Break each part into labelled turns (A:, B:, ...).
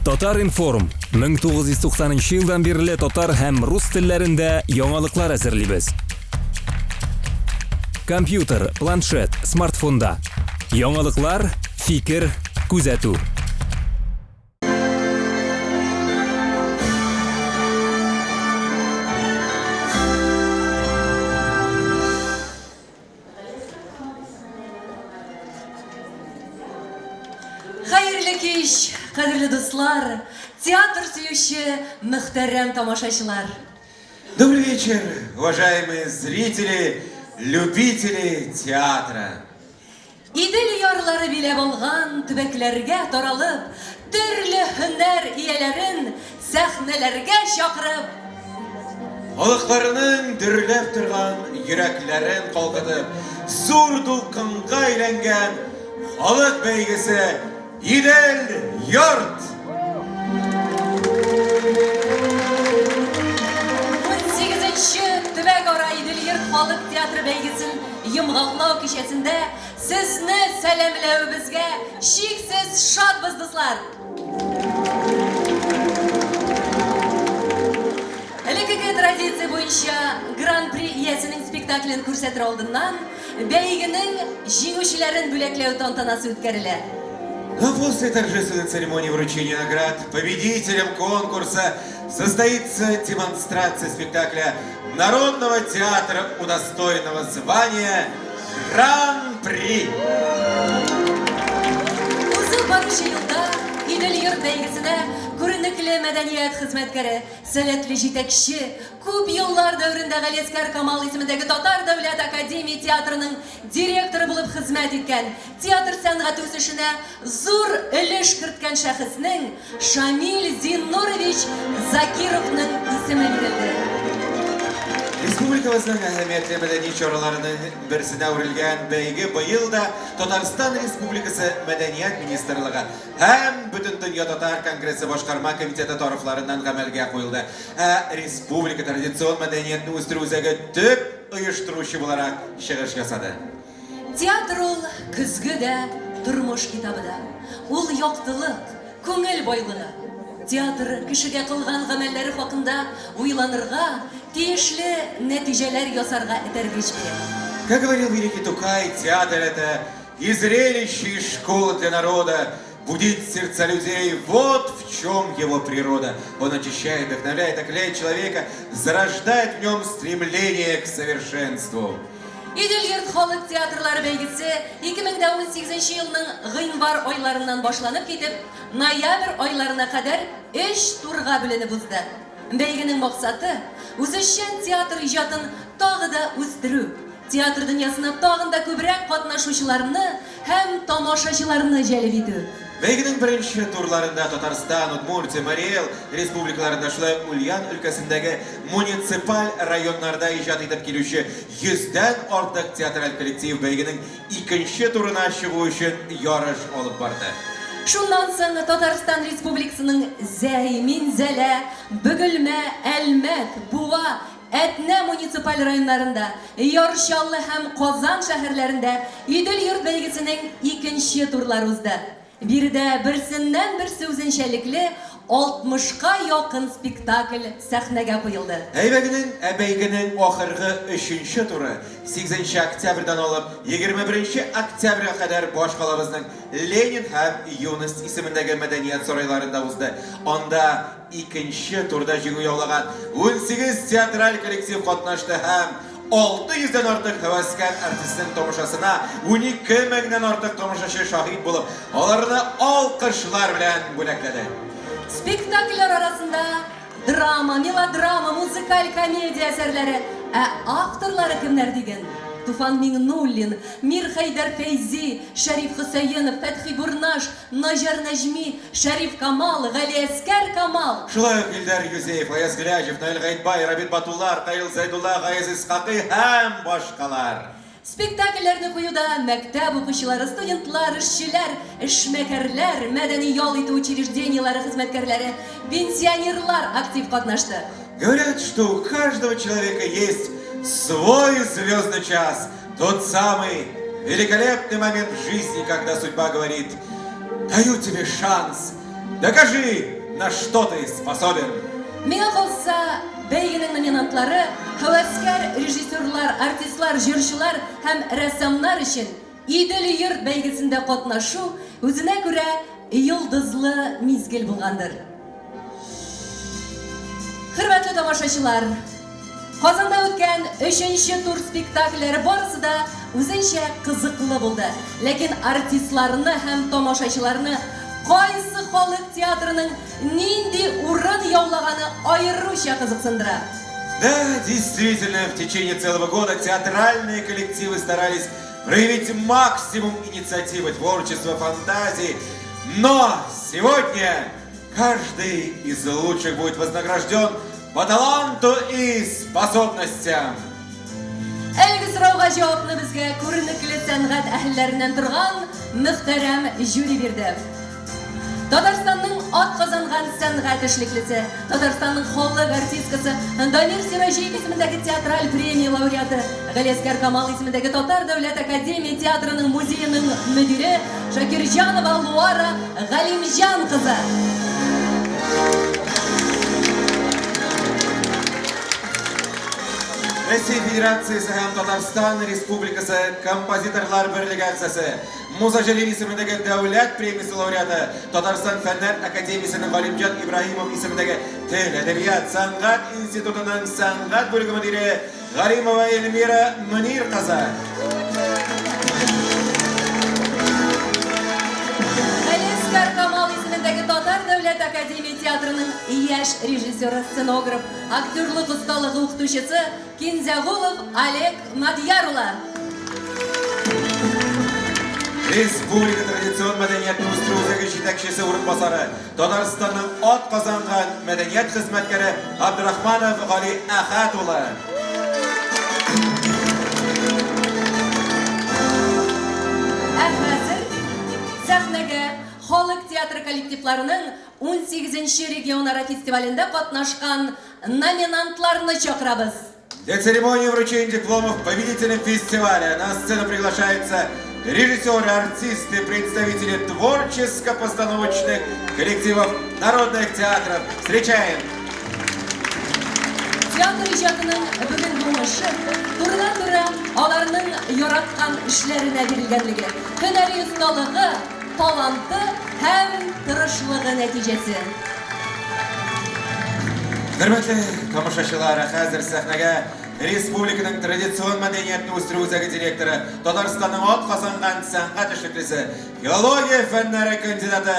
A: Татар-информ, 1990 елдан бирле татар һәм рус телләрендә яңалыклар әзерлибез. Компьютер, планшет, смартфонда. Яңалыклар, фикер, күзәтү.
B: Хәерле кич, кадерле дуслар, театр сөюче мөхтәрәм тамашачылар.
C: Добрый вечер, уважаемые зрители, любители театра.
B: Идел ярлары биләп алган төбәкләргә таралып, төрле һөнәр ияләрен сәхнәләргә чакырып,
C: Халыкларының дөрләп торган йөрәкләрен калкытып, зур дулкынга әйләнгән халык бәйгесе Идел йорт!
B: 18нче төбәкара Идел-йорт халык театры бәйгесен йомгаклау кичәсендә сезне сәламләвебезгә чиксез шатбыз, дуслар! Элеккеге традиция буенча Гран-при иясенең спектаклен күрсәтер алдыннан бәйгенең җиңүчеләрен бүләкләү тантанасы үткәрелә.
C: Но после торжественной церемонии вручения наград победителям конкурса состоится демонстрация спектакля Народного театра, удостоенного звания Гран-при.
B: Узып баручы елда Идел-йорт бәйгесенә күренекле мәдәният хезмәткәре, сәләтле җитәкче, күп еллар дәверендә Галиәсгар Камал исемендәге Татар дәүләт академия театрының директоры булып хезмәт иткән, театр сәнгате үсешенә зур өлеш керткән шәхеснең Шамил Зиннурович Закировның исеме бирелде.
C: Республикабызның әһәмиятле мәдәни чараларының берсенә әверелгән бәйге быел да Татарстан Республикасы Мәдәният министрлыгы һәм Бөтендөнья татар конгрессы башкарма комитеты тарафларыннан гамәлгә куелды. Ә республика традицион мәдәниятне үстерү үзәге төп оештыручы буларак чыгыш ясады.
B: Театр ул, көзге дә, тормыш китабы да. Ул яктылык, күңел байлыгы. Театр кешегә кылган гамәлләре хакында уйланырга, тиешле нәтиҗәләр ясарга этәргеч бирә.
C: Как говорил великий Тукай, театр это и зрелище, и школа для народа, будить сердца людей, вот в чем его природа. Он очищает, вдохновляет, окрыляет человека, зарождает в нем стремление к совершенству.
B: Идел-йорт халык театрлары бәйгесе 2018 елның гыйнвар айларыннан башланып китеп, ноябрь айларына кадәр өч турга бүленеп узды. Бәйгенең максаты, үзешчән театр иҗатын тагы да үстерү, театр дөньясына тагын да күбрәк катнашучыларны һәм тамашачыларны җәлеп итү.
C: Бәйгенең беренче турларында Татарстан, Удмуртия, Марий Эл республикаларында, шулай ук Ульян өлкәсендәге муниципаль районнарда иҗат итеп килүче йөздән артык театраль коллектив бәйгенең икенче турына чыгу өчен ярыш алып барды.
B: Шуннан соң Татарстан Республикасының Зәй, Минзәлә, Бөгелмә, Әлмәт, Буа, Әтнә муниципаль районнарында, Яр Чаллы һәм Казан шәһәрләрендә Идел-йорт бәйгесенең икенче турлары узды. Биредә берсеннән-берсе үзенчәлекле алтмышка якын спектакль сәхнәгә куелды.
C: Әйбәгенең, ә бәйгенең ахыргы өченче туры сигезенче октябрьдән алып 21 октябрьгә кадәр башкалабызның Ленин һәм Юность исемендәге мәдәният сарайларында узды. Анда Икенче турда җиңү яулаган 18 театраль коллектив катнашты һәм 600 дән артык һәвәскәр артистның тамашасына 12 меңнән артык тамашачы шаһит булып, аларны алкышлар белән бүләкләде.
B: Спектакльләр арасында драма, мелодрама, музыкаль комедия әсәрләре, ә авторлары кемнәр диген? Туфан Миңнуллин, Мирхәйдәр Фәйзи, Шәриф Хөсәенов, Фәтхи Бурнаш, Наҗар Нәҗми, Шәриф Камал, Галиәскәр Камал.
C: Шулай ук Илдар Юзеев, Аяз Гыйләҗев, Наил Гаетбай, Рабит Батулла, Ркаил Зәйдулла, Гаяз Исхакый һәм башкалар.
B: Спектакльләрне куюда мәктәп укучылары, студентлар, эшчеләр, эшмәкәрләр, мәдәни-ял итү учреждениеләре хезмәткәрләре, пенсионерлар актив катнашты.
C: Говорят, что у каждого человека есть свой звездный час, тот самый великолепный момент в жизни, когда судьба говорит: даю тебе шанс, докажи, на что ты способен.
B: Миңа калса, бәйгенең номинантлары һәвәскәр режиссерлар, артистлар, җырчылар һәм рәссамнар өчен Идел-йорт бәйгесендә катнашу үзенә күрә йолдызлы мизгел булгандыр. Хөрмәтле тамашачылар, Казанда үткән өченче тур спектакльләре барысы да үзенчә кызыклы булды. Ләкин артистларны һәм тамашачыларны кайсы халык театрының нинди урын яулаганы аеруча кызыксындыра.
C: Да, действительно, в течение целого года театральные коллективы старались проявить максимум инициативы, творчества, фантазии. Но сегодня каждый из лучших будет вознагражден по таланту и способностям.
B: Әлеге сорауга җавапны безгә күренекле сәнгать әһелләреннән торган мөхтәрәм жюри бирде. Татарстанның атказанган сәнгать эшлеклесе, Татарстанның халык артисткасы, Дамир Сираҗиев исемендәге театраль премия лауреаты, Галиәсгар Камал исемендәге Татар дәүләт академия театрының музееның мөдире Шакирҗанова Луара Галимҗан кызы.
C: Россия Федерациясе һәм Татарстан Республикасы Композиторлар берлеге әгъзасы, Муса Җәлил исемендәге дәүләт премиясе лауреаты, Татарстан Фәннәр академиясенең Галимҗан Ибраһимов исемендәге Тел, әдәбият, сәнгать институтының сәнгать бүлеге мөдире Галимова Эльмира Мөнир кызы.
B: Галиәсгар Камал исемендәге Татар дәүләт академия театрының яшь режиссеры, сценограф, актерлык осталыгы укытучысы Кинзягулов Олег Мадьяр улы.
C: Республика традицион мәдәниятне үстерү үзәге җитәкчесе урынбасары, Татарстанның атказанган мәдәният хезмәткәре Абдрахманов Гали Әхәт улы.
B: Ә хәзер сәхнәгә халык театры коллективларының 18 нче регионара фестивалендә катнашкан номинантларны чакырабыз.
C: Для церемонии вручения дипломов победителям фестиваля на сцену приглашаются режиссеры, артисты, представители творческо-постановочных коллективов народных театров. Встречаем!
B: Театр иҗатының бүгенге уңышы турыдан-туры аларның яраткан эшләренә бирелгәнлеге, һөнәри осталыгы, таланты һәм тырышлыгы нәтиҗәсе.
C: Хөрмәтле тамашачылар, хәзер сәхнәгә республиканың традицион мәдәниятне үстерү үзәге директоры, Татарстанның атказанган сәнгать эшлеклесе, филология фәннәре кандидаты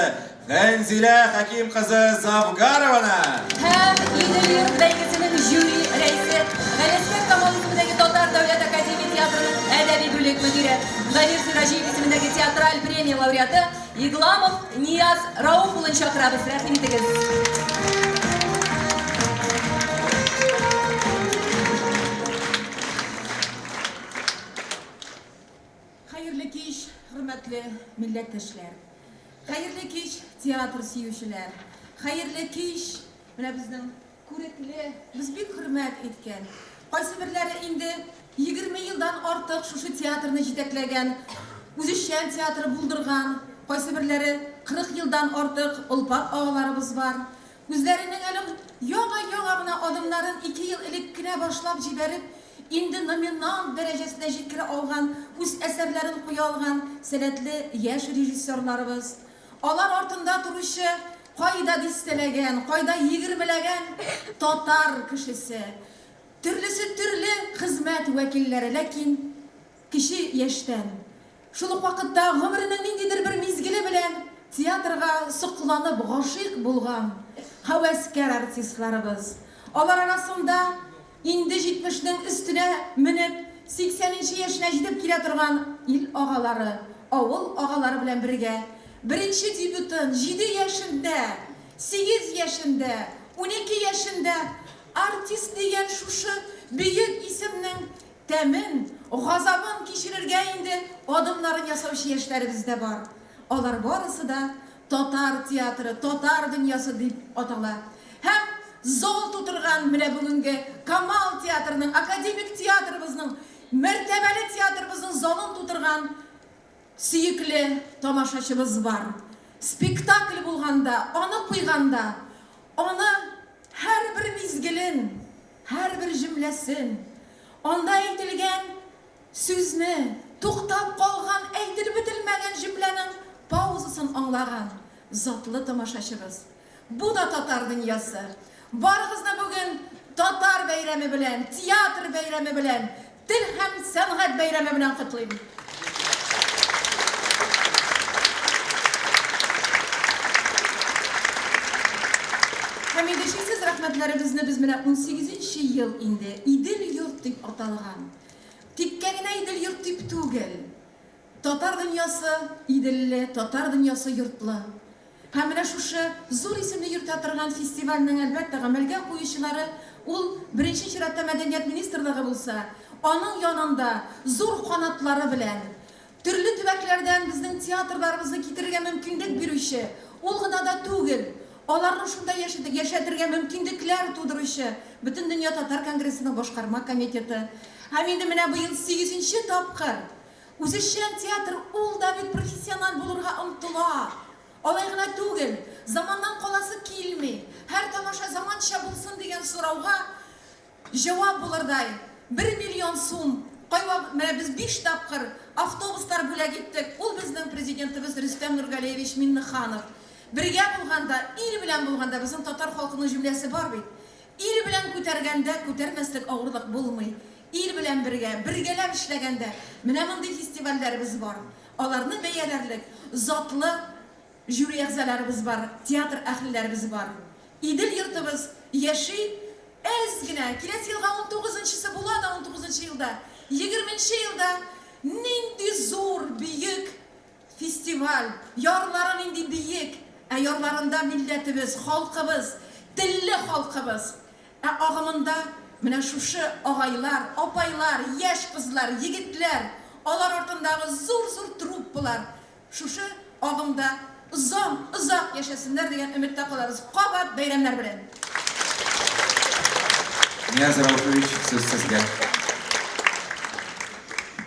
C: Фәнзилә Хәким кызы Завгарованы.
B: Һәм Идел-йорт бәйгесенең жюри рәисе, Галиәсгар Камал исемендәге Татар дәүләт академия театрының әдәби бүлек мөдире, Дамир Сираҗиев исемендәге театраль премия лауреаты Игламов Нияз Рауф улын чакырабыз, рәхим итегез.
D: Хәерле кич, хөрмәтле милләттәшләр! Хәерле кич, театр сөючеләр! Хәерле кич, менә безнең күрекле, без бик хөрмәт иткән, кайсыберләре инде 20 елдан артык шушы театрны җитәкләгән, үзешчән театры булдырган, кайсыберләре 40 елдан артык олпат агаларыбыз бар. Үзләренең әле яңа-яңа гына адымнарын ике ел элек кенә башлап җибәреп, инде номинант дәрәҗәсенә җиткерә алган, үз әсәрләрен куя алган сәләтле яшь режиссерларыбыз. Алар артында торучы кайда дистәләгән, кайда егермеләгән татар кешесе. Төрлесе төрле хезмәт вәкилләре, ләкин кече яшьтән, шул ук вакытта гомеренең ниндидер бер мизгеле белән театрга сокланып гашыйк булган һәвәскәр артистларыбыз. Алар арасында Инде җитмешнең өстенә менеп, сиксәненче яшенә җитеп килә торган ил агалары, авыл агалары белән бергә, беренче дебютын җиде яшендә, сигез яшендә, 12 яшендә артист дигән шушы бөек исемнең тәмен, газабын кичерергә инде адымнарын ясаучы яшьләребез дә бар. Алар барысы да Татар театры, татар дөньясы дип атала. Һәм зал тутырган менә бүгенге Камал театрының, академик театрыбызның, мәртәбәле театрыбызның залын тутырган сөекле тамашачыбыз бар. Спектакль булганда, аны куйганда, Аны һәрбер мизгелен, һәрбер җөмләсен, анда әйтелгән сүзне, туктап калган, әйтелеп бетелмәгән җөмләнең паузасын аңлаган затлы тамашачыбыз. Бу да татар дөньясы. Барыгызны бүген татар бәйрәме белән, театр бәйрәме белән, тел һәм сәнгать бәйрәме белән котлыйм. Һәм инде чиксез рәхмәтләребезне без менә унсигезенче ел инде Идел-йорт дип аталган, тиккә генә Идел-йорт дип түгел, Татар дөньясы Иделле, татар дөньясы йортлы. Һәм менә шушы зур исемне йөртә торган фестивальнең, әлбәттә, гамәлгә куючылары ул, беренче чиратта, Мәдәният министрлыгы булса, аның янында зур канатлары белән төрле төбәкләрдән безнең театрларыбызны китерергә мөмкинлек бирүче, ул гына да түгел, аларны шунда яшәтергә мөмкинлекләр тудыручы Бөтендөнья татар конгрессының башкарма комитеты. Һәм инде менә быел сигезенче тапкыр Үзешчән театр ул да бит профессиональ булырга омтыла. Алай гына түгел, заманнан каласы килми, һәр тамаша заманча булсын дигән сорауга җавап булырдай бер миллион сум, кайвакыт менә без биш тапкыр автобуслар бүләк иттек, ул безнең Президентыбыз Рөстәм Нургалиевич Миннеханов. Бергә булганда, ил белән булганда, безнең татар халкының җөмләсе бар бит, Ил белән күтәргәндә күтәрмәслек авырлык булмый. Ил белән бергә, бергәләп эшләгәндә, менә мондый фестивальләребез бар. Аларны бәяләрлек затлы жюри әгъзаларыбыз бар, театр әһелләребез бар. Идел йортыбыз яши, әз генә, киләсе елга унтугызынчысы була да унтугызынчы елда, егерменче елда нинди зур, бөек Фестиваль, ярлары нинди биек, ә ярларында милләтебез, халкыбыз, телле халкыбыз. Ә агымында менә шушы агайлар, апайлар, яшь кызлар, егетләр, алар артындагы зур-зур труппалар шушы агымда озан, озак яшәсеннәр дигән өметтә калабыз. Кабат бәйрәмнәр белән!
C: Нияз Рауфович, сүз сезгә.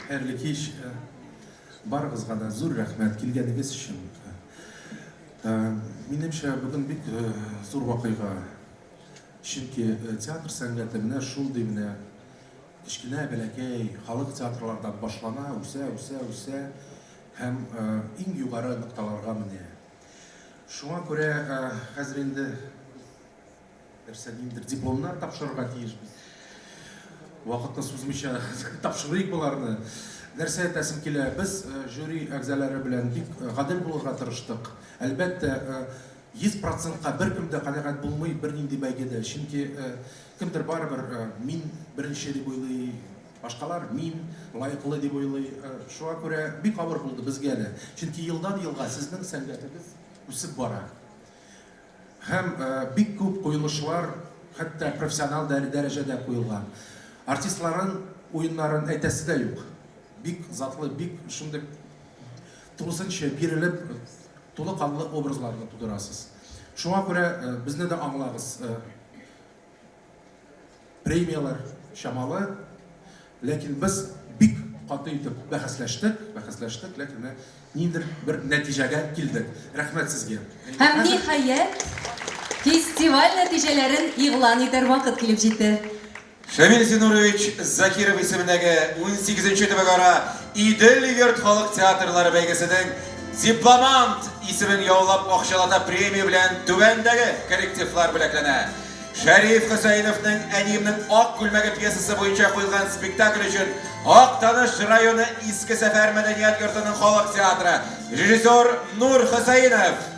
E: Хәерле кич. Барыгызга да зур рәхмәт килгәнегез өчен. Минемчә, бүген бик зур вакыйга. Чөнки театр сәнгате менә шундый менә кечкенә, бәләкәй халык театрлардан башлана, үсә, үсә, үсә һәм иң югары нокталарга менә. Шуңа күрә хәзер инде Нәрсә, ниндидер дипломнар тапшырырга тиешбез. Вакытны сузмыйча тапшырыйк боларны. Нәрсә әйтәсем килә, без жюри әгъзалары белән бик гадел булырга тырыштык. Әлбәттә, 100 процентка беркем дә канәгать булмый бернинди бәйгедә, чөнки кемдер барыбер мин беренче дип уйлый, башкалар мин лаеклы дип уйлый. Шуңа күрә бик авыр булды безгә дә, чөнки елдан-елга сезнең сәнгатегез үсеп бара. Һәм бик күп куелышлар хәтта профессионал дәрәҗәдә куелган. Артистларын уеннарын әйтәсе дә юк. Бик затлы, бик шундый тулысынча бирелеп, тулы канлы образларны тудырасыз. Шуңа күрә безне дә аңлагыз. Премияләр чамалы, ләкин без бик каты итеп бәхәсләштек, бәхәсләштек, ләкин менә ниндидер бер нәтиҗәгә килдек. Рәхмәт сезгә.
B: Һәм, ниһаять, фестиваль нәтиҗәләрен игълан итәр вакыт килеп җитте.
C: Шамил Зиннурович Закиров исемендәге унсигезенче төбәкара Идел-йорт халык театрлары бәйгесенең дипломант исемен яулап акчалата премия белән түбәндәге коллективлар бүләкләнә. Шәриф Хөсәеновның Әниемнең ак күлмәге пьесасы буенча куелган спектакль өчен Актаныш районы Иске Сәфәр мәдәният йортының халык театры, режиссер Нур Хөсәенов.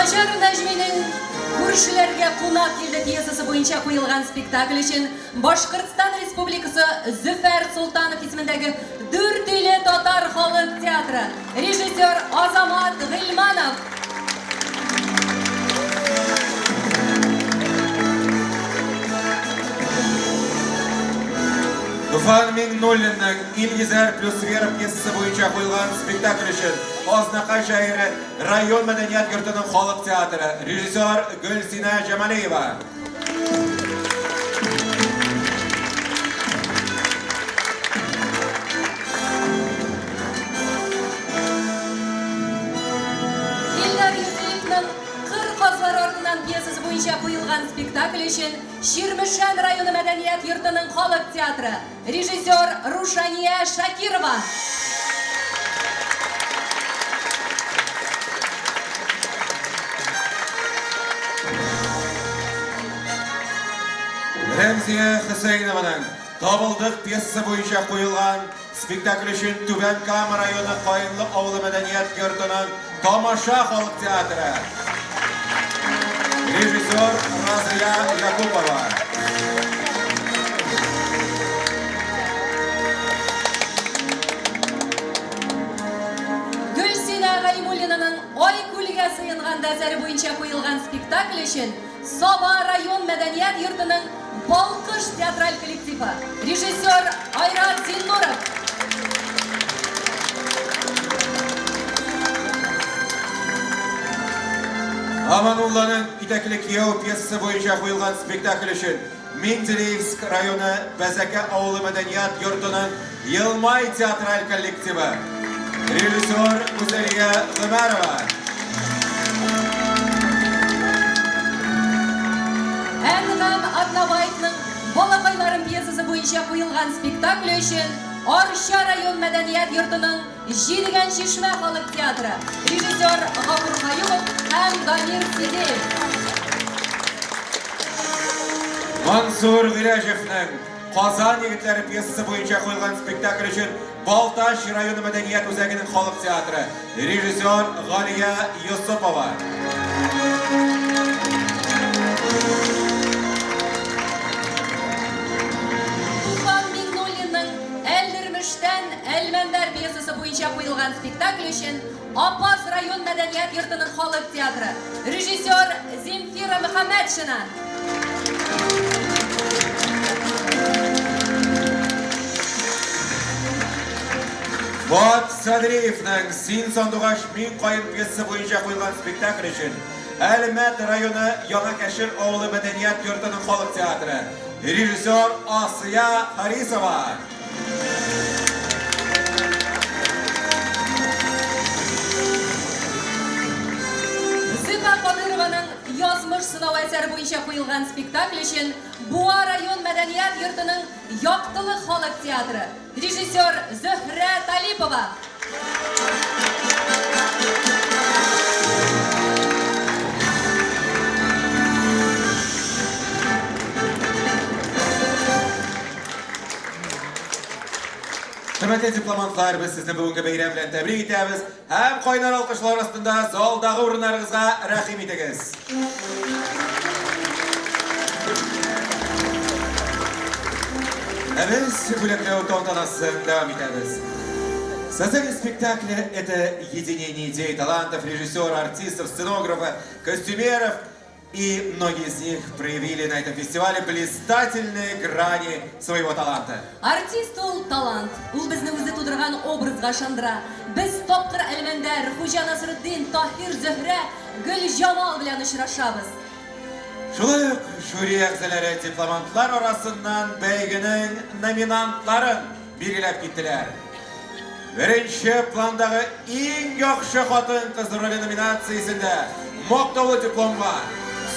B: Наҗар Нәҗминең Күршеләргә кунак килде пьесасы буенча куелган спектакль өчен Башкортстан Республикасы Зөфәр Солтанов исемендәге Дүртөйле татар халык театры, режиссер Азамат Гыйльманов.
C: Туфан Миңнуллинның Илгизәр плюс Вера пьесасы буенча куелган спектакль өчен Азнакай шәһәре Район мәдәният йортының халык театры, режиссер Гөлсинә Җамалиева.
B: спектакле өчен Чирмешән районы мәдәният йортының халык театры, режиссер Рушания Шакирова.
C: Рәмзия Хөсәенованың Табылдык пьесасы буенча куелган спектакль өчен Түбән Кама районы Каенлы авылы мәдәният йортының Тамаша халык театры. Режиссер Разия Якупова.
B: Гөлсинә Галимуллинаның Ай күлгә сыенганда әсәре буенча куелган спектакль өчен Саба район мәдәният йортының Балкыш театраль коллективы, режиссер Айрат Зиннуров.
C: Аманулланың Итәкле кияү пьесасы буенча куелган спектакль өчен Менделеевск районы Бәзәкә авылы мәдәният йортының Елмай театраль коллективы. Режиссер Гүзәлия Гомәрова.
B: Әнгам Атнабаевның Балакайларым пьесасы буенча куелган спектакле өчен Арча район мәдәният йортының Җидегән чишмә халык театры, режиссер Гафур Каюмов һәм Дамир Сидеев.
C: Мансур Гыйләҗевнең Казан егетләре пьесасы буенча куелган спектакль өчен Балтач районы мәдәният үзәгенең халык театры, режиссер Галия Йосыпова.
B: Туфан Миңнуллинның Әлдермештән Әлмәндәр пьесасы буенча куелган спектакль өчен Апас район мәдәният йортының халык театры, режиссер Земфира Мөхәммәтшина.
C: Фоат Садриевның Син сандугач, мин каен пьесасы буенча куелган спектакль өчен Әлмәт районы Яңа Кәшер авылы мәдәният йортының халык театры, режиссер Асия Харисова.
B: Зифа Кадырованың Язмыш сынавы әсәре буенча куелган спектакль өчен Буа район мәдәният йортының Яктылык халык театры, режиссер Зөһрә Талипова.
C: Хөрмәтле дипломантлар, без сезне бүгенге бәйрәм белән тәбрик итәбез һәм кайнар алкышлар астында залдагы урыннарыгызга рәхим итегез. Ә без бүләкләү тантанасын дәвам итәбез. Создание спектакля – это единение идей, талантов режиссера, артистов, сценографа, костюмеров – И многие из них проявили на этом фестивале блистательные грани своего таланта.
B: Артист ул талант. Ул безне үзе тудырган образга ышандыра. Без тапкыр Әлмәндәр, Хуҗа Насретдин, Таһир, Зөһрә, Гөлҗамал белән очрашабыз.
C: Шулай ук жюри әгъзалары дипломантлар арасыннан бәйгенең номинантларын билгеләп киттеләр. Беренче пландагы иң яхшы хатын-кыз роле номинациясендә мактаулы дипломга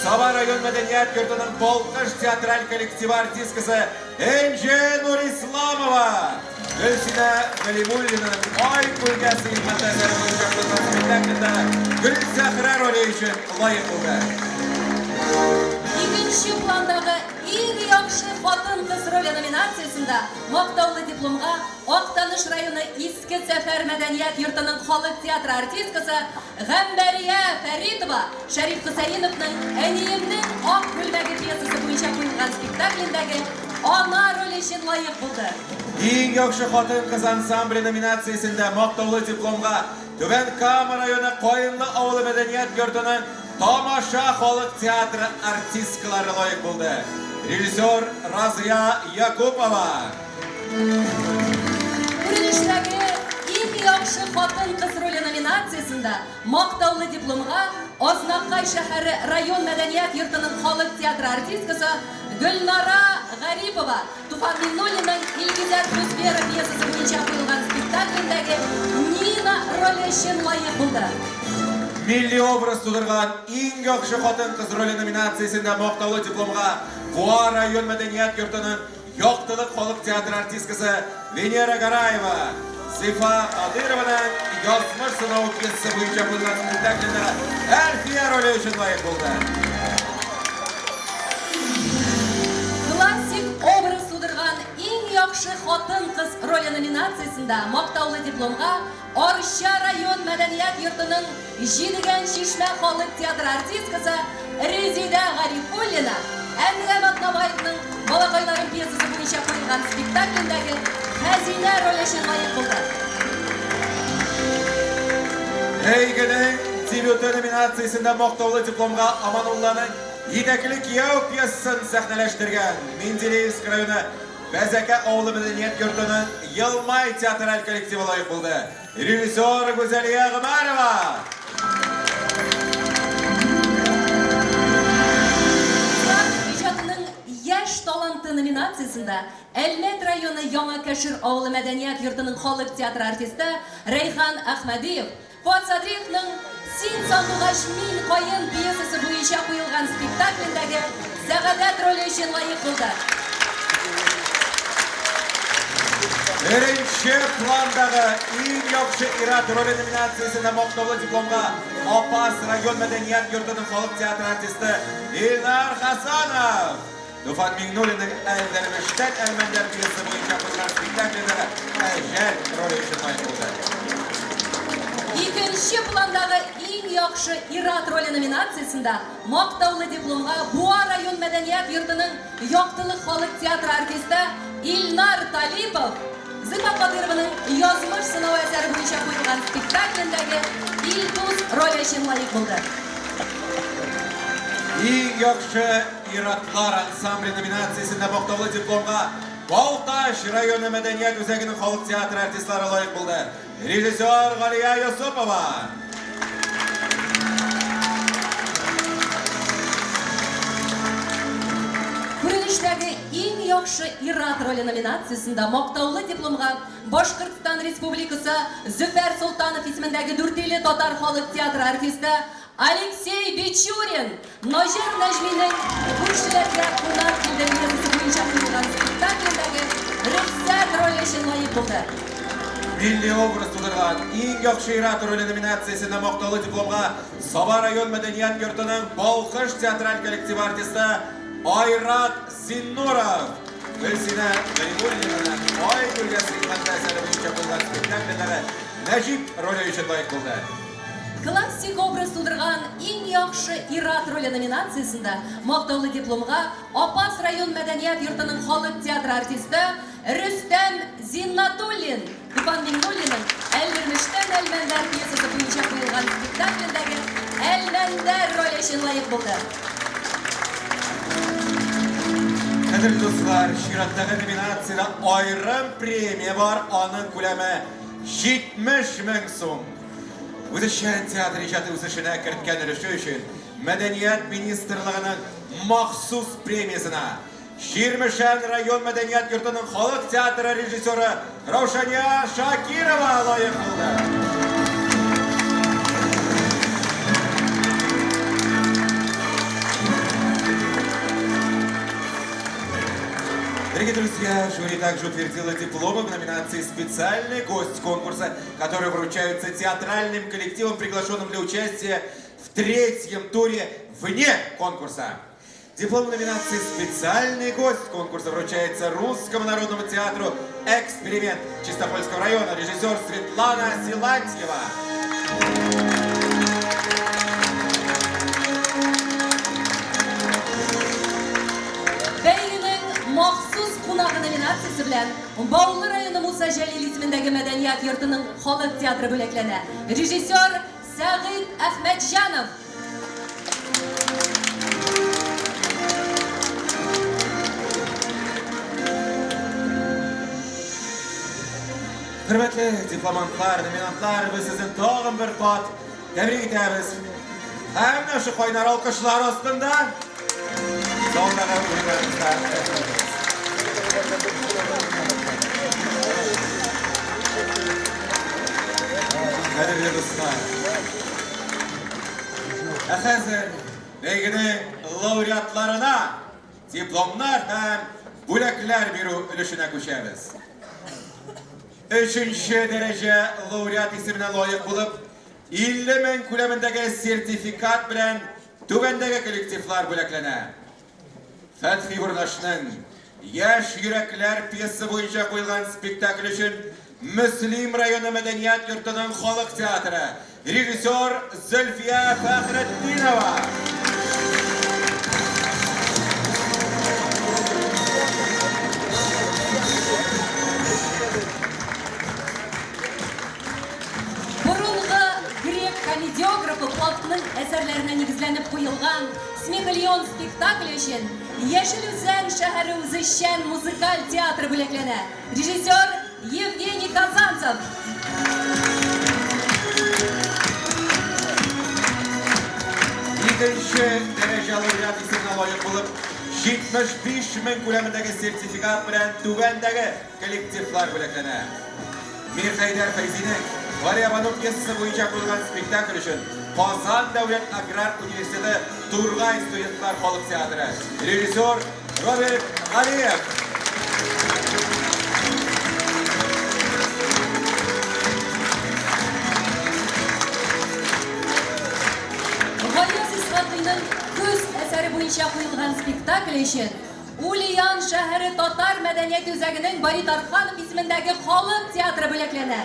C: Саба район мәдәният йортының Балкыш театраль коллективы артисткасы Энҗе Нурисламова Гөлсинә Галимуллинаның Ай күлгә сыенган әсәре буенча куелган спектаклендә Гөлсәхрә роле өчен лаек булды.
B: Икенче пландагы иң яхшы хатын-кыз роле номинациясендә мактаулы дипломга Актаныш районы Иске Сәфәр мәдәният йортының халык театры артисткасы Гамбәрия Фәритова Шәриф Хөсәеновның Әниемнең ак күлмәге пьесасы буенча куелган спектаклендәге ана роле өчен лаек булды.
C: Иң яхшы хатын-кыз ансамбле номинациясендә мактаулы дипломга Түбән Кама районы Каенлы авылы мәдәният йортының Тамаша халык театры артисткалары лаек булды. Режиссер Разыя Якупова.
B: Күренештәге иң яхшы хатын-кыз роле номинациясендә мактаулы дипломга Азнакай шәһәре район мәдәният йортының халык театры артисткасы Гөлнара Гарипова Туфан Миңнуллинның Илгизәр плюс Вера пьесасы буенча куелган спектаклендәге Нина роле өчен лаек булды.
C: Милли образ тудырган иң яхшы хатын-кыз роле номинациясендә мактаулы дипломга Буа район мәдәният йортының Яктылык халык театры артисткасы Венера Гараева, Зифа Кадырованың Язмыш сынавы пьесасы буенча куелган спектаклендә Әлфия роле өчен лаек булды.
B: Классик образ тудырган иң яхшы хатын-кыз роле номинациясендә мактаулы дипломга Арча район мәдәният йортының Җидегән чишмә халык театры артисткасы Резидә Гарифуллина Әнгам Атнабаевның Балакайларым пьесасы буенча куелган спектаклендәге Хәзинә роле өчен лаек булды.
C: Бәйгенең дебюты номинациясендә мактаулы дипломга Аманулланың Итәкле кияү пьесасын сәхнәләштергән Менделеевск районы Бәзәкә авылы мәдәният йортының Елмай театраль коллективы лаек булды. Режиссер Гүзәлия Гомәрова.
B: Театр иҗатының яшь таланты номинациясендә Әлмәт районы Яңа Кәшер авылы мәдәният йортының халык театры артисты Рәйхан Әхмәдиев Фоат Садриевның Син сандугач, мин каен пьесасы буенча куелган спектаклендәге Сәгадәт роле өчен лаек булды.
C: Беренче пландагы иң яхшы ир-ат роле номинациясендә мактаулы дипломга Апас район мәдәният йортының халык театры артисты Илнар Хасанов, Туфан Миңнуллинның Әлдермештән Әлмәндәр пьесасы буенча куелган спектаклендәге Әҗәл роле өчен лаек булды.
B: Икенче пландагы иң яхшы ир-ат роле номинациясендә мактаулы дипломга Буа район мәдәният йортының Яктылык халык театры артисты Илнар Талипов Зифа Кадыйрованың Язмыш сынавы әсәре буенча куелган спектаклендәге Илдус роле өчен лаек булды.
C: Иң яхшы Ир-атлар ансамбле номинациясендә мактаулы дипломга Балтач районы мәдәният үзәгенең халык театры артистлары лаек булды. Режиссер Галия Йосыпова.
B: Күренештәге иң яхшы ир-ат роле номинациясендә мактаулы дипломга Башкортстан Республикасы Зөфәр Солтанов исемендәге Дүртөйле татар халык театры артисты Алексей Бичурин Наҗар Нәҗминең Күршеләргә кунак килде пьесасы буенча куелган спектаклендәге Рөхсәт роле өчен лаек булды.
C: Милли образ тудырган иң яхшы ир-ат роле номинациясендә мактаулы дипломга Саба район мәдәният йортының Балкыш театраль коллективы артисты Айрат Зиннуров, Гөлсинә Галимуллинаның Ай күлгә сыймады әсәре буенча куелган спектаклендәге Нәҗип роле өчен лаек булды.
B: Классик образ тудырган иң яхшы ир-ат роле номинациясендә мактаулы дипломга Апас район мәдәният йортының халык театры артисты Рөстәм Зиннатуллин, Туфан Миңнуллинның Әлдермештән Әлмәндәр пьесасы буенча куелган спектаклендәге Әлмәндәр роле өчен лаек булды.
C: Кадерле дуслар, чираттагы номинациядә аерым премия бар, аның күләме 70 мең сум. Үзешчән театр иҗаты үсешенә керткән өлеше өчен Мәдәният министрлыгының махсус премиясенә Чирмешән район мәдәният йортының халык театры режиссеры Раушания Шакирова лаек булды. Дорогие друзья, жюри также утвердило дипломы в номинации «Специальный гость конкурса», которые вручаются театральным коллективам, приглашенным для участия в третьем туре вне конкурса. Диплом номинации «Специальный гость» конкурса вручается Русскому народному театру «Эксперимент» Чистопольского района, режиссер Светлана Силантьева.
B: Бәйгенең махсус кунагы номинациясе белән Баулы районы Муса Җәлил исемендәге мәдәният йортының халык театры бүләкләнә. Режиссер Сәгыйть Әхмәтҗанов.
C: Хөрмәтле дипломантлар, номинантлар, без сезне тагын бер кат тәбрик итәбез. Һәм менә шушы кайнар алкышлар астында залдагы урыннарыгызда рәхмәт. Кадерле дуслар! хәзер бәйгенең лауреатларына дипломнар һәм бүләкләр бирү өлешенә күчәбез. Өченче дәрәҗә лауреат исеменә лаек булып, 50 мең күләмендәге сертификат белән түбәндәге коллективлар бүләкләнә. Фәтхи Бурнашның Яшь йөрәкләр пьеса буенча куелган спектакль өчен Мөслим районы мәдәният йортының халык театры, режиссер Зөлфия Фәхретдинова.
B: Борынгы грек комедиографы Плавтның әсәрләренә нигезләнеп куелган Смехлеон спектакле өчен Яшел Үзән шәһәре үзешчән музыкаль театры бүләкләнә. Режиссер Евгений Казанцев.
C: Икенче дәрәҗә лауреат исеменә лаек булып, 75 мең күләмендәге сертификат белән түбәндәге коллективлар бүләкләнә. Мирхәйдәр Фәйзинең Галиябану пьесасы буенча куелган спектакль өчен Казан дәүләт аграр университеты Тургай студентлар халык театры, режиссер Роберт Галиев.
B: Гаяз Исхакыйның Көз әсәре буенча куелган спектакль өчен Ульян шәһәре татар мәдәният үзәгенең Бари Тарханов исемендәге халык театры бүләкләнә.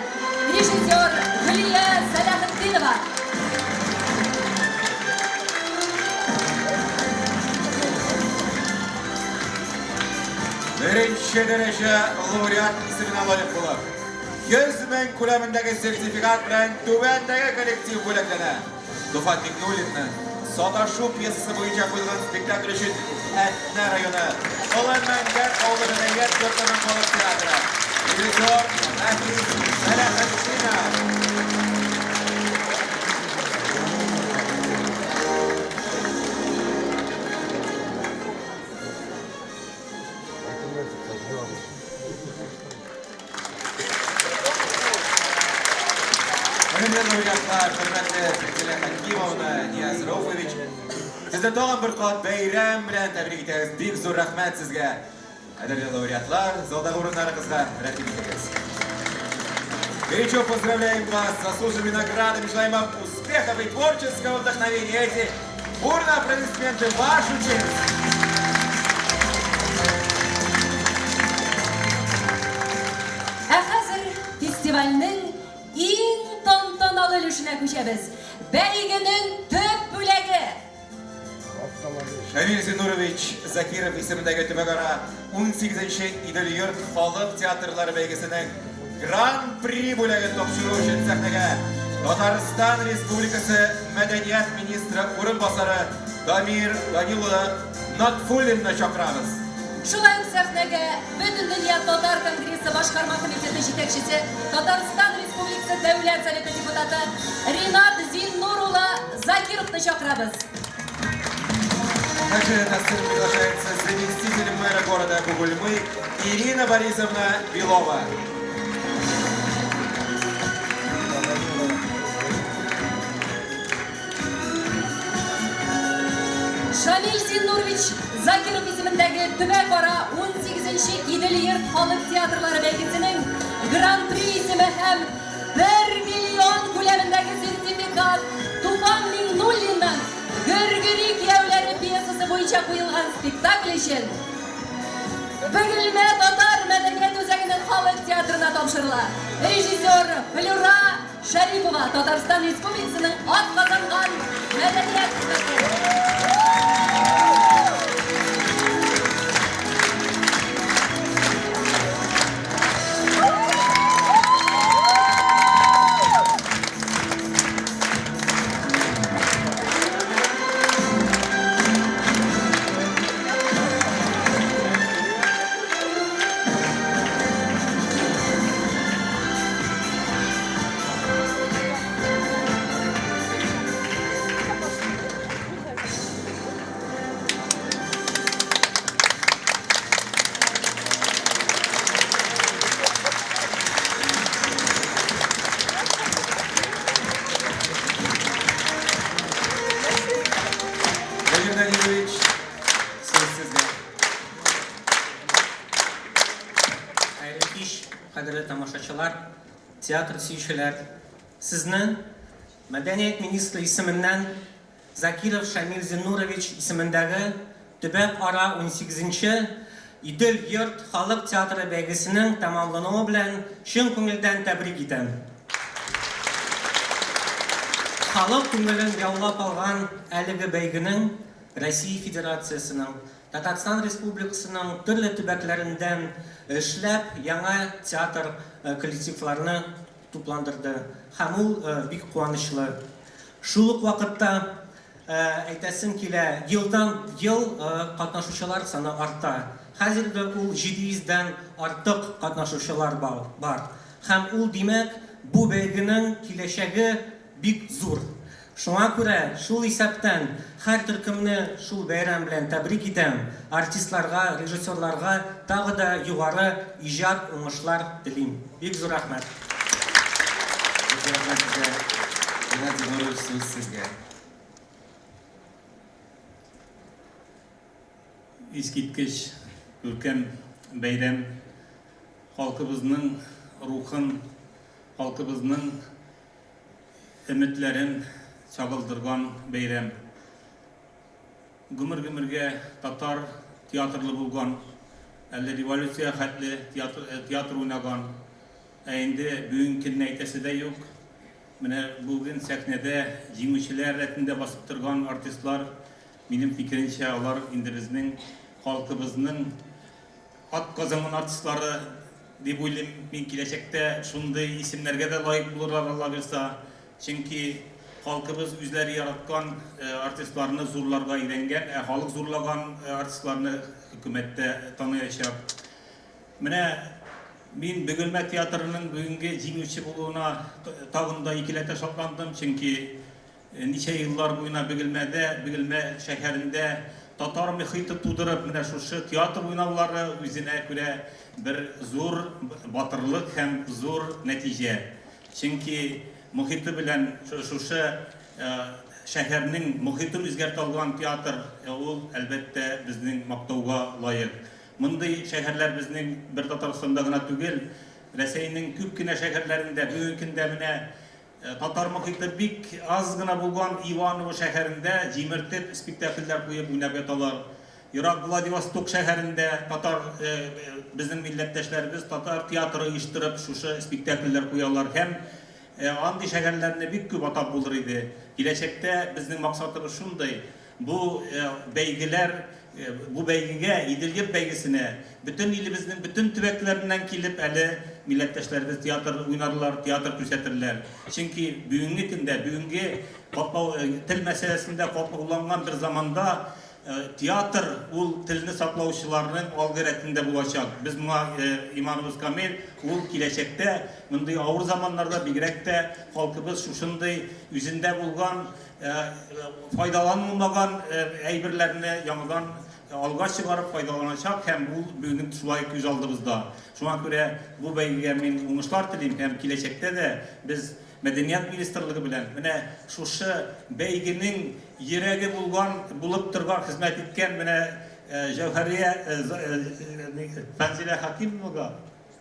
B: Режиссер Гөлия Сәләхетдинова.
C: Беренче дәрәҗә лауреат исеменә лаек булып, 100 мең күләмендәге сертификат белән түбәндәге коллектив бүләкләнә. Туфан Миңнуллинның Саташу пьесасы буенча куелган спектакль өчен Әтнә районы Олы Мәңгәр авылы мәдәният йортының халык театры. Режиссер Рафис Сәләхетдинов. Хөрмәтле лауреатлар, хөрмәтле Фәрзилә Хәкимовна, Нияз Рауфович, сезне тагын бер кат бәйрәм белән тәбрик итәбез. Бик зур рәхмәт сезгә. Кадерле лауреатлар, залдагы урыннарыгызга рәхим итегез. Горячо поздравляем вас с заслуженными наградами, желаем вам успехов и творческого вдохновения. Эти бурные аплодисменты в вашу честь.
B: Ә хәзер фестивальнең иң тантаналы өлешенә күчәбез. Бәйгенең төп бүләге!
C: Шамил Зиннурович Закиров исемендәге төбәкара 18-нче Идел-йорт халык театрлары бәйгесенең Гран-при бүләген тапшыру өчен сәхнәгә Татарстан Республикасы мәдәният министры урынбасары Дамир Данил улы Нотфуллинны чакырабыз.
B: Шулай ук сәхнәгә Бөтендөнья татар конгрессы башкарма комитеты җитәкчесе, Татарстан Республикасы Дәүләт Советы депутаты Ринат Зиннур улы Закировны чакырабыз.
C: Также на сцену приглашается заместитель мэра города Бугульмы Ирина Борисовна Белова.
B: Шамил Зиннурович Закиров исемендәге төбәкара 18-нче Идел-Йорт халык театрлары бәйгесенең Гран-при исеме һәм 1 миллион күләмендәге сертификат Туфан Миңнуллинның Гөргөри кияүләре пьесасы буенча куелган спектакль өчен Бөгелмә татар мәдәният үзәгенең халык театрына тапшырыла. Режиссер Флюра Шәрипова, Татарстан Республикасының атказанган мәдәният хезмәткәре.
F: кадерле тамашачылар, театр сөючеләр! Сезне Мәдәният министры исеменнән Закиров Шамил Зиннурович исемендәге төбәк-ара унсигезенче Идел-йорт халык театры бәйгесенең тәмамлануы белән чын күңелдән тәбрик итәм. Халык күңелен яулап алган әлеге бәйгенең Россия Федерациясенең, Татарстан Республикасының төрле төбәкләрендән эшләп яңа театр коллективларны тупландырды һәм ул бик куанычлы. Шул ук вакытта әйтәсем килә, елдан ел катнашучылар саны арта. Хәзер дә ул 700 дән артык катнашучылар бар. Һәм ул, димәк, бу бәйгенең киләчәге бик зур. Шуңа күрә, шул исәптән, һәр төркемне шул бәйрәм белән тәбрик итәм, артистларга, режиссерларга тагы да югары иҗат уңышлар телим. Бик зур рәхмәт.
C: Бик зур рәхмәт сезгә, Ринат Зиннурович, сүз сезгә.
G: Искиткеч күркәм бәйрәм, халкыбызның рухын, халкыбызның Өметләрен чагылдырган бәйрәм. Гомер-гомергә татар театрлы булган, әле революциягә хәтле театр, театр уйнаган. Ә инде бүгенге көнне әйтәсе дә юк. Менә бүген сәхнәдә җиңүчеләр рәтендә басып торган артистлар, минем фикеренчә, алар инде безнең халкыбызның Атказанган артистлары дип уйлыйм мин, киләчәктә шундый исемнәргә дә лаек булырлар, Алла бирса. Чөнки халкыбыз үзләре яраткан артистларны зурларга өйрәнгән, ә халык зурлаган артистларны хөкүмәт тә таныячак. Менә мин Бөгелмә театрының бүгенге җиңүче булуына тагын да икеләтә шатландым, чөнки Ничә еллар буена Бөгелмәдә, Бөгелмә шәһәрендә татар мөхите тудырып, менә шушы театр уйнаулары үзенә күрә бер зур батырлык һәм зур нәтиҗә. Чөнки мохиты белән шушы шәһәрнең мохитын үзгәртә алган театр, ул, әлбәттә, безнең мактауга лаек. Мондый шәһәрләр безнең бер Татарстанда гына түгел, Рәсәйнең күп кенә шәһәрләрендә, бүгенге көндә менә Татар мохите бик аз гына булган Иваново шәһәрендә җимертеп спектакльләр куеп уйнап яталар. Ерак Владивосток шәһәрендә татар безнең милләттәшләребез татар театры оештырып шушы спектакльләр куялар һәм андый шәһәрләрне бик күп атап булыр иде. Киләчәктә безнең максатыбыз шундый, Бу бәйгеләр, бу бәйгегә, Идел-йорт бәйгесенә бөтен илебезнең бөтен төбәкләреннән килеп әле милләттәшләребез театр уйнарлар, театр күрсәтерләр. Чөнки бүгенге көндә, бүгенге катлау, тел мәсьәләсендә катлауланган бер заманда театр ул телне саклаучыларның алгы рәтендә булачак. Без моңа иманыбыз камил, ул киләчәктә мондый авыр заманнарда бигрәк тә халкыбыз шушындый үзендә булган Файдаланылмаган әйберләрне яңадан алга чыгарып файдаланачак һәм ул бүген шулай күз алдыбызда. Шуңа күрә бу бәйгегә мин уңышлар телим һәм киләчәктә дә без Мәдәният министрлыгы белән менә шушы бәйгенең йөрәге булган, булып торган, хезмәт иткән менә Җәүһәрия Фәнзилә Хәкимовага,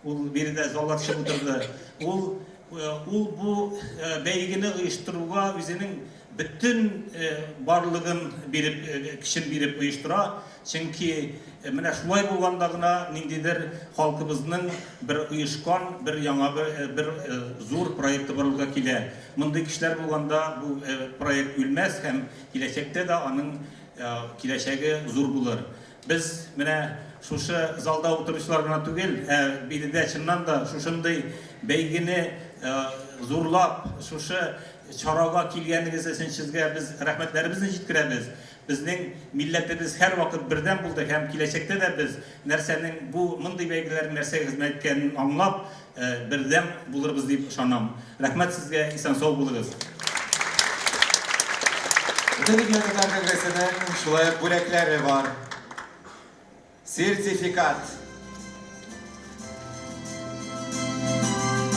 G: Ул биредә залга төшеп утырды. Ул ул бу бәйгене оештыруга үзенең бөтен барлыгын биреп, көчен биреп оештыра. Чөнки менә шулай булганда гына ниндидер халкыбызның бер оешкан, бер яңа бер зур проекты барлыкка килә. Мондый кешеләр булганда бу проект үлмәс һәм киләчәктә дә аның киләчәге зур булыр. Без менә шушы залда утыручылар гына түгел, ә биредә чыннан да шушындый бәйгене зурлап, шушы чарага килгәнегез өчен сезгә без рәхмәтләребезне җиткерәбез. Безнең милләтебез һәрвакыт бердәм булды һәм киләчәктә дә без нәрсәнең бу мондый бәйгеләрнең нәрсәгә хезмәт иткәнен аңлап, бердәм булырбыз дип ышанам. Рәхмәт сезгә, исән-сау булыгыз.
C: Бөтендөнья татар конгрессының шулай ук бүләкләре бар. Сертификат.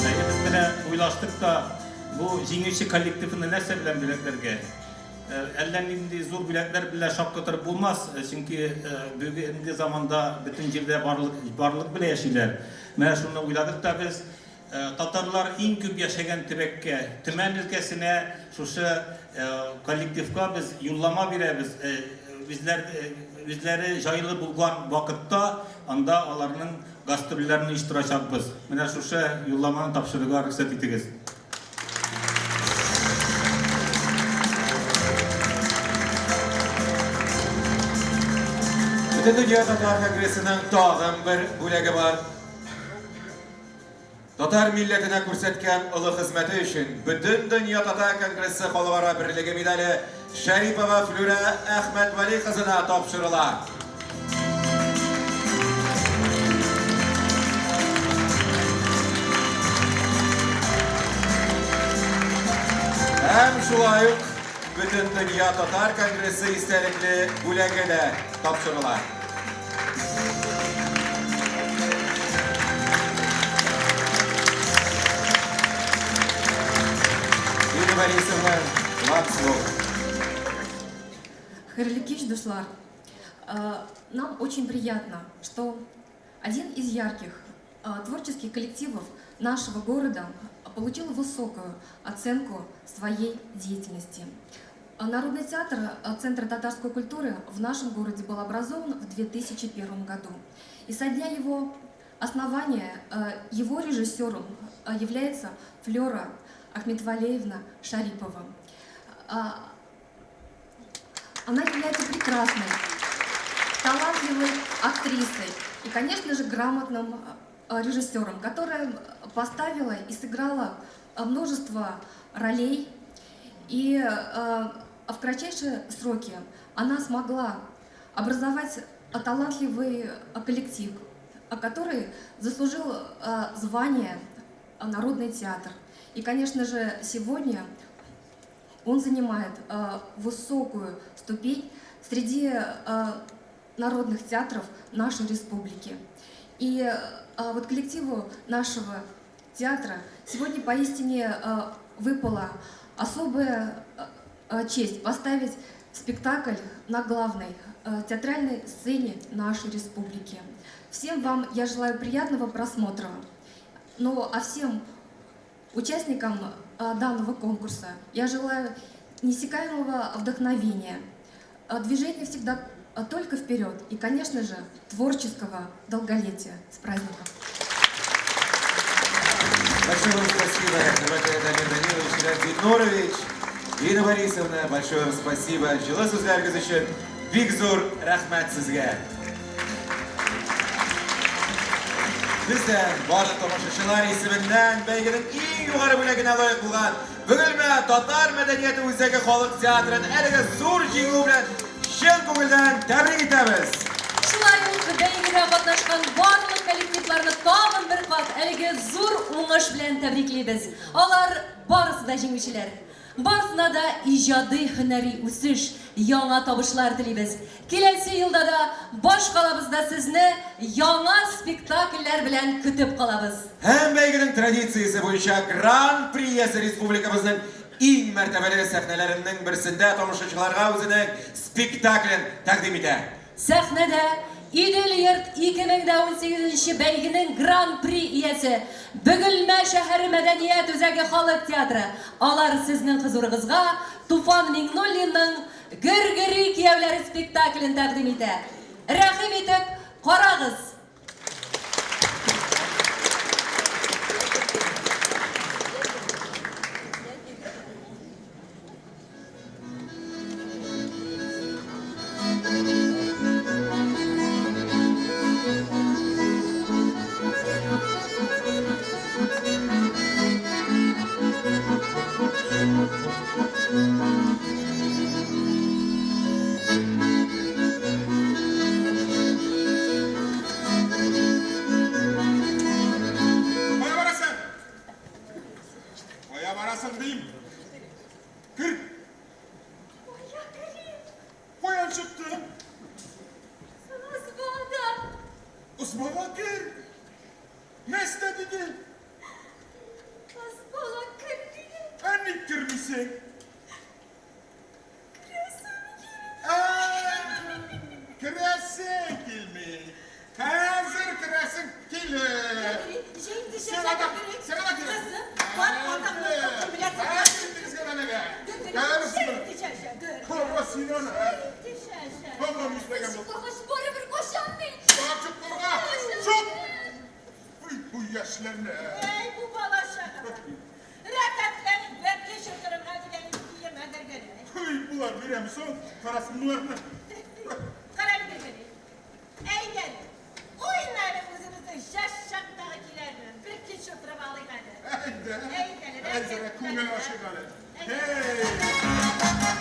G: Әйе, без менә уйлаштык та, бу җиңүче коллективны нәрсә белән бүләкләргә? Әллә нинди зур бүләкләр белән шаккатырып булмас, чөнки бүгенге заманда бөтен җирдә барлык барлык белән яшиләр. Менә шуны уйладык та без, татарлар иң күп яшәгән төбәккә, Төмән өлкәсенә шушы коллективка без юллама бирәбез. Үзләр үзләре җайлы булган вакытта анда аларның гастрольләрен оештырачакбыз. Менә шушы юлламаны тапшырырга рөхсәт итегез.
C: Бөтендөнья татар конгрессының тагын бер бүләге бар. Татар милләтенә күрсәткән олы хезмәте өчен Бөтендөнья татар конгрессы халыкара берлеге медале Шәрипова Флүрә Әхмәтвәли кызына тапшырыла. Һәм шулай ук Бөтендөнья татар конгрессы истәлекле бүләге дә тапшырыла. Лилия Борисовна, вам слово.
B: Хәерле кич, дуслар. Нам очень приятно, что один из ярких творческих коллективов нашего города получил высокую оценку своей деятельности. Народный театр Центра татарской культуры в нашем городе был образован в 2001 году. И со дня его основания его режиссером является Флера Ахметвалеевна Шарипова. Она является прекрасной, талантливой актрисой и, конечно же, грамотным режиссером, которая поставила и сыграла множество ролей. И в кратчайшие сроки она смогла образовать талантливый коллектив, который заслужил звание «Народный театр». И, конечно же, сегодня он занимает высокую ступень среди народных театров нашей республики. И вот коллективу нашего театра сегодня поистине выпала особая честь поставить спектакль на главной театральной сцене нашей республики. Всем вам я желаю приятного просмотра. Ну а всем участникам данного конкурса я желаю неиссякаемого вдохновения, движения всегда только вперед и, конечно же, творческого долголетия. С праздником!
C: Большое вам спасибо, хөрмәтле Дамир Данилович, Рәмзи Нурович, Ирина Борисовна, большое вам спасибо. Җылы сүзләрегез өчен бик зур рәхмәт сезгә. Без дә барлык тамашачылар исеменнән бәйгенең иң югары бүләгенә лаек булган Бөгелмә татар мәдәнияте үзәге халык театрын әлеге зур җиңү белән чын күңелдән тәбрик итәбез.
B: Шулай ук бәйгедә катнашкан барлык коллективларны тагын бер кат әлеге зур уңыш белән тәбриклибез. Алар барысы да җиңүчеләр. Барысына да иҗади һөнәри үсеш, яңа табышлар телибез. Киләсе елда да башкалабызда сезне яңа спектакльләр белән көтеп калабыз.
C: Һәм бәйгенең традициясе буенча Гран-при иясе республикабызның иң мәртәбәле сәхнәләренең берсендә тамашачыларга үзенең спектаклен тәкъдим итә.
B: Сәхнәдә Идел-йорт 2018 нче бәйгенең Гран-при иясе, Бөгелмә шәһәре мәдәният үзәге халык театры. Алар сезнең хозурыгызга Туфан Миңнуллинның Гөргөри кияүләре спектаклен тәкъдим итә. Рәхим итеп, карагыз!
H: Кая барасың? Кая барасың дим? Кер!
B: Кая керим?
H: Каян чыктың?
B: Ызбадан.
H: Ызбага кер! Нәрсә дидең?
B: Ызбага кер дидем.
H: Ә ник кермисең? син аны, ә? Тагын нишләгән бу?
I: Чыккач, барыбер качам мин.
H: Чыгып чыккырга! Чык! Уй, бу яшьләрне, ә?
D: Әй, бу бала чага. Рәхәтләнеп бәбкә чыртырырга дигән кием әзергәләй.
H: Уй, болар бирәме соң? Карасын боларны.
D: Кара әле, Гөлгенәй. Әйдә әле, уйна әле үзебезнең яшь чактагы көйләрне. Бер кич утырып алыйк әле.
H: Әйдә.
D: Әйдә әле,
H: Әзрәк күңел ачыйк әле.
D: Әйдә.
H: Һей!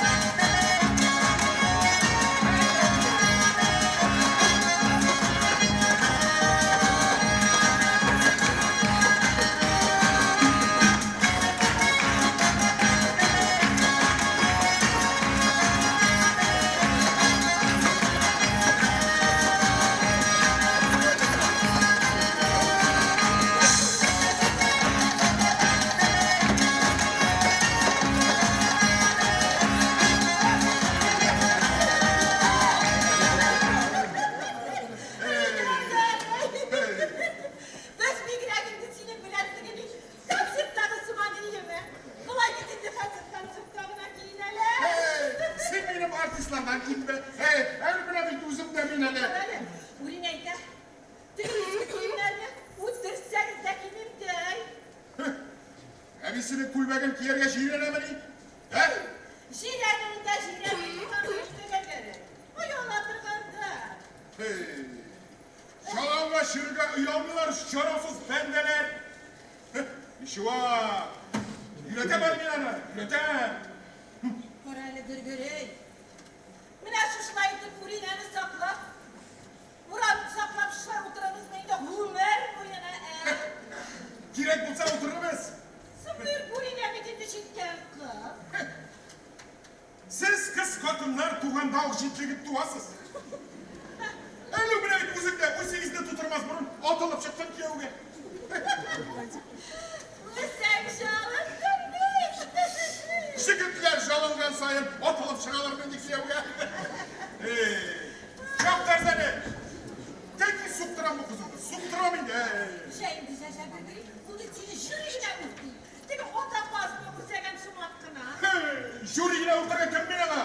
D: Без бигрәк инде синең белән теге бит концерттагы сыман иеме? Болай бит инде хәзер концертта гына киенәләр.
H: Һей! Син минем артистлардан кимме? Һей, әле менә бит үзем дә мин әле.
D: Әле, Үринә әйтә, теге иске киемнәрне үтерсәгез дә кимим ди.
H: Әбисенең күлмәген кияргә җирәнәмени? Ә?
D: Җирәнүен дә җирәнми торган эшләгәннәре. Ояла торганда.
H: Һей! Чалаңга чиргә оялмыйлар, чарасыз бәндәләр. Ничего. Өйрәтәм әле мин аны, өйрәтәм.
D: Кара әле, Гөргөрәй. Менә шушылай итеп Үринәне саклап, урам саклап шулай утырабызмы инде гомер буена, ә?
H: Кирәк булса утырырбыз.
D: Соң Үринә бит инде җиткән кыз.
H: Сез кыз хатыннар туганда ук җитлегеп туасыз. Әле менә бит үзең дә 18-не тутырмас борын атылып чыктың кияүгә.
D: Үзең жалындың бит.
H: Җегетләр жалынган саен атылып чыгалар инде кияүгә. Эй, чап тәрзәне. Тәки суктырам бу кызыңны, суктырам инде. Эй.
D: Җә инде, җә, җә, Гөргөри. Ул бит сине җүри генә үрти. Теге ата казны үрсәгән сымак кына.
H: Һей, җүри генә үртәгән кем мин аңа?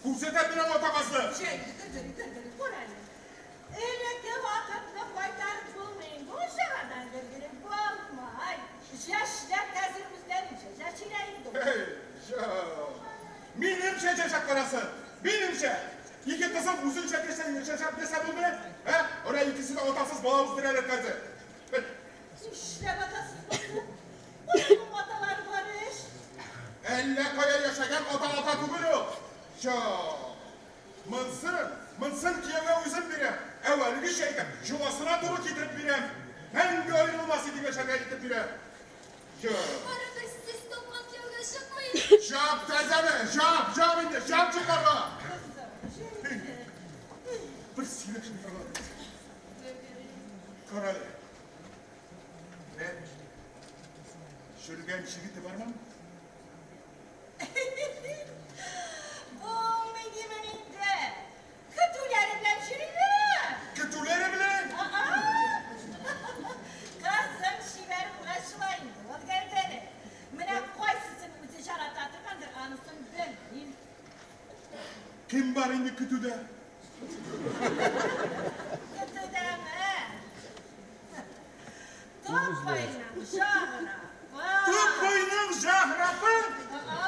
H: Күрсәтәм мин аңа ата казны.
D: Җә инде, Гөргөри, Гөргөри, кара әле. Элекке вакытны кайтарып булмый инде. Ул чагадан Гөргөри булмай. Яшьләр хәзер үзләренчә яшиләр инде.
H: Һей, җо. Минемчә яшәп карасы. Минемчә. Ике кызым үзенчә яшәп нәрсә булды? Ә? Ора икесе дә атасыз бала үстерәләр хәзер. Һей,
D: Нишләп атасыз булсын? Аларның аталары бар ич.
H: Әллә кая яшәгән ата ата түгел ул. Җо. Монсын, монсын кияүгә үзем бирәм. Әүвәлгечә әйтәм, җоласына туры китереп бирәм. Мәңге аерылмас итеп яшәргә итеп бирәм. Җо.
I: Барыбер сез тапкан кияүгә чыкмыйм.
H: Жап тәрзәне, жап, жап инде, жап чыгарга.
D: Кызым, җә инде.
H: Бер сөйләшми торган. Кара әле. Менә Шүлгән җегете бармы?
D: Булмый димен инде. Көтүләре белән йөриләр.
H: Көтүләре белән.
D: Кызым чибәр булгач шулай инде, ул гәүдәле. Менә кайсысын үзе жарата торгандыр, анысын белмим.
H: Кем бар инде көтүдә?
D: Көтүдәме? Тупайның жағына.
H: Тупайның жаграпы?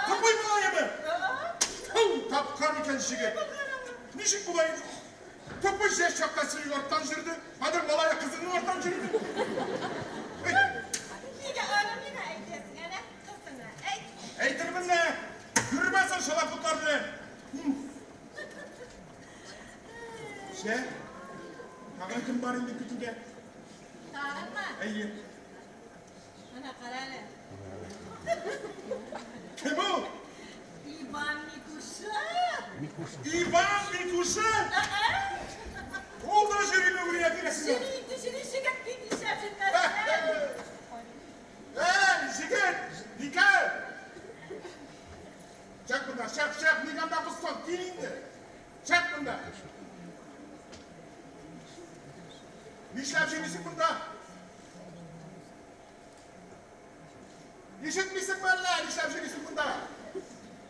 H: Тупай малаемы? Ту, тапкан икән җегет. Ничек була инде? Тупай яшь чакта синең арттан йөрде, хәзер малае кызыңның арттан йөрде.
D: Нигә аны миңа әйтәсең, әнә кызыңа әйт.
H: Әйтермен дә, йөрмәсен шалапутлар белән. Җә, тагын кем бар инде көтүдә?
D: Тагынмы?
H: Әйе.
D: Менә кара әле.
H: Кем ул?
D: Иван Микуша.
H: Иван Микуша? Ул да йөриме үрия тирәсендә?
D: Йөри инде, йөри, җегет бит нишләп йөрмәсен.
H: Эй, җегет, Никәл! Чык монда, чык, чык, ник анда постың? Кил инде. Чык монда. Нишләп йөрисең монда? Ишетмисеңме әллә, нишләп йөрисең монда?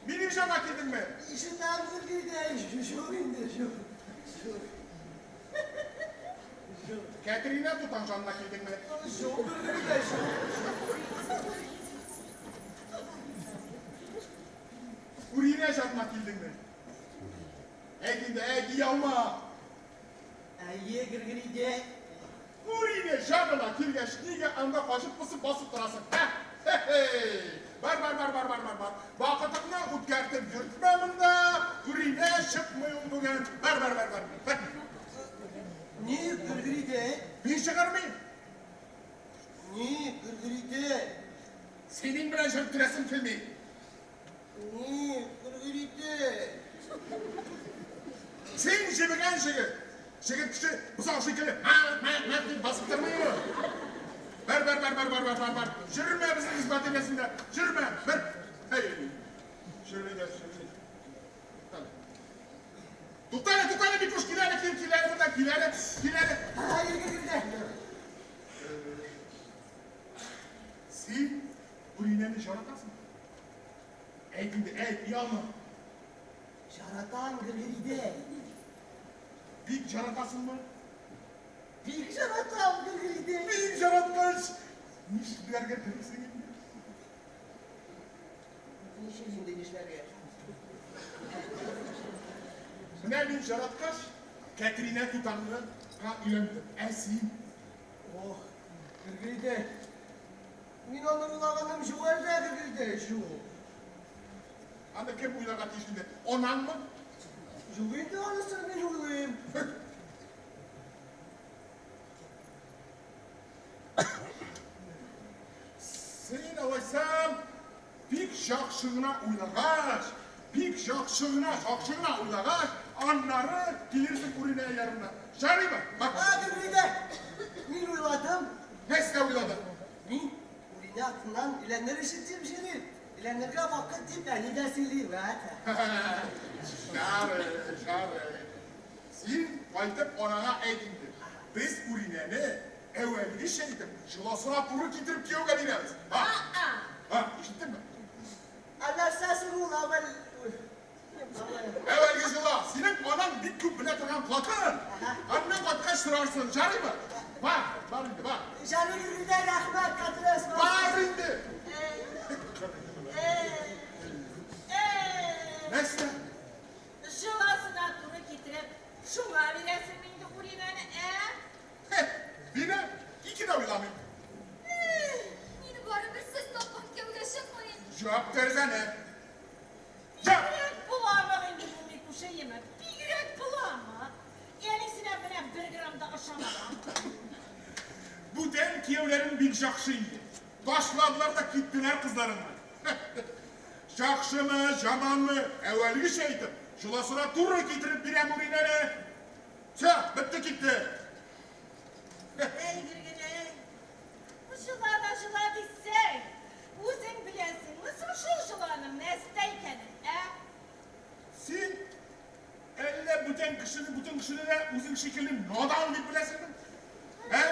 H: Минем җанга килдеңме?
J: Ишетәм, Гөргидәй, юк инде, юк. Юк.
H: Кәтринә тутаң җанына килдеңме?
J: Юк, Гөргидәй, юк.
H: Үринә җанына килдеңме? Әйт инде, әйт, оялма.
J: Әйе, Гөргидәй.
H: Үринә җанына килгәч, нигә анда качып-посып басып торасың, ә? Хе-хе! Бар, бар, бар, бар, бар, бар, бар. Вакытыңны үткәртеп йөртмә монда. Үринә чыкмый ул бүген. Бар, бар, бар, бар. Бар.
J: Ник, Гөргидәй?
H: Мин чыгармыйм.
J: Ник, Гөргидәй?
H: Синең белән чөрттерәсем килми.
J: Ник, Гөргидәй?
H: Син җебегән җегет. Җегет кеше бозау шикелле мә, мә, мә дип басып тормыймы? Бар, бар, бар, бар, бар, бар, бар, бар. Йөрмә безнең изба тирәсендә. Йөрмә, бер. Һәй. Йөрми дә, йөрми. Туктале. Туктале, туктале, Микуш, кил әле, кил, кил әле монда, кил әле, кил әле.
J: Гөргидәй.
H: Син Үринәне жаратасың. Әйт инде, әйт, оялма.
J: Жаратам, Гөргидәй.
H: Бик жаратасыңмы?
J: Бик жаратам, Гөргидәй.
H: Бик жараткач, нишләргә телисең инде?
J: Ничек инде нишләргә?
H: Менә мин жараткач, Кәтринә тутаңга өйләндем. Ә син?
J: Ох, Гөргидәй. Мин аны уйлаганым юк әле, Гөргидәй, юк.
H: Аны кем уйларга тиеш инде? Анаңмы?
J: Юк инде, анысын мин уйлыйм.
H: Син алайсам, бик яхшы гына уйлагач, бик яхшы гына, яхшы гына уйлагач, аннары килерсең Үринә янына. Ярыймы? Бак.
J: А, Гөргидәй, мин уйладым.
H: Нәрсә уйладың?
J: Мин Үринә артыннан өйләнер өчен дип йөрим. Өйләнергә вакыт дип әни дә сөйли, вәт.
H: Ярый, ярый. Син кайтып анаңа әйт инде. Без Үринәне әүвәлгечә итеп, җоласына туры китереп кияүгә бирәбез. Ха? Ха, ишеттеңме?
J: Ә нәрсә соң ул әүвәл?
H: Әүвәлге җола. Синең анаң бик күп белә торган хатын. Аннан кайткач сорарсың, ярыймы? Бар, бар инде, бар.
J: Ярый, Гөргидәй, рәхмәт, кадерле.
H: Бар инде. Нәрсә?
D: Җоласына туры китереп, шуңа бирәсең инде Үринәне, ә?
H: Бирәм, ике дә уйламыйм.
I: Мин барыбер сез тапкан кияүгә чыкмыйм.
H: Җавап тәрәзәне. Җавап!
D: Бигрәк боламык инде бу Микушаемы, бигрәк боламык. Әнисенә менә бер грамм да ошамаган.
H: Бүтән кияүләрең бик яхшы инде. Ташладылар да киттеләр кызларыңны. Яхшымы, яманмы, әүвәлгечә итеп, җоласына туры китереп бирәм Үринәне. Всё, бетте китте.
D: Әй, Гөргидәй, бу җола да җола дисең. Үзең беләсеңме соң шул җоланың нәрсә икәнен, ә?
H: Син әллә бүтән кешене, бүтән кешене дә үзең шикелле надан дип беләсеңме? Ә?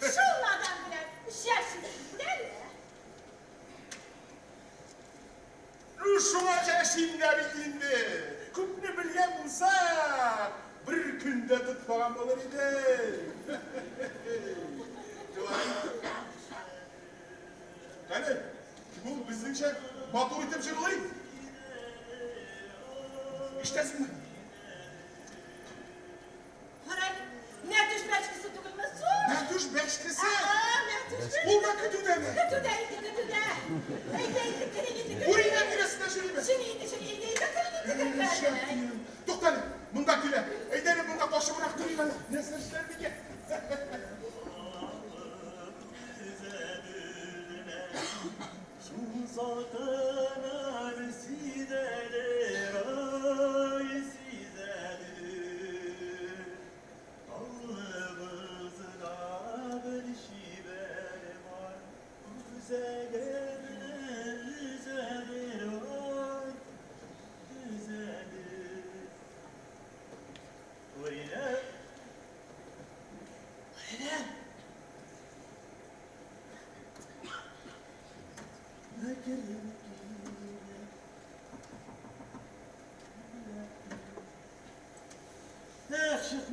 D: Шул надан белән яшисең дә әле?
H: Ну, шуңа яшим дә бит инде. Күпне белгән булсак, бер көндә тотмаган булыр иде. Шулай. Кәне, кем ул безнеңчә матур итеп җырлый? Ишетәсеңме?
D: Кара, Нәтүш бәчкесе түгелме соң?
H: Нәтүш бәчкесе?
D: Ага, Нәтүш бәчкесе.
H: Ул да көтүдәме?
D: Көтүдә инде, көтүдә. Әйдә инде, керик инде, керик.
H: Үринә тирәсендә йөриме?
D: Йөри инде, йөри, әйдә, әйдә, керик инде, керик әле.
H: Туктале, монда килә. Әйдә әле, монда качыбрак торыйк әле. Нәрсә эшләр микән?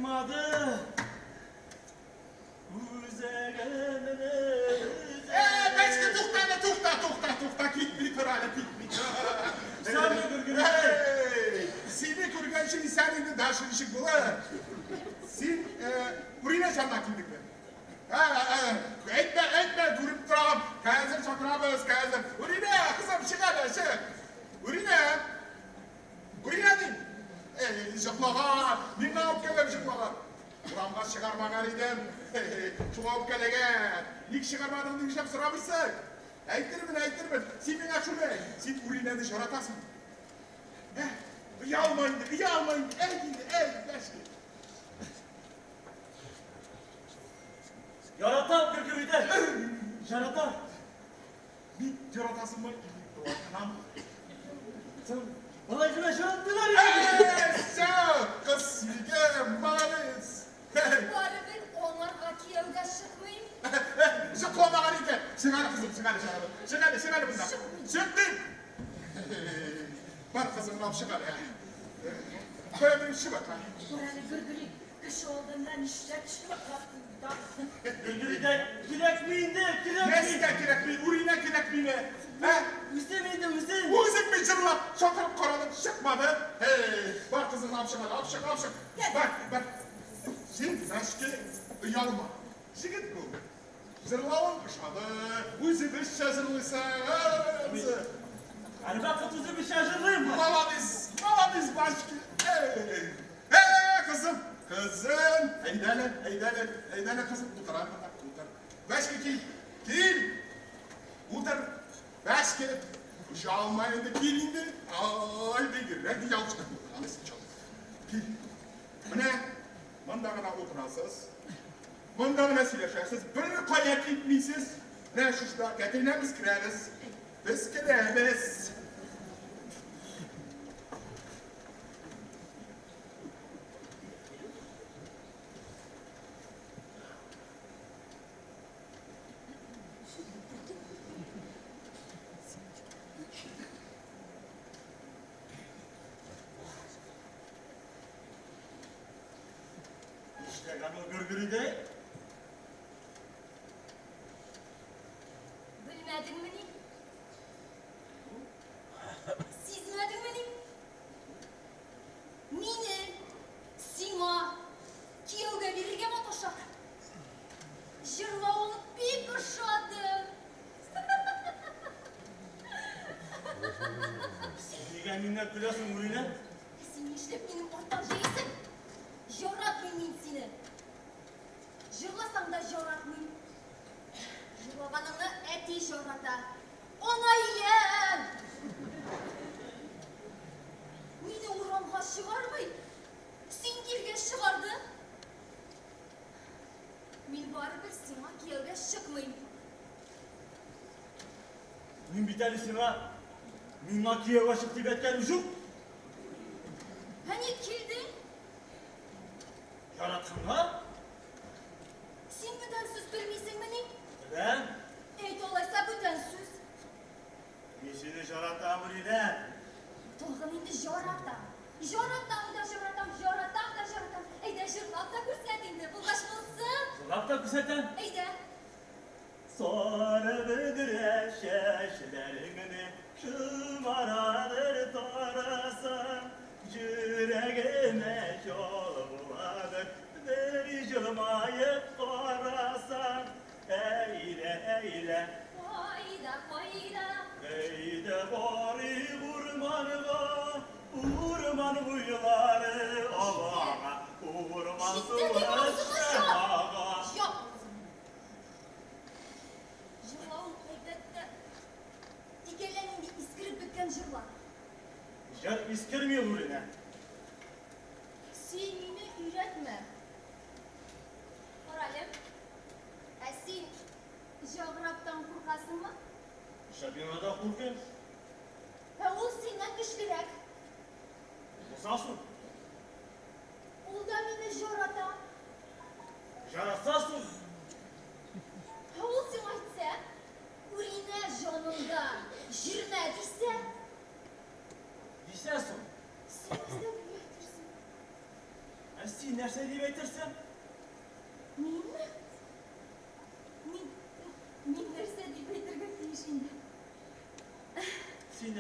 K: Чыкмады. Үзәгемне
H: Бәчке, тукта әле, тукта, тукта, тукта, китми тор әле, китми тор.
K: Исәнме, Гөргери?
H: Сине күргәнче исән инде, дальше ничек булыр? Син Үринә янына килдеңме? Әйтмә, әйтмә, күреп торам. Хәзер чакырабыз, хәзер. Үринә, кызым, чык әле, чык. Үринә. Үринә дим. Эй, йоклаган, миңа үпкәләп йоклаган. Урамга чыгармаган идем. Шуңа үпкәләгән. Ник чыгармадың дип нишләп сорамыйсың? Әйтермен, әйтермен. Син миңа шуны әйт. Син Үринәне яратасың. Оялма инде, оялма инде. Әйт инде, әйт, дәшке.
K: Яратам, Гөргөридә. Яратам.
H: Бик яратасыңмы? Или болай
K: Соң, болай гына яратмыйлар инде.
H: Всё, кыз сөйгән, молодец.
I: Барыбер аңарга кияүгә чыкмыйм.
H: Йокламаган икән. Чык әле, кызым, чык әле, чык әле. Чык әле, чык әле монда. Чык дим. Бар, кызыңны алып чык әле. Кая минем чыбык?
L: Тор әле, Гөргөри, кеше алдында нишләп чыбыклап
K: Гөргөридә кирәкми инде, кирәкми.
H: Нәрсә кирәкми? Үринә кирәкмиме? Ә?
K: Үзем инде, үзем.
H: Үзең бит җырлап, чакырып карадың, чыкмады. Эй, бар, кызыңны алып чык әле, алып чык, алып чык. Бар, бар. Син, Мәшке, оялма. Җегет бул. Җырлавың ошады, үзебезчә җырлыйсың.
K: Һәрвакыт үзебезчә җырлыйм.
H: Молодец, молодец, Башки. Эй, эй, кызым, кызым, әйдә әле, әйдә әле, әйдә әле, кызым, утыр монда, утыр. Башки, кил, кил. Утыр. Башки, оялма инде, кил инде. Ай, бигрәк ялчы. Кил. Менә монда гына утырасыз. Монда гына сөйләшәсез, бер кая китмисез. Менә шушта Кәтенә без керәбез. Без керәбез.
K: Нишләгән ул Гөргөридә?
I: Белмәдеңмени? Сизмәдеңмени? Мине сиңа кияүгә бирергә маташа. Җырлавың бик ошады.
K: Син нигә миннән көләсең, Үринә?
I: Син нишләп минем арттан йөрисең? Яратмыйм мин сине. Җырласаң да яратмыйм. Җырлаганыңны әти ярата. Анаем! Мине урамга чыгармый. Син килгәч чыгарды. Мин барыбер сиңа кияүгә чыкмыйм.
K: Мин бит әле сиңа миңа кияүгә чык дип әйткәнем юк.
I: Ә ник килдең?
K: Яратканга?
I: Син бүтән сүз белмисеңмени?
K: Беләм.
I: Әйт алайса бүтән сүз.
K: Мин сине яратам, Үринә.
I: Тагын инде яратам. Яратам да яратам, яратам да яратам. Әйдә җырлап та күрсәт инде, булгач булсын.
K: Җырлап та күрсәтәм.
I: Әйдә.
K: Сары бөдрә чәчләреңне шомарадыр тарасаң, йөрәгемә җал буладыр бер җылмаеп карасаң. Әйдә, әйдә.
I: Кайда, кайда?
K: Әйдә барыйк урманга, урман буйлары алага, урман
I: Җитте дип
K: суы
I: авызыңны яп.
K: ага.
I: Яп авызыңны. Җырлавың әйбәт тә. Тик әллә нинди искереп беткән җырлар.
K: Җыр искерми ул, Үринә.
I: Син мине өйрәтмә. Карале. Ә син җаграптан куркасыңмы?
K: Нишләп мин анардан куркыйм?
I: Ә ул синнән көчлерәк.
K: Булса соң.
I: Ул да мине ярата.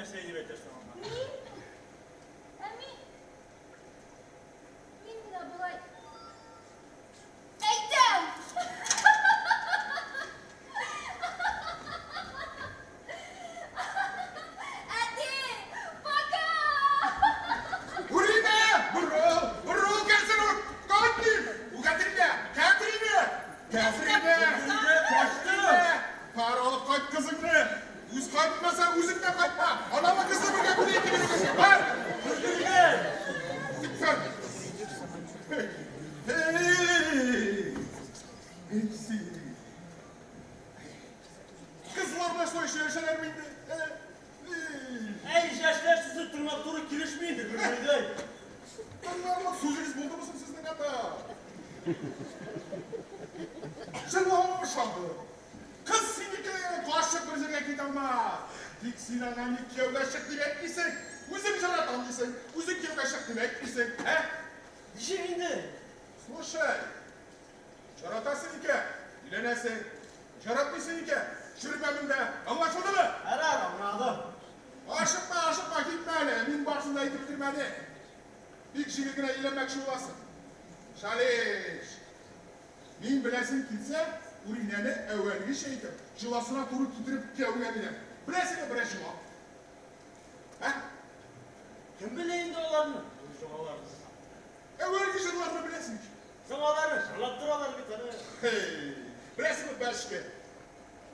K: нәрсә дип әйтерсең аңа?
I: Мин? Ә мин? Мин менә болай әйтәм! Әти, пока!
H: Үринә! Борыл! Борыл, кәсерүк! Кайтмыйм! Үгәтринә! Кәтринә! Кәтринә! Кәтринә! Пар алып кайт кызыңны! Үз кайтмаса, үзең дә кайтма! Анамы кызы бергә күрә килербез! Бар! Китсен! Эй! Эй, син! Кызлар да шулай сөйләшәләрме инде?
K: Әй, яшьләр сүзе тыңлап туры килешми инде, Гөлгөлдәй.
H: Тыңларлык сүзегез булдымы соң сезнең анда? Җырлавыма ышанды. Кыз синеке, качып бер җиргә китә алмас. Тик син аңа ник кияүгә чык дип әйтмисең? Үзең җыратам дисең, үзең кияүгә чык дип әйтмисең, ә?
K: Ничек инде?
H: Слушай, җыратасың икән, өйләнәсең. Җыратмыйсың икән, чүрмә монда. Аңлашылдымы?
K: Ярар, аңладым.
H: Ашыкма, ашыкма, китмә әле. Мин барысын да әйтеп бетермәдем. Бик җиңел генә өйләнмәкче буласың. Шалиш! Мин беләсең килсә, Үринәне әүвәлгечә итеп, җыласына туры китереп кияүгә бирәм. Беләсеңме берәр җыла? Ә?
K: Кем белә инде аларны? Ул җылаларны.
H: Әүвәлге җырларны беләсең ич.
K: Соң аларны җырлап торалар бит аны.
H: Хей! Беләсеңме, Бәшке?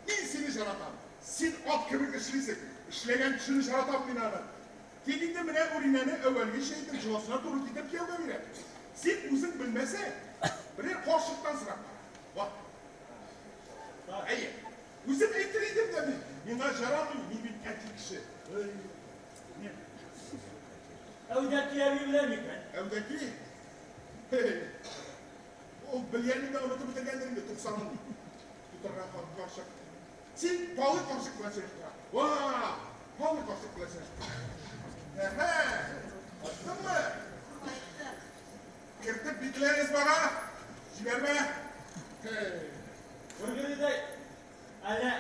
H: Мин сине җаратам. Син ат кебек эшлисең. Эшләгән кешене җаратам мин аны. Тик инде менә Үринәне әүвәлгечә итеп, җыласына туры китереп кияүгә бирәм. Син үзең белмәсәң, берәр карчыктан сорап кара. Бар. Әйе. Үзем әйтер идем дә бит. Миңа җарамый, мин бит әти кеше.
K: Әүдәки әби белә микән?
H: Әүдәки? Хей. Ул белгәнен дә онытып бетергәндер инде, туксанын тутырган карчык. Син Палый карчык белән сөйләшеп тора. Ва! Палый карчык белән сөйләшеп тора. Әһә! Кайттыңмы?
L: Кайттык.
H: Кертеп бикләгез бара. Җибәрмә. Хей.
K: Гөргөридәй, әллә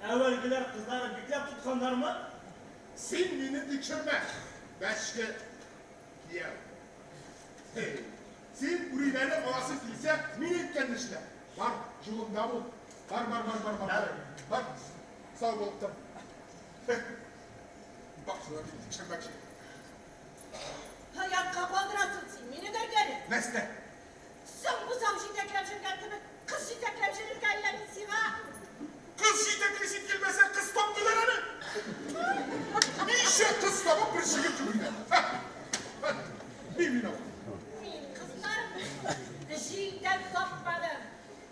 K: әүвәлгеләр кызларын бикләп тотканнармы?
H: Син мине тикшермә, бәчке кияү. Хей. Син Үринәне аласы килсә, мин әйткәнне эшлә. Бар, юлыңда бул. Бар, бар, бар, бар, бар. Бар. Сау булып тор. Баксына мин тикшермәкче.
L: Оятка калдырасың син мине, Гәргәри.
H: Нәрсә?
L: Соң бозау җитәкләп йөргән кебек, кыз җитәкләп йөрергә әллә мин сиңа?
H: Кыз җитәклисе килмәсә, кыз таптылар аны. Ничә кыз табып бер җегет юк иде. Мин виноват.
L: Мин кызларны җилдән тапмадым.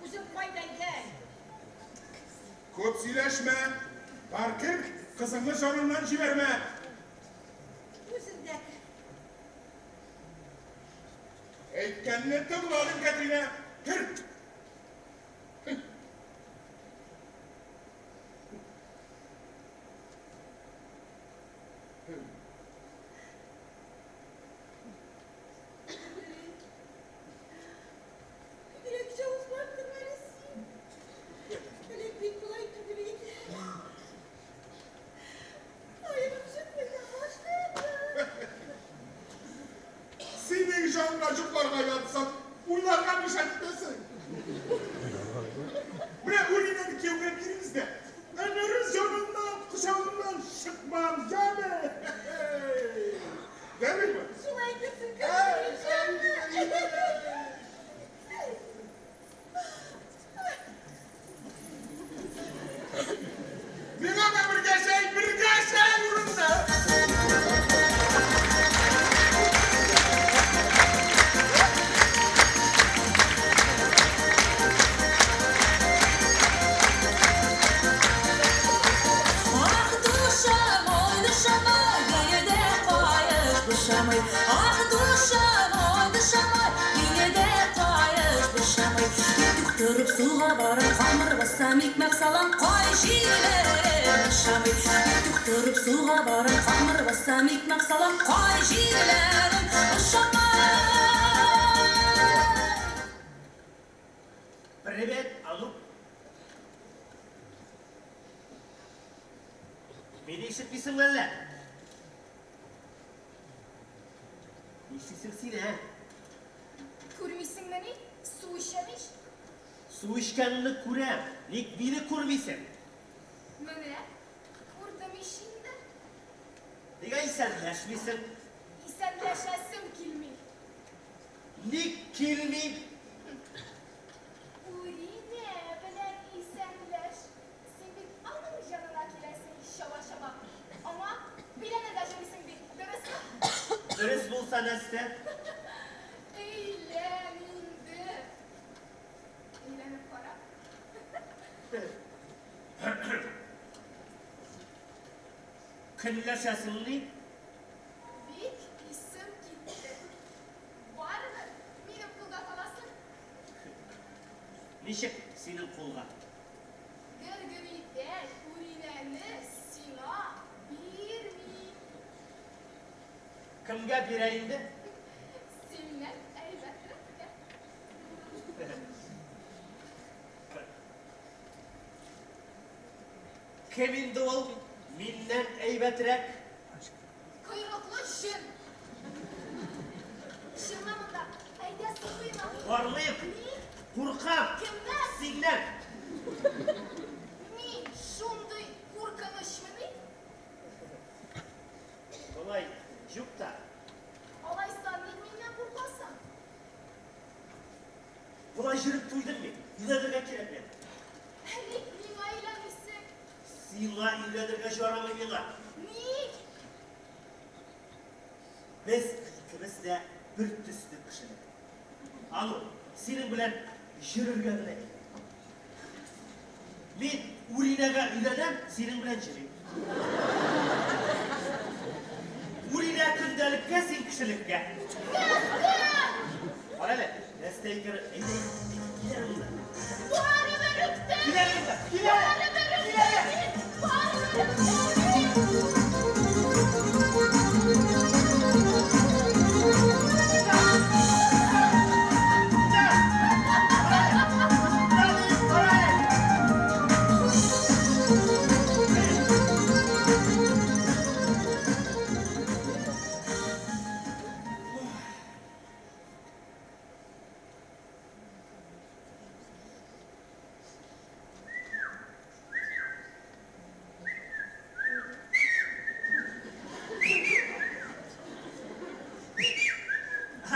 L: Үзең кайда идең?
H: Күп сөйләшмә. Бар кер, кызыңны җаныңнан җибәрмә.
L: Үзең дә кер.
H: Әйткәнне тыңла, дим, Кәтринә. Кер.
L: Бигрәк җавызландың әле син. Элек бит болай түгел иде. Аерым җитмәгән башлады.
H: Синең җанга җокларга ятсам, уйларга мешать итәсең. Менә Үринәне кияүгә бирегез дә, әмере җаныннан, кочагыннан чыкмам, яме. Дәмиме?
L: Шулай әйтерсең, кеше җанны.
H: Миңа да бергә чәй, бергә чәй урында.
B: Ах, душа мой, душа мой, гиеде каеш бушамый. Ах, душа мой, душа мой, гиеде каеш бушамый. Иртүк торып суга барам, камыр басам, икмәк салам, кай җирләрем ошамый. Иртүк торып суга барам, камыр басам, икмәк салам, кай җирләрем ошамый.
K: Привет, алу. Мине ишетмисеңме әллә?
J: Нишлисең син, ә?
I: Күрмисеңмени? Су эчәм ич.
J: Су эчкәнеңне күрәм. Ник мине күрмисең?
I: Менә, күрдем ич инде.
J: Нигә исәнләшмисең?
I: Исәнләшәсем килми.
J: Ник килми?
I: Үринә белән исәнләш. Син бит аның җанына киләсең чаба-чаба. Аңа өйләнергә җөрисең бит, дөресме?
J: Дөрес булса нәрсә?
I: Өйлән инде. Өйләнеп кара.
J: Көнләшәсең ни?
I: Бик исем китте. Барыбер минем кулга каласың.
J: Ничек синең кулга?
I: Гөргөридәй Үринәне сиңа бирми.
J: Кемгә бирә инде?
I: Синнән әйбәтрәккә.
J: Кем инде ул миннән әйбәтрәк?
I: Койрыклы җен. Чыкма монда. Әйдә су коена.
J: Бармыйм.
I: Ник?
J: Куркам.
I: Кемнән?
J: Синнән.
I: Мин шундый куркынычмыни?
J: Болай юк та.
I: Алайса ник миннән куркасың?
J: Болай йөреп туйдым мин. Өйләнергә кирәк миңа.
I: Ә ник миңа өйләнмисең?
J: Сиңа өйләнергә ярамый миңа.
I: Ник?
J: Без икебез дә бер төсле кешеләр. Алло, синең белән йөрергә генә кирәк. Мин Үринәгә өйләнәм, синең белән йөрим. Үринә көндәлеккә, син кешелеккә. Кара әле, нәрсә икән? Әйдә, кил әле монда.
I: Барыбер үктем!
J: Кил әле монда, кил әле!
I: Барыбер
J: Кил әле!
I: үктем! Барыбер үктем!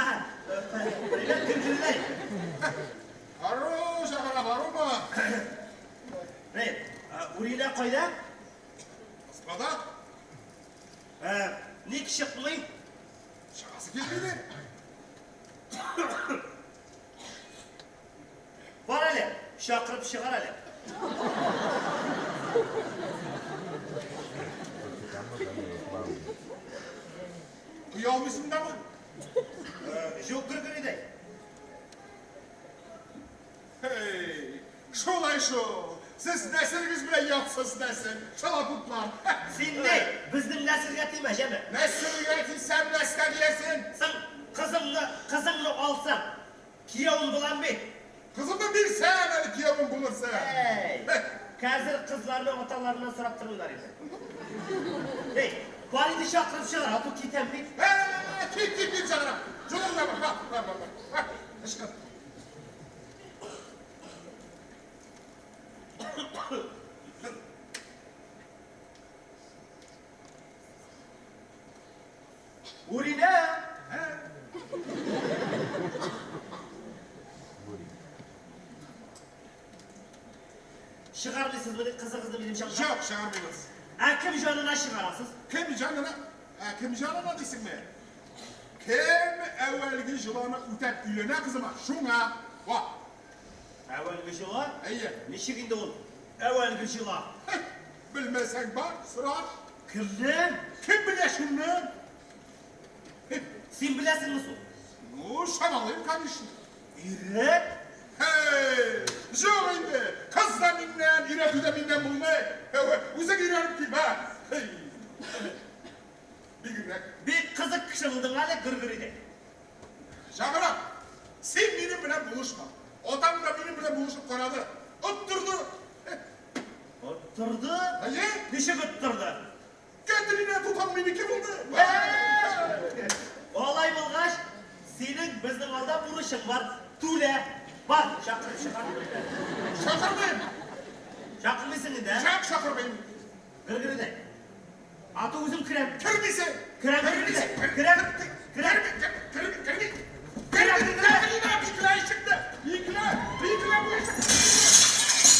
J: Привет, Гөргөридәй.
H: Ару, Жагара, барумы?
J: Привет. Үринә кайда?
H: Москвада.
J: Ник чыкмый?
H: Чыгасы килмиде.
J: Бар әле, чакырып чыгар әле.
H: Оялмыйсың дамы?
J: Юк, Гөргөридәй.
H: Hey, шулай шул. Сез нәселегез белән ятсыз нәсел, шалапутлар.
J: Син ни? Безнең нәселгә тимә, җәме.
H: Нәселгә тисәм, нәрсә диясең?
J: Соң кызымны, кызыңны алсам, киявең булам бит.
H: Кызымны бирсәм әле киявең булырсың.
J: Әй, хәзер кызларны аталарыннан сорап тормыйлар инде. Эй, бар инде чакырып чыгар, а то китәм бит.
H: Э, кит, кит, кит, Жагара. Жолыңда бар, бар, бар, бар. бар. Ычкын.
J: Үринә! Чыгармыйсызмыни кызыгызны минем җанга?
H: Юк, чыгармыйбыз.
J: Ә кем җанына чыгарасыз?
H: Кем җанына? Ә, кем җанына дисеңме? Кем әүвәлге җоланы үтәп өйләнә кызыма? Шуңа. Ва.
J: Әүвәлге җола?
H: Әйе.
J: Ничек инде ул? Әүвәлге җола.
H: Хе, Белмәсәң бар, сораш.
J: Кемнән?
H: Кем белә шуннан?
J: Син беләсеңме соң?
H: Ну, чамалыйм, конечно.
J: Өйрәт?
H: Һей, юк инде. Кыз да миннән, өйрәтү дә миннән булмый. Әүвә, Үзең өйрәнеп кил, ба. Һей. Бигрәк.
J: Бик кызык кеше булдың әле, Гөргөридәй.
H: Жагара, син минем белән булышма. Атаң да минем белән булышып карады. Оттырды.
K: Оттырды?
H: Әйе.
K: Ничек оттырды?
H: Кәтринә тутаң минеке булды.
J: Алай булгач, Безнең алда бурычың бар. Түлә. Бар, чакырып чыгар.
H: Чакырмыйм.
J: Чакырмыйсың инде, ә?
H: Чак чакырмыйм.
J: Гөр-гөрдәй. Аты үзем керәм.
H: Кермисең.
J: Керәм,
H: Кермисең.
J: керәм, керәм.
H: Керми.
J: Керәм,
H: Керми. Биклә ишекне. Биклә. Биклә бу ишекне.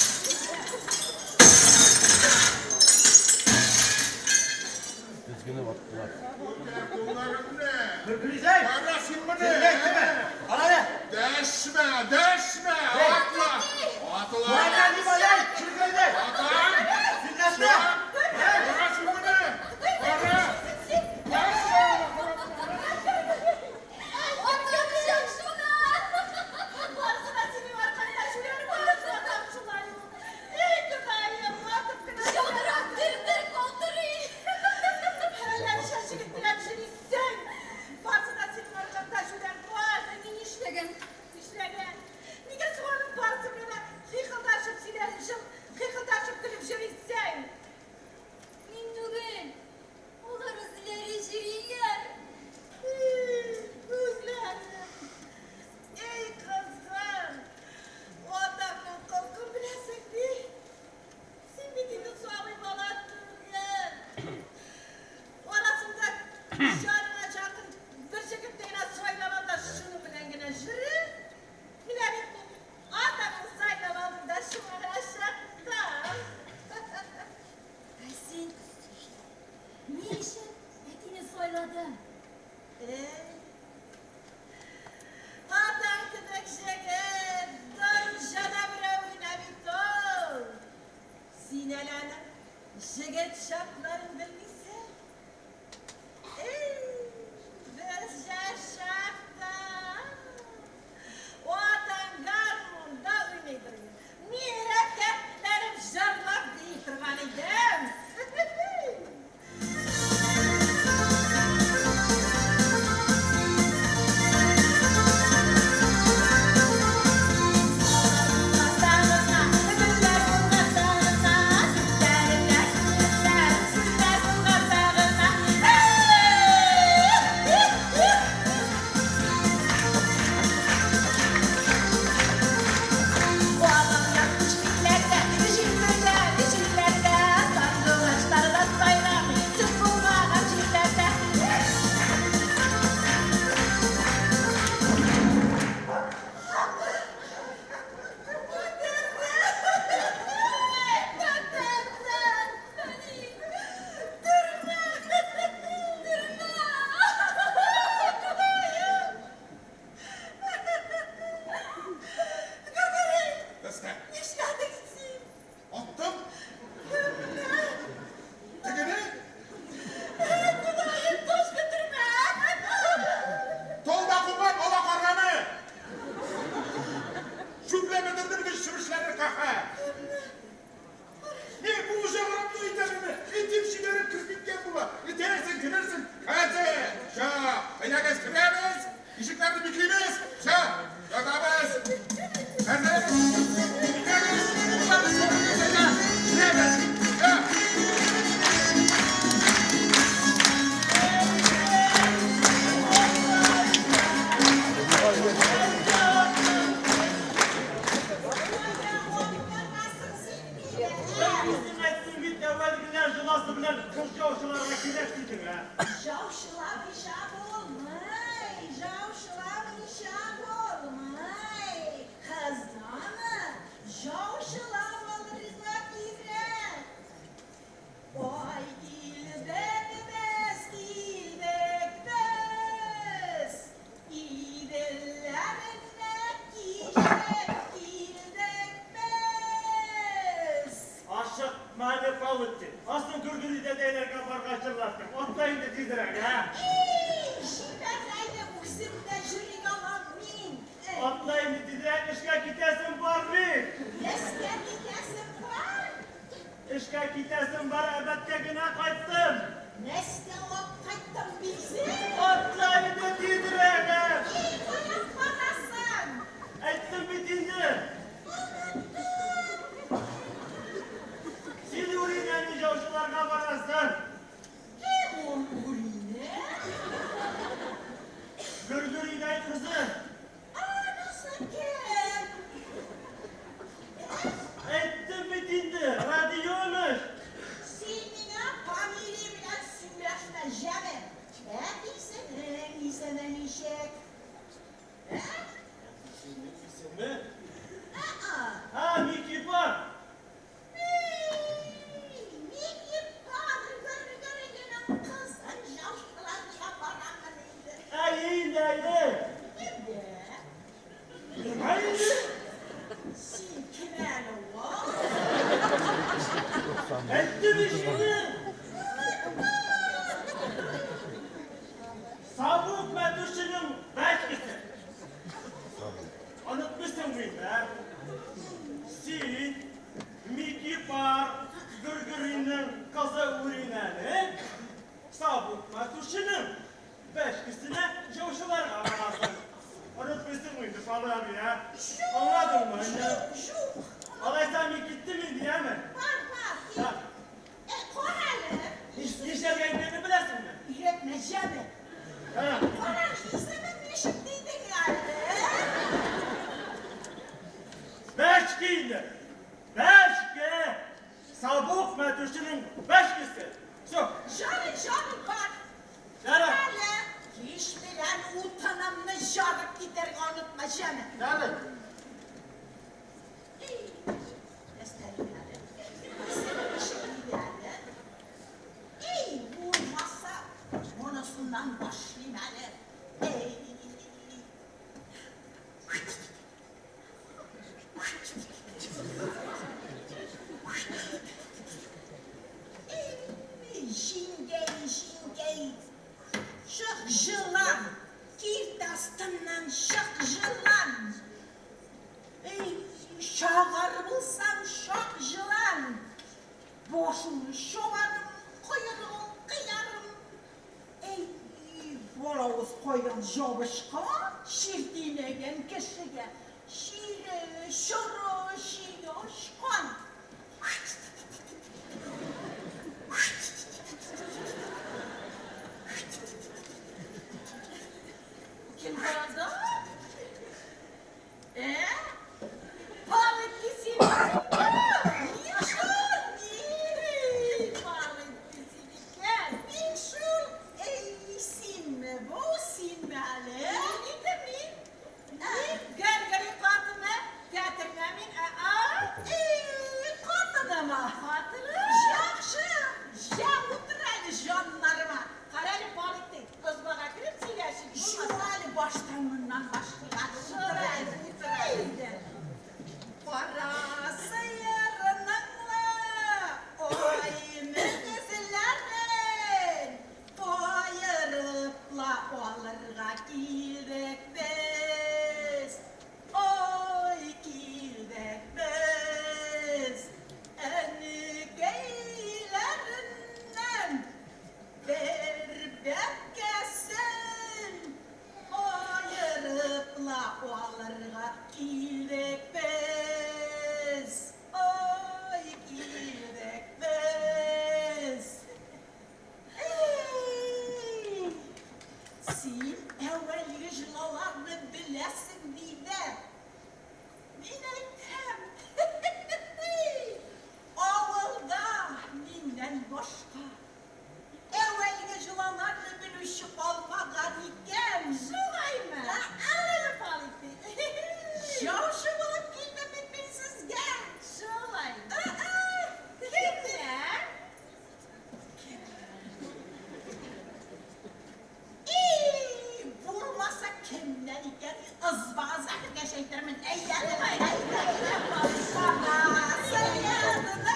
M: Көзгене ваттылар.
H: Кулларымны.
J: Гөр-гөрдәй.
H: Кара син моны.
J: Син әйтме? Кара әле.
H: Дәшмә, дәшмә. Атла. Атла.
J: Кара ни малай? Гөр-гөрдәй.
H: Атам.
J: Син нәрсә?
H: Кара син моны. Кара. Кара.
I: Атам шуна!
L: Барысы да синең аркаңда җүләр барысы да шулай ул. Эй, Ходаем, атып кына
I: Ялтырап дер-дер калтырый!
L: Әллә ничә җегет белән йөрисең. Барысы да синең аркаңда җүләр бар.
I: Әти нишләгән?
L: Нишләгән? Нигә соң аның барысы белән хихылдашып сөйләшеп, хихылдашып көлеп йөрисең?
I: Мин түгел. Алар үзләре йөриләр.
L: Үзләре. Эй, кызым! Атаңның холкын беләсең бит. Син бит инде сабый бала түгел. Арасында җаныңа якын бер җегетне генә сайлап ал да шуның белән генә йөре. Менә бит мин атаңны сайлап алдым да шуңа гына чыктым.
I: Ә син ни өчен әтине сайладың?
L: Эй, атаң кебек җегет, дөньяда берәү генә бит ул. Син әле аның җегет чакларын белмисең. Эй, без яшь чакта атаң гармунда уйный торган. Мин рәхәтләнеп җырлап бии торган идем. Гөлләр булганда гына, гөлләр, гөлләр, гөлләр булганда гына. Балам ятмыш битләрдә, җилләрдә, җилләрдә, сандугачлар да сайрамый, сез булмаган җирләрдә.
H: Нәрсә?
L: Нишләдең син?
H: Аттым. Тегене.
L: Ходаем, таш көттермә!
H: Талда куган ала карганы. Чүпләп бетерде бөтен чебешләрне каһәр. Мин бу җавапны итәмме? Итеп җибәреп кереп киткән була. Итәрсең, керерсең. Хәзер. Ша, әйдәгез керәбез. Ишекләрне биклибез. Ша, ятабыз. Хәзер. Әйдәгез, керәбез, әйдә. Керәбез. Ша.
K: Үзең әйттең бит, әүвәлгеләр йоласы белән кыз яучыларга кирәк дидең, ә?
L: Яучыламыйча булмый, яучыламыйча булмый. Кызны яучылап алырга кирәк. Ай, килдек без, килдек без. Иделләрне кичеп килдек без.
K: Ашыкма әле, Павлович. Асын Гөргөри дәдәйләргә баргач җырларсың. Атла инде тизрәк, ә?
L: Эй, җибәр әле, үзем дә йөри алам мин.
K: Атла инде тизрәк, эшкә китәсем бар бит.
L: Эшкә китәсем бар.
K: Эшкә китәсем бар, әбәткә генә кайттым.
L: Нәрсә алып кайттың бит?
K: Атла инде тизрәк, ә?
L: Эй, кая барасың?
K: Әйттем бит инде.
L: Оныттым.
K: Син Үринәне яучыларга барасың.
L: Кем ул Үринә?
K: Гөргөридәй кызы.
L: Юк, юк.
K: Алайса мин киттем инде, яме?
L: Бар, бар, кит. Ә, кара әле.
K: Нишләргә икәнне беләсеңме?
L: Өйрәтмә, җәме. Кара, исемен ничек дидең әле?
K: Бәшки инде. Бәшке! Сабук мәтүшенең бәшкесе. Все.
L: Жарый, жарый, бар.
K: Ярар.
L: Әле кич белән утынымны жарып китәргә онытма, җәме.
K: Ярар.
L: Әстәлим әле. Исеме ничек иде әле? Эй, булмаса, монысыннан башлыйм әле. Эй. Эй, җиңгәй, җиңгәй. Чык җылан, килт астыннан чык җылан. Эй, чагар булсаң, чак җылан. Башыңны чабарым, койрыгың кыярым. Эй, балавыз кайдан җабышкан чиртиләгән кешегә. Чире, чоры, чиге очкан. Кем бар анда? Ә? Палытти син. Палытти син икән. Мин шул. Эй, синме бу, синме әле? Мин инде мин. Мин Гәргәри катыны, театрга мин, ә-а. Эй, катынымы? Хатыны? Яхшы. Җә, утыр әле җаннарыма. Кара әле, Палытти, ызбага кереп сөйләшик, булмаса. Юк әле, баштан моннан башлыйк әле. Утыр әле, утыр әле. Кара сыерның ла, ай, мөгезләрен аерып ла алырга килдек без. Ой, килдек без. Әнекәйләреннән бер бәбкәсен аерып ла алырга килдек без. Ой, килдек без. Эй, син әүвәлге җылаларны беләсең диде. Мин әйтәм, авылда миннән башка әүвәлге җылаларны белүче калмаган икән. Шулаймы? Ә, Палитти. Яучы булып килдем бит мин сезгә. Шулай. Кемнән? И, булмаса кемнән икән? Ызбага кергәч әйтермен. Әйдә, әйдә, әйдә. Кара сыерның ай,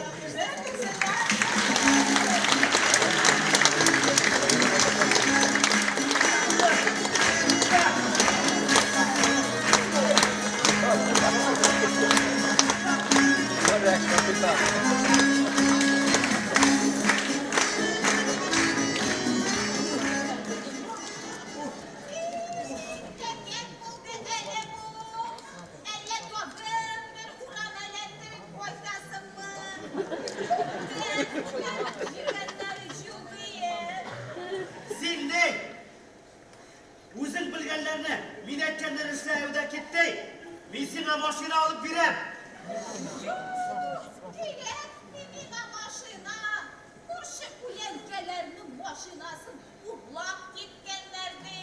L: мөгезләрен. Кәкәк булды әле бу. Әллә тагын бер урам әйләндереп кайтасыңмы? Күптән йөргәннәре юк ие.
J: Син ни? Үзең белгәннәрне, мин әйткәннәрне эшләү дә китте. Мин сиңа машина алып бирәм.
L: Юк, кирәкми миңа машина. Күрше күләнкәләрнең машинасын урлап киткәннәр ди.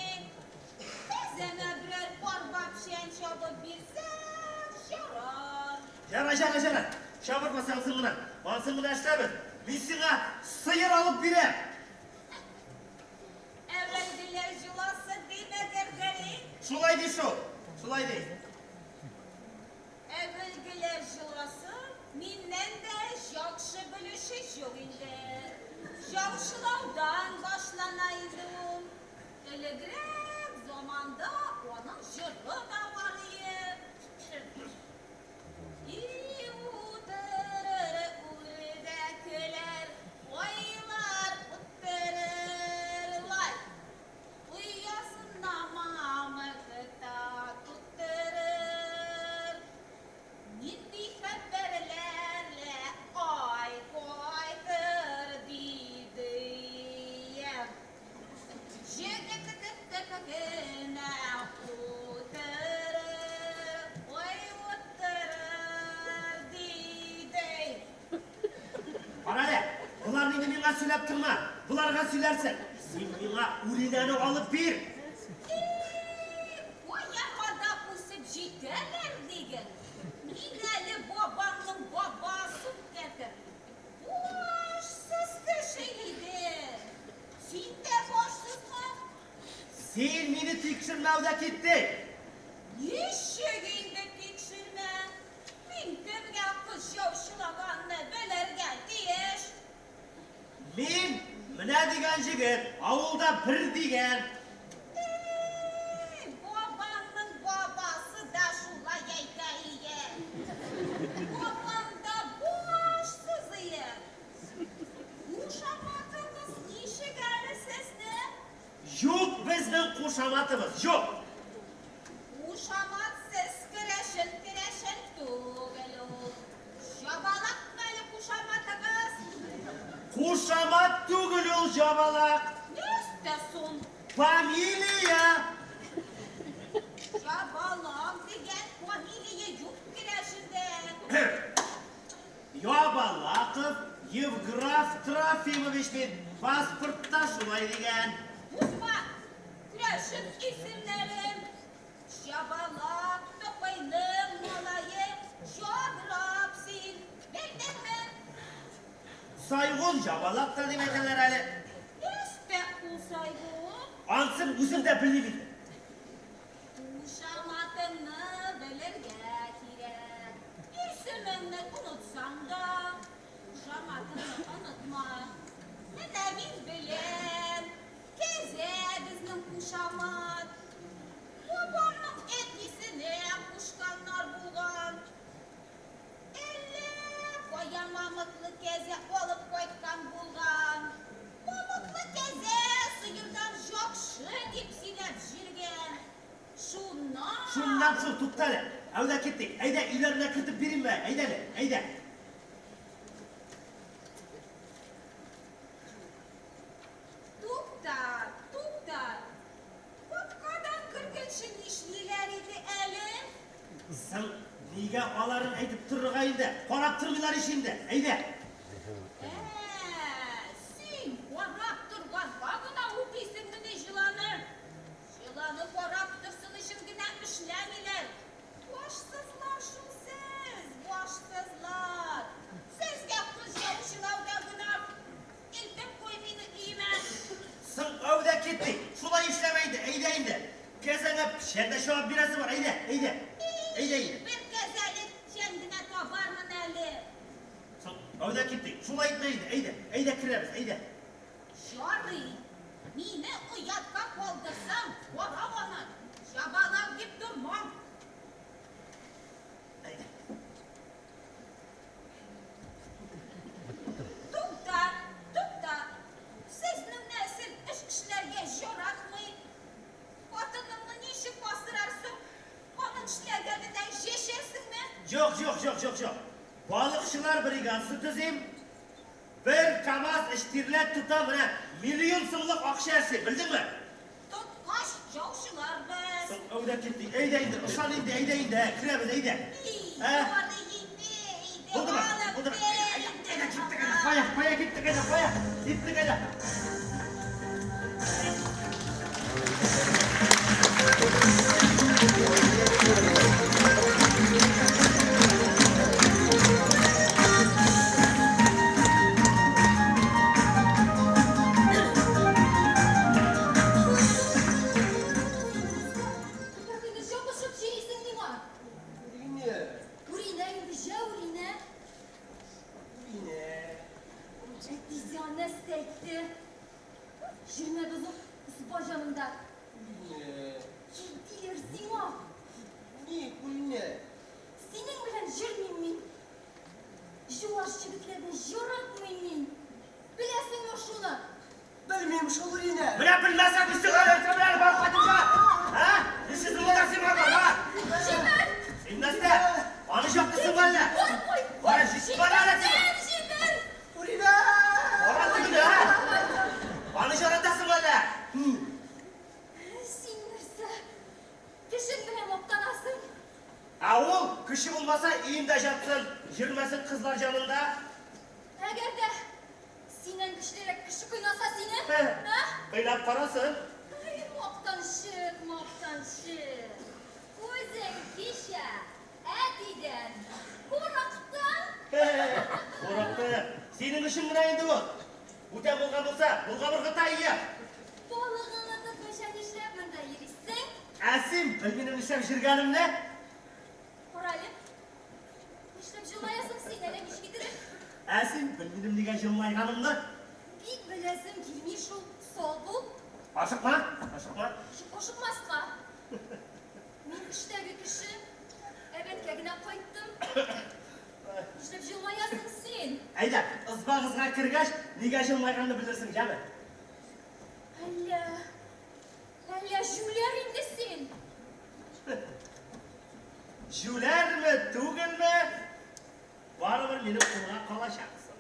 L: Әзәмә берәр арба печән чабып бирсәң, ярар.
J: Яра, яра, яра. Чабырмасаң ансын гына. Ансын гына эшләбез. Мин сиңа сыер алып бирәм.
L: Әүвәлгеләр җыласы димә, Гәргәри.
J: Шулай ди шул. Шулай ди.
L: Әүвәлгеләр җыласы миннән дә яхшы белүче юк инде. Яучылаудан башлана инде ул. Элегрәк заманда аның җыры да бар ие. И утырыр үрдәкләр, айлар утырырлар. Оясына мамык та тутырырлар.
J: сөйләп торма, боларга сөйләрсең. Син миңа Үринәне алып бир.
L: И, кая кадап үсеп җитәләр диген. Мин әле бабаңның бабасын хәтерлим. Башсыз кеше иде. Син дә башсызмы?
J: Син мине тикшермәүдә киттең.
L: Ничек инде тикшермә? Мин кемгә кыз яучылаганны белергә тиеш.
J: Мин менә дигән җегет, авылда бер дигән.
L: Эй, бабаңның бабасы да шулай әйтә ие. Бабаң да башсыз ие. Кушаматыгыз ничек әле сезнең?
J: Юк безнең кушаматыбыз, юк.
L: Кушамат сез керәшен керәшен түгел ул. Җабалакмы әле кушаматыгыз?
J: Кушамат түгел ул җабалак.
L: Нәрсә соң?
J: Фамилия.
L: Җабалак дигән фамилия юк керәшендә.
J: Ябалаков Евграф Трофимович мин. Паспортта шулай дигән.
L: Бузма керәшен исемнәрен. Җабалак Тукайның малае Җабрак син, белдеңме?
J: Сайгун Җабалак та дип әйтәләр әле.
L: Нәрсә ул Сайгун?
J: Ансын үзем дә белмим инде.
L: Кушаматыңны белергә кирәк. Исемеңне онытсаң да, кушаматыңны онытма. Менә мин беләм, Кәзә безнең кушамат. Бабамның әтисенә кушканнар булган. Әллә кая мамыклы кәзә алып кайткан булган. Мамыклы кәзә сыердан җакшы дип сөйләп җөргән. Шуннан.
J: Шуннан соң тукта әле. Әүдә киттек. Әйдә, өйләренә кертеп биримме? Әйдә әле, әйдә.
L: Тукта, тукта. Капкадан кергәнче нишлиләр иде әле?
J: Соң, нигә аларын әйтеп торырга инде? Карап тормыйлар ич инде. Әйдә.
L: Ә, син карап торганга гына үтисеңмени җыланы? Җыланы карап торсын өчен генә эшләмиләр. Башсызлар шул сез, башсызлар! Сезгә кыз яучылау да гөнаһ. Илтеп куй мине өемә.
J: Соң, әүдә киттек. Шулай эшләмә инде, әйдә инде. Кәзәңә печән дә чабып бирәсе бар, әйдә, әйдә. Әйдә инде.
L: Бер кәзәлек печән генә табармын әле.
J: Соң, әүдә киттек. Шулай итмә инде, әйдә, әйдә керәбез, әйдә.
L: Ярый, мине оятка калдырсаң, кара аны, җабалак дип тормам. Тукта, тукта! Сезнең нәсел эш эшләргә җаратмый. Хатыныңны ничек асрарсың? Аның эшләгәненә җәшәрсеңме?
J: Юк, юк, юк, юк, юк. Балыкчылар бригадасы төзим. Бер КАМАЗ эштирләп тота, менә миллион сумлык акча эшли, белдеңме?
L: Тоткач, яучыларбыз.
J: Соң, әүдә киттек. Әйдә инде, ышан инде, әйдә инде, ә, керәбез, әйдә.
L: И,
J: Ә?
L: ярый инде, әйдә,
J: Булдымы?
L: алып
J: Булдымы?
L: кер
J: Әйдә,
L: инде,
J: әйдә, киттек, әйдә,
L: ага.
J: кая, кая киттек, әйдә, кая, киттек, әйдә.
B: Көпә-көндез ябышып җөрисең миңа.
M: Үринә.
B: Үринә инде, җә Үринә.
M: Үринә.
B: Әтисе аны нәрсә әйтте? Җөрмә бозык изба җанында.
M: Үринә.
B: Кил диләр сиңа.
M: Ник, Үринә?
B: Синең белән җөрмим мин. Җуаш җегетләрне яратмыйм мин. Беләсеңме шуны?
M: Белмим шул, Үринә.
J: Менә белмәсәң, мин сиңа әйтәм әле, барып кайтып җа. Ә? Ничек зурлар син аны, а?
B: Җибәр!
J: Син нәрсә? Аны чактысың әллә?
B: Куй, куй!
J: Кара, җитеп бара әле син.
B: Җибәр!
M: Үринә!
J: Кара тегене, ә? Аны жаратасың әллә?
B: Син нәрсә? Кешең белән мактанасың?
J: Ә ул, кеше булмаса, өендә жатсын, йөрмәсен кызлар янында.
B: Әгәр дә
I: Синнән көчлерәк кеше кыйнаса сине? Ә?
J: Кыйнап карасын.
I: Ай, мактанчык, мактанчык. Үзең кичә әтидән курыктың.
J: Курыкты. Синең өчен генә инде ул. Бүтән булган булса, болгавырга ия.
I: Балыгыңны тотмыйча нишләп монда йөрисең?
J: Ә син бел минем нишләп йөргәнемне?
I: Карале. Нишләп җылмаясың син, әллә ничек иттереп?
J: Ә син бел минем нигә җылмайганымны?
I: Бик беләсем килми шул. Сау бул.
J: Ашыкма, ашыкма.
I: Ашыкмаска. Мин эштәге кеше. Әбәткә генә кайттым. Нишләп җылмаясың син?
J: Әйдә, ызбагызга кергәч, нигә җылмайганны белерсең, яме.
I: Әллә, әллә җүләр инде син?
J: Җүләрме, түгелме, барыбер минем кулга калачаксың.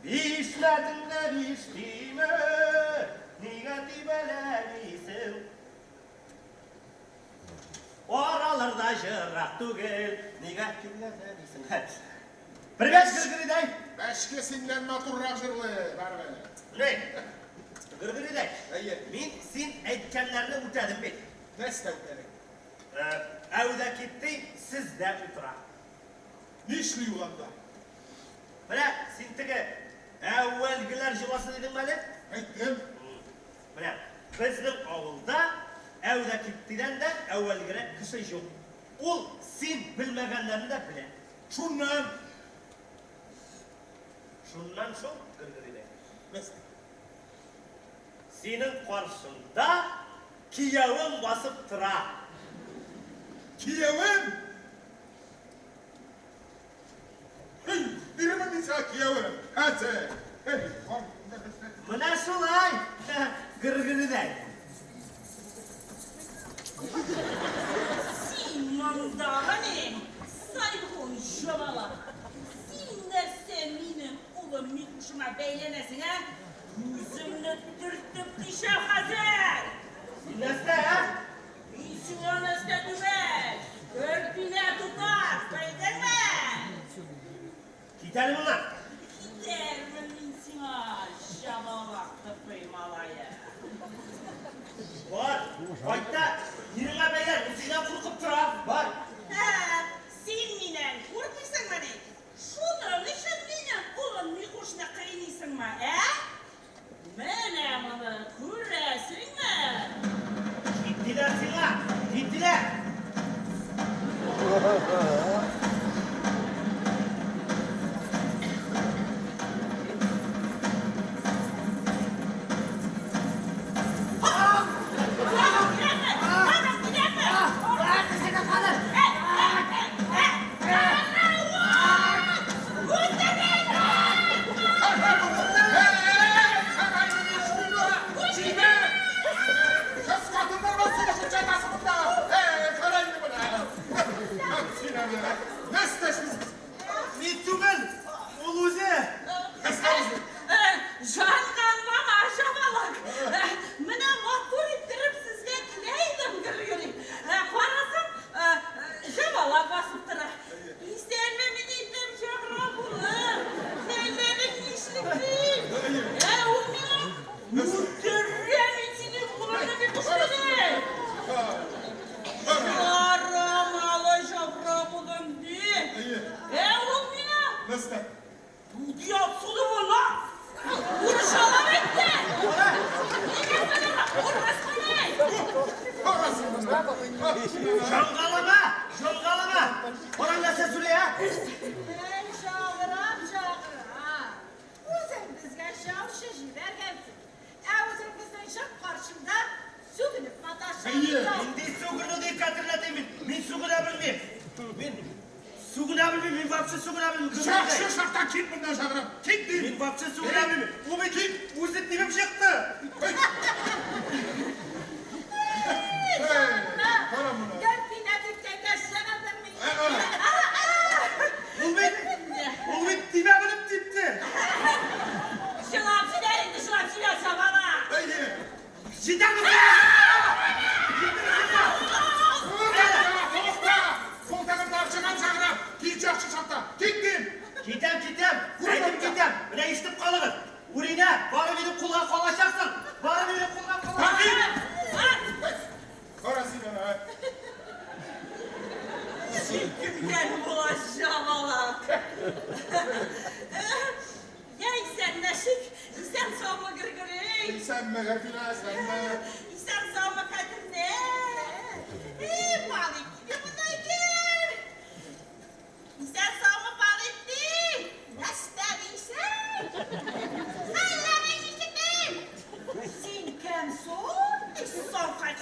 J: Бишләдең дә биш тиме, нигә тибәләмисең? Араларда җырак түгел, нигә тибәләмисең? Привет, Гөргөридәй!
H: Бәшке синнән матуррак җырлый, барыбер.
J: Ни? Гөргөридәй,
H: Әйе.
J: мин син әйткәннәрне үтәдем бит.
H: Нәрсә үтәдең?
J: Әүдә китте, сездә утыра.
H: Нишли ул анда?
J: Менә син теге әүвәлгеләр җыласы дидеңме әле?
H: Әйттем.
J: Менә безнең авылда әүдә киттедән дә әүвәлгерәк кеше юк. Ул син белмәгәннәрне дә белә.
H: Шуннан.
J: Шуннан шул, Гөргөридәй.
H: Нәрсә?
J: Синең каршыңда киявең басып тора.
H: Киявем? Эй, бирермен мин сиңа киявем. Хәзер. Эй,
J: Менә шулай, Гөргөридәй.
L: Син мондамыни? Сайгун җомалак. Син нәрсә минем улым Микушыма бәйләнәсең, ә? Үземне төртеп тишәм хәзер!
J: Син нәрсә, ә?
L: Мин сиңа нәрсә түгел! Гөлфинә туташ, белдеңме?
J: Кит әле моннан.
L: Китәрмен мин сиңа, җамалак тыпый малае.
J: Бар, кайт та, иреңә бәйлән, ул синнән куркып тора. Бар.
L: Ә, син миннән куркмыйсыңмыни? Шуның өчен минем улым Микушны кыйныйсыңмы, ә? Менә моны күрәсеңме?
J: Киттеләр сиңа, киттеләр. Мин түгел, ул үзе.
L: Жанганлама, Жамалак. Менә матур иттереп сезгә килә идем, Гөргөри. Карасам, Жамалак басып тора. Исәнме, мин әйтәм, Жагра булып. Хәлләрең нишлек дим. Ә ул миңа үтерә мин сине улыңны дип кычкырды. Ярамалы Жагра булым ди. Ә ул миңа
H: Нәрсә?
L: Уйди отсюда вон, а! Урысчалап әйтте! Нигә сәләмә? Урыс
J: Җангалама, җангалама. Кара нәрсә сөйли, ә?
L: Әй, шагырап, шагырап. Үзең безгә шаучы җибәргәнсең. Ә үзең безнең йорт каршында сүгенеп маташасың.
J: Нинди сүгенү дип хәтерләтәм мин. Мин сүгенә белмим. Мин сүгенә белмим, мин вообще сүгенә белмим.
H: Шакшы шакта кит моннан шагырап. Кит дим.
J: Мин вообще сүгенә белмим. Ул бит үзе тибеп чыкты.
H: Кара моны.
L: Гөлфинә дип чыгардым мин.
J: Ул бит тибә белеп типте.
L: Чылап җибәр инде, чылап җибәр, Шабана.
H: Әйе.
J: Җитәме?
H: Тукта! Тукта, шагырап. Кичә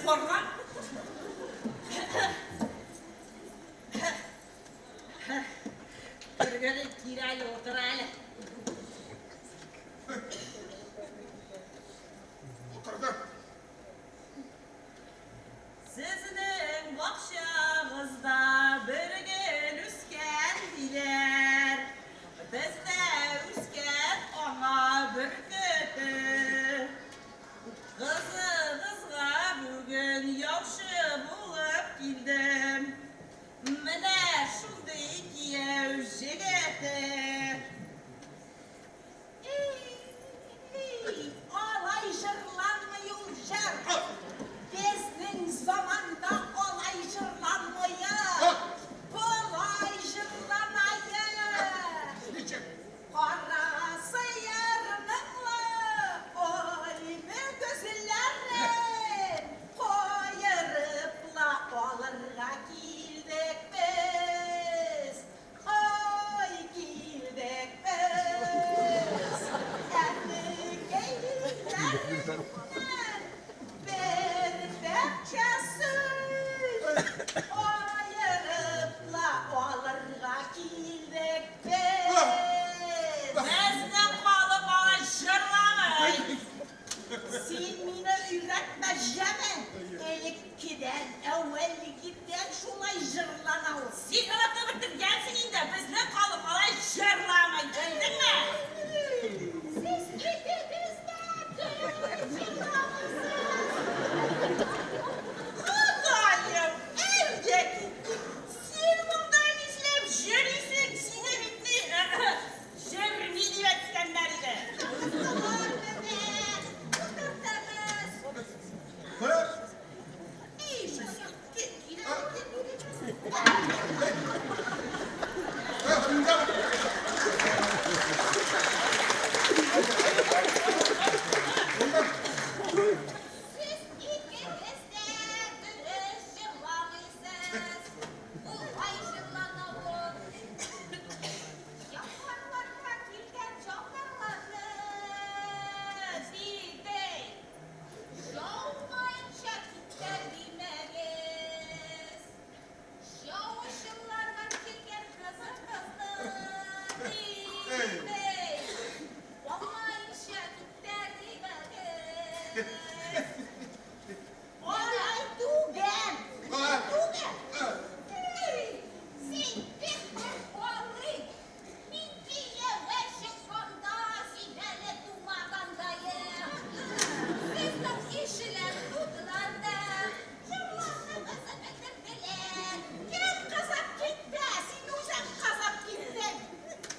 L: карга. Бергәле кил әле, утыр әле.
H: Утырдым.
L: Сезнең бакчагызда бер гөл үскән диләр. Бездә үскән аңа бөркете. Кызыгызга бүген яучы булып килдем. Менә шундый кияү җегете.
N: Эй, алай җырланмый ул җыр. Безнең заманда алай җырланмый. Болай җырланае.
H: Ничек?
N: Кара сыерның ла, ай мөгезләрен каерып ла алырга килдек без. Ай, килдек без. Әнекәйләреннән бер бәкчәсен аерып ла алырга килдек без.
L: Безнең халык алай җырламый.
N: Син мине өйрәтмә, җәме. Элеккедән, әүвәлгедән шулай җырлана ул.
L: Син онытып бетергәнсең инде, безнең халык алай җырламый, белдеңме?
N: Сез икегез дә дөрес җырламыйсыз.
L: Ходаем, әйдә киттек. Син монда нишләп йөрисең? Сине бит ни, җөрми дип әйткәннәр иде.
N: Утыр менә, утыртабыз. Эй, Сез икегез дә дөрес җырламыйсыз. Болай җырлана ул. Яңгырларга килгән чалбарларны диде. Яумаенча китәр димәгез. Яучыларга килгән кызыгызны диде. Алмаенча китәр димәгез. Алай түгел. Түгел. Эй,
I: Син бик бер алый. Мин кияүгә чыкканда син әле тумагандаем. Безнең ишеләр тудылар да, җырларны бозып бетерделәр.
N: Кем кызып китте? Син үзең кызып киттең.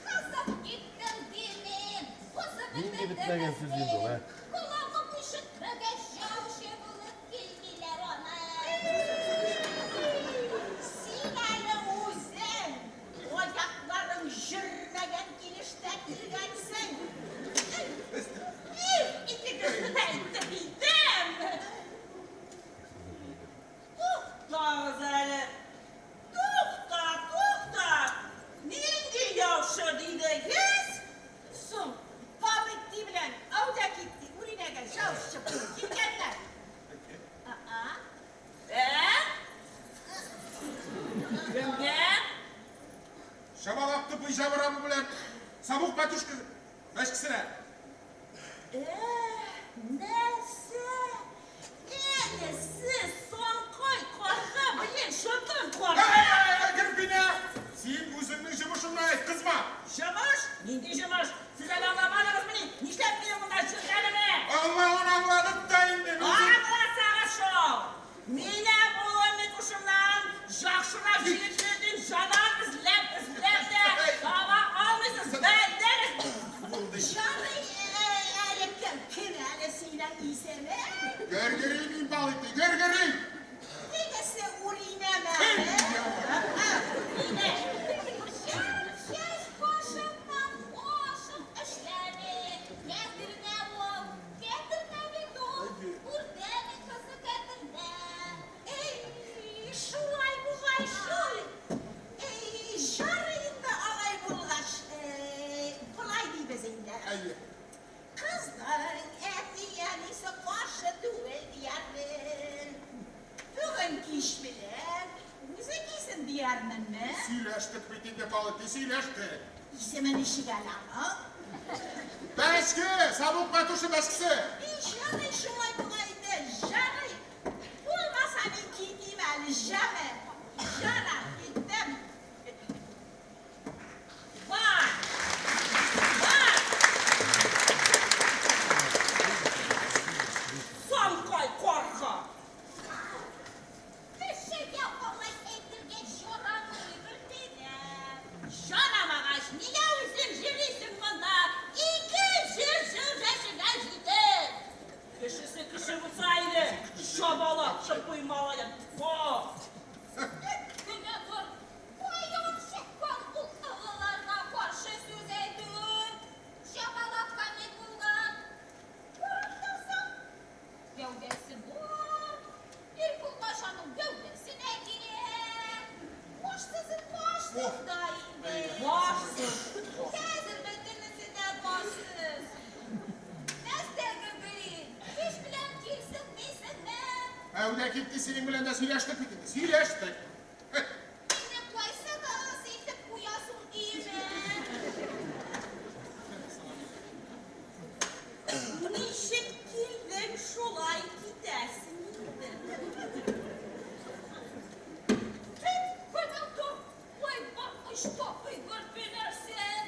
I: Кызып киттем димим. Бозып
M: Нинди бетмәгән сүз инде ул, ә?
I: Колагым ишетмәгәч, яучы булып килмиләр аны.
N: Син әле үзең аякларың йөрмәгән килештә килгәнсең.
L: Их, икегезне дә әйтеп киттем. Туктагыз әле. Тукта, тукта. Нинди яучы дидегез?
D: Соң, Павел белән әүдә китте, Үринәгә яучы булып килгәннәр.
L: Ә? Кемгә?
H: Шабалак тупый жабырабы белән Сабук батюшка мәшкесенә.
L: Нәрсә? Әле сез саңкай карга белән шытым карга.
H: Гербинә, син үзеңнең җомышыңны әйт, кызма.
L: Җомыш? Нинди җомыш? Сез әле аңламадыгызмыни? Нишләп минем монда йөргәнемне?
H: Аңлавын аңладык та инде.
L: Аңласагыз шул. Минем улым Микушымнан яхшырак җегетләрдән җанан эзләп эзләп тә таба алмыйсыз. Белдегез?
N: Җаный, әле кем? Кем әле синең исеме?
H: Гөргөри мин бал итте, гөргөри.
N: Нигесе Үринәме?
I: Мине чәч башымнан ашып эшләде. Кәтернә ул, кәтернә бит ул. Үрдәнең кызы кәтернә.
N: Эй, шулай бугай шул. Эй, жарый инде алай булгач. Эй, болай дибез инде.
H: Әйе.
N: Кызның әти-әнисе каршы түгел диярмен.
L: Кич белән үзе килсен диярменме?
H: Сөйләштек бит инде, Палытти, сөйләштек.
L: Исеме ничек әле аның?
H: Бәчке! Сабук Матушы бәчкесе!
L: И, җаный, шулай була инде, җаный. Булмаса мин китим әле, җәме. Җара, киттем. Бар! Бар!
O: Саңкай карга!
N: Кешегә алай әйтергә ярамый, Гөлфинә. Ярамагач, нигә үзең йөрисең монда 200 ел яшеңә җитеп?
O: Кешесе кеше булса иде, чабалап тупый малаен. Фу!
N: Кенә тор, каян чыккан ул олыларга каршы сүз әйтү? Чабалапка ни булган? Карап торсаң, гәүдәсе бар, ир булгач аның гәүдәсенә кирәк. Башсызын башсыз да инде.
O: Башсыз.
N: Хәзер бөтенесе дә башсыз. Нәрсә, Гөргөри, кич белән килсен дисеңме?
H: Әүдә китте, синең белән дә сөйләштек бит инде, сөйләштек.
N: Мине кайсыгыз илтеп куясың өемә?
L: Ничек килдең, шулай китәсең инде.
N: Кит, көнең тор, ой, бакыш тапый Гөлфинәсен.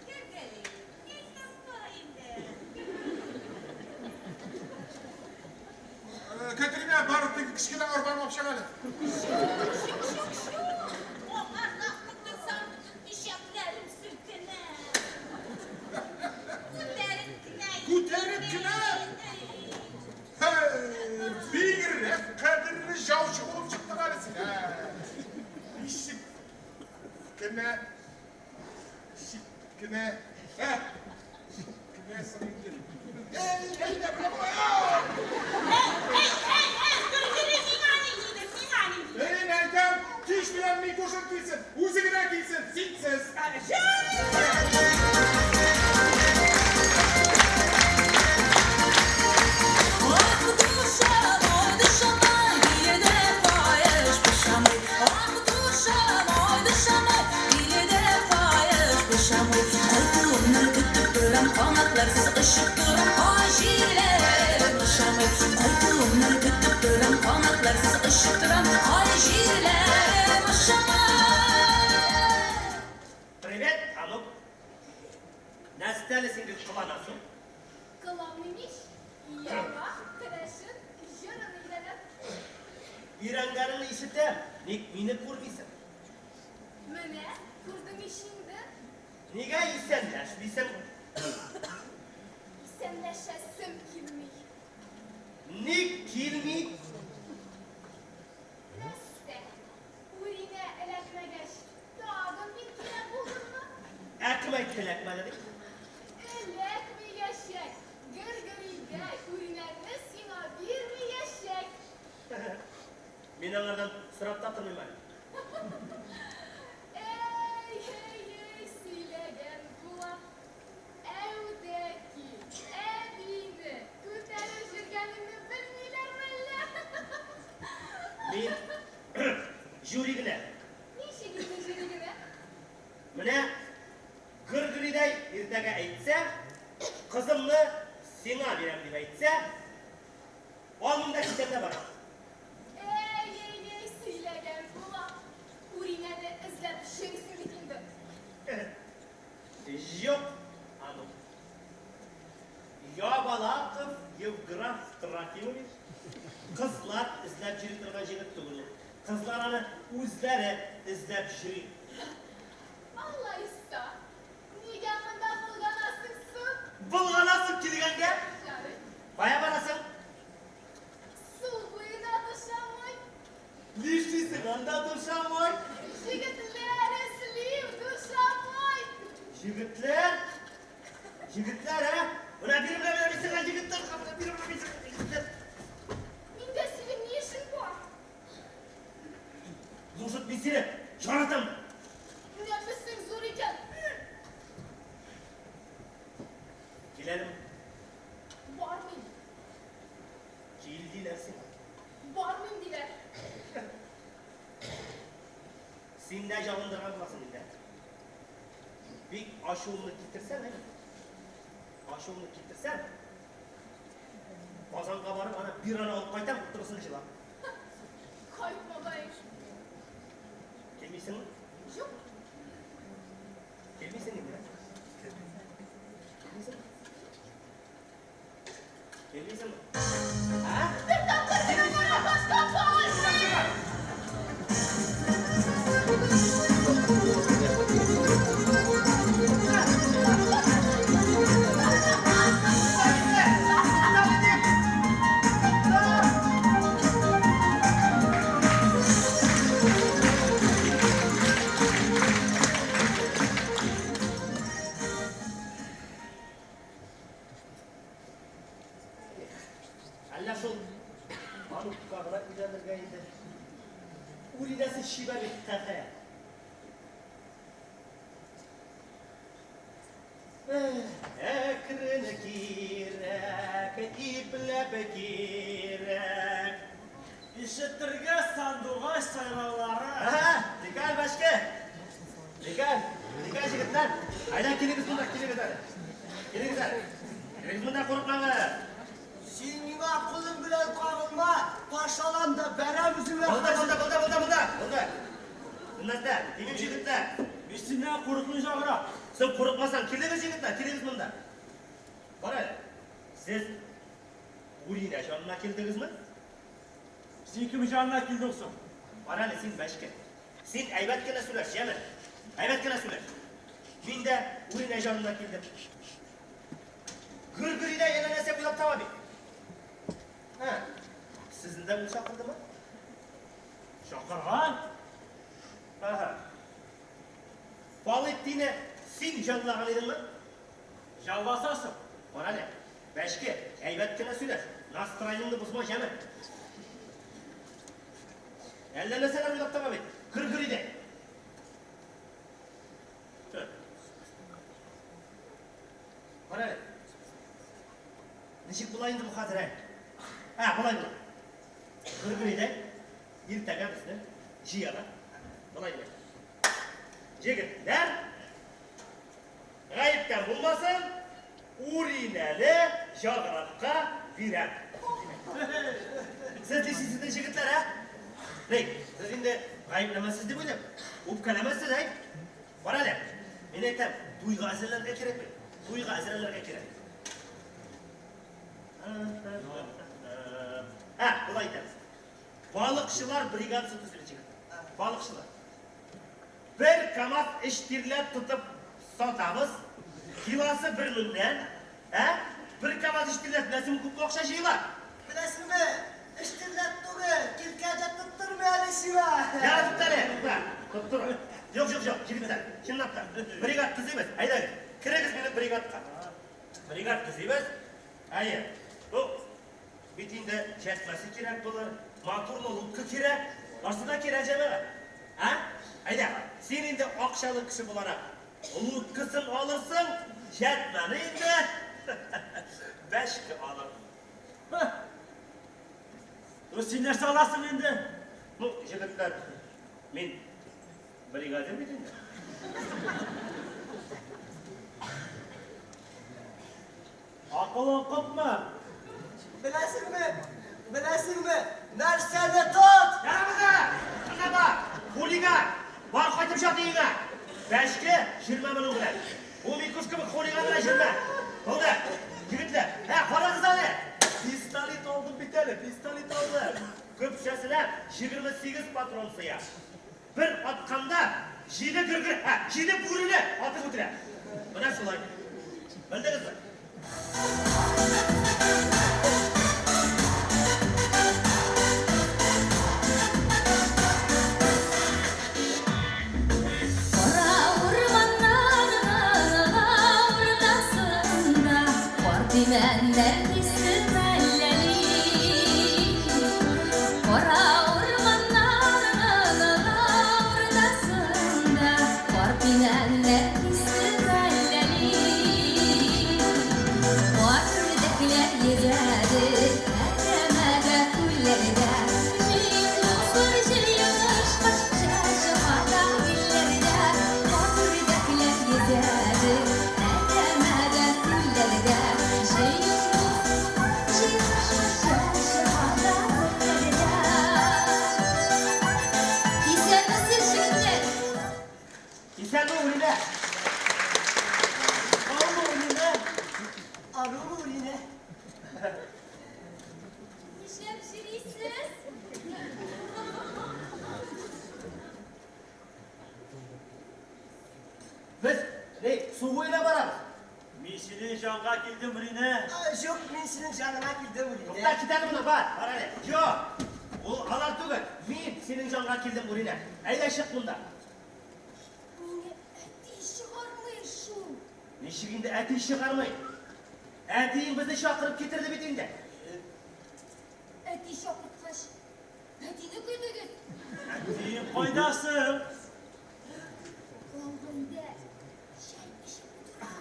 N: Гөргөри, илтеп куй инде.
H: Катерина, бар, теге кечкенә арбаны алып чык әле.
N: Юк, юк, юк, юк. Аңарга утырсам, бөтен ишәкләрем селкенә. Күтәреп кенә.
H: Күтәреп кенә? Һәй, бигрәк кадерле яучы булып чыктың әле син, ә. Ничек кенә, ничек кенә, ә, ничек кенә соң инде. Әй, әйдә, менә болай, ау!
L: Әй, әй, әй, әй, Гөргөри, миңа ни диде, миңа ни диде?
H: Мин әйтәм, кич белән Микушин килсен, үзе генә килсен, синсез.
B: Ах, душа мой, душа мой, биледә каеш пошамый. Ах, душа мой, душа мой, биледә каеш пошамый. Кайтуыңны көтеп торам, канатларсыз очып торам, ай җилләрем ошамый. Кайтуыңны көтеп торам, канатларсыз очып торам, ай җилләрем ошамый.
J: Привет, Анук. Нәрсә әле син гел кыланасың?
I: Кыланмыйм ич, яңа керәшен җырын өйрәнәм.
J: Өйрәнгәнеңне ишетәм, ник мине күрмисең?
I: Менә, күрдең ич инде.
J: Нигә исәнләшмисең?
I: Исәнләшәсем килми.
J: Ник килми?
I: Нәрсә, Үринә эләкмәгәч, тагын мин кирәк булдыммы?
J: Ә кем әйтте эләкмәде дип?
I: Эләкмәячәк, Гөргөридәй Үринәне сиңа бирмәячәк.
J: Мин аңардан сорап та тормыйм әле.
I: Әй, әй, әй, сөйләгән була. Әүдәки, әбине күтәреп йөргәнеңне белмиләрме әллә?
J: Мин җүри генә.
I: Ничек инде җүри генә?
J: Менә Гөргөридәй иртәгә әйтсә, кызымны сиңа бирәм дип әйтсә, алмыйм да китәм дә барам.
I: Әй, әй, әй, сөйләгән була. Үринәне эзләп йөрисең бит инде.
J: Юк, Анук. Ябалаков Евграф Трофимович кызлар эзләп йөри торган җегет түгел ул. Кызлар аны үзләре эзләп йөри.
I: Алайса, нигә монда болганасың соң?
J: Болганасың килгәнгә?
I: Ярый.
J: Кая барасың?
I: Су буена душамай.
J: Нишлисең анда, душамай?
I: Җегетләр эзлим, душамай.
J: Җегетләр? Җегетләр, ә? Менә бирем менә мин сиңа җегетләр, менә бирем менә мин сиңа җегетләр.
I: Миндә синең ни эшең бар?
J: Может, мин сине яратам.
I: Нәфесең зур икән.
J: Киләлеме?
I: Бармыйм.
J: Кил диләр сиңа.
I: Бармыйм диләр.
J: Син дә җалындырган буласың инде. Бик ачуымны китерсәң, әйе. Ачуымны китерсәң, Казанга барып, ана бираны алып кайтам, утырсын җылап.
I: Кайтма, бай.
J: Килмисеңме?
I: Юк.
J: Килмисең инде. Килмисеңме? Килмисеңме? Ә?
N: Бер тапкыр гына бара башка бармыйм.
J: Әллә шул Анукка гына өйләнергә инде. Үлинәсе чибәр бит, хә-хә. Әкрен кирәк, ипләп кирәк.
K: Ишетергә сандугач сайраулары.
J: Әһә, Тикәл, бәшке. Тикәл, тикәл, җегетләр. Әйдә, килегез монда, килегез әле. Килегез әле. Килегез монда, курыкмагыз.
M: Син миңа кулың белән кагылма, таш алам да бәрәм үзеңә.
J: Булды, булды, булды, булды, булды. Булды. Нәрсә? Тимим, җегетләр.
K: Мин синнән курыкмыйм, Җаграк.
J: Син курыкмасаң, килегез, җегетләр, килегез монда. Бар әле. Сез Уринә җанына килдегезме?
K: Син кем җанына килдең соң?
J: Бар әле, син бәшке. Син әйбәт кенә сөйләш, яме. Әйбәт кенә сөйләш. Мин дә Уринә җанына килдем. Гөр-гөридә янә нәрсә уйлап таба бит. Һә. Сезне дә ул чакырдымы?
K: Чакырган?
J: Ага. Палыттины син җанлаган идеңме?
K: Җанласасың.
J: Кара әле. Бәшке, әйбәт кенә сөйләш. Настроениеңне бозма, яме. Әллә нәрсәләр уйлап таба бит. Гөр-гөридә. Кара әле. Ничек була инде бу хәзер, ә? Ә, болай була. Гөр-гөридә иртәгә безне җыялар. Болай була. Җегетләр, гаептән булмасын, Уринәне Җагракка бирәм. Сез нишлисез инде, җегетләр, ә? Ни, сез инде гаепләмәссез дип уйлыйм. Үпкәләмәссез, әй? Бар әле. Мин әйтәм, туйга әзерләргә кирәк бит. Туйга әзерләргә кирәк. Ә, болай итәбез. Балыкчылар бригадасы төзелә, җегетләр. Балыкчылар. Бер КАМАЗ эштирләп тотып сатабыз. Килосы бер меңнән. Ә? Бер КАМАЗ эштирләп, беләсеңме, күпме акча җыела?
M: Беләсеңме, эштирләп түгел, киркә дә тоттырмый әле сиңа.
J: Ярар, тукта әле, тукта. Тоттыр. Юк, юк, юк, җегетләр, чынлап та. Бригад төзибез. Әйдәгез, керегез минем бригадка. Бригад төзибез. Әйе. Ну, бит инде җәтмәсе кирәк булыр, моторлы лодка кирәк. Барсы да кирәк, җәмәгать. Ә? Әйдә, син инде акчалы кеше буларак, лодкасын алырсың, җәтмәне инде бәшке алыр.
K: Ну, син нәрсә аласың инде?
J: Ну, җегетләр, мин бригадир бит инде.
K: Акылың күпме?
M: Беләсеңме? Беләсеңме? Нәрсәне тот?
J: Ярабыза! Менә бар! Хулиган! Бар кайтып чат өеңә! Бәшке, җирмә моның белән. Ул Микуш кебек хулиган белән җирмә. Булды. Егетләр, ә, карагыз әле! Пистолет алдым бит әле, пистолет алдым. Көпшәсенә 28 патрон сыя. Бер атканда җиде гөргер, ә, җиде бүрене атып үтерә. Менә шулай. Белдегезме?
B: Кара урманнарның уртасында Карт имәннәр кисеп әлләли. Кара урманнарның уртасында Карт имәннәр кисеп әлләли. Кар үрдәкләр йөзә.
J: Су буена барабыз.
K: Мин синең җанга килдем, Ринә.
M: Юк, мин синең җаныңа килдем, Уринә.
J: Тукта, кит әле моннан, бар, бар әле. Юк, ул алар түгел. Мин синең җанга килдем, Уринә. Әйдә чык монда.
N: Мине әти чыгармый шул.
J: Ничек инде әти чыгармый? Әтиең безне чакырып китерде бит инде.
N: Әти чакырткач, әтине көтегез.
K: Әтиең кайда соң?
N: Калгы өйдә чәй эчеп утыра.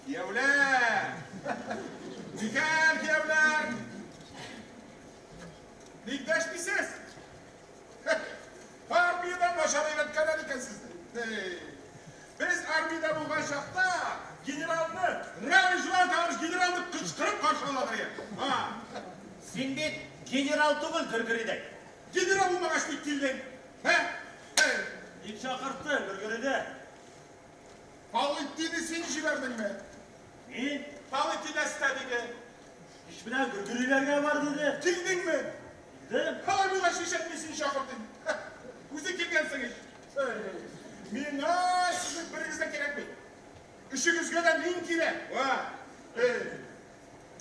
H: Кияүләр! Микән, кияүләр! Ник дәшмисез? Армиядән начар өйрәткәннәр икән сезне. Без армиядә булган чакта генералны Рәви Жулай товарищ генерал дип кычкырып каршы аладыр идек.
J: Син бит генерал түгел, Гөргөридәй.
H: Генерал булмагач ник килдең? Ә?
K: Ник чакырттың, Гөргөридә?
H: Палыттины син җибәрдеңме?
K: Мин?
H: Палытти нәрсә диде?
K: Кич белән Гөргөриләргә бар диде.
H: Килдеңме?
K: Килдем.
H: Алай булгач нишләп мин сине чакырдым? Үзең килгәнсең ич. Миңа сезнең берегез дә кирәкми. Өчегезгә дә мин кирәк. Ва.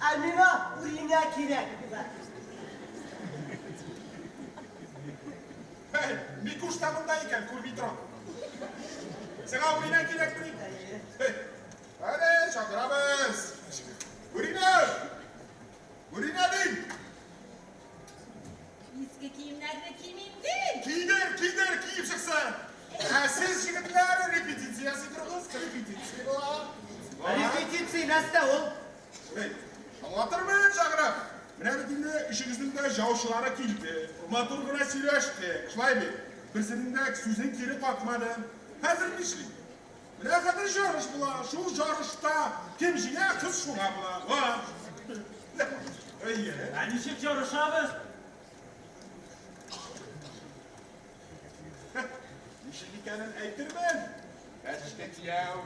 M: Ә миңа Уринә кирәк.
H: Һәй, Микуш та монда икән, күрми торам. Сиңа Уринә кирәкмени? Әле чакырабыз. Уринә! Уринә дим!
N: Иске киемнәрне кимим дим.
H: Кидер, кидер, киеп чыксын. Ә сез, егетләр, репетиция ясый торыгыз, репетиция була.
J: Репетиция нәрсә ул?
H: Эй, аңлатырмын, чакырып. Менә бит инде өчегезнең дә җаучылары килде. Матур гына сөйләште. Шулай бит? Берсенең дә сүзен кире какмады. Хәзер нишлик? Менә хәзер жарыш була. Шул жарышта кем җиңә, кыз шуңа була. Ва! Әйе.
K: Ә ничек жарышабыз?
H: Ничек икәнен әйтермен. Әшкә кияү.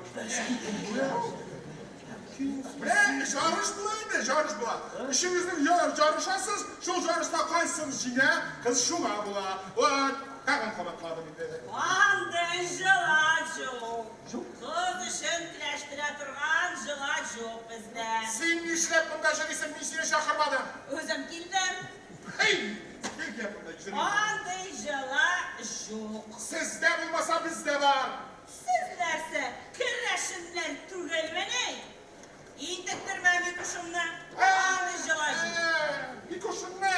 H: Менә жарыш була инде, жарыш була. Өчегезнең ярышасыз, шул жарышта кайсыгыз җиңә, кыз шуңа була. Вот, тагын кабатладым инде.
O: Андый җыла юк. Кыз өчен көрәштерә торган җыла юк бездә.
H: Син нишләп монда йөрисең, мин сине чакырмадым.
O: Үзем килдем.
H: Эй, кил монда йөрим.
O: Андый җыла юк.
H: Сездә булмаса бездә бар.
O: Сез нәрсә, керәшеннәр түгелмени? Интектермә Микушымны. Андый җыла юк.
H: Микушымны!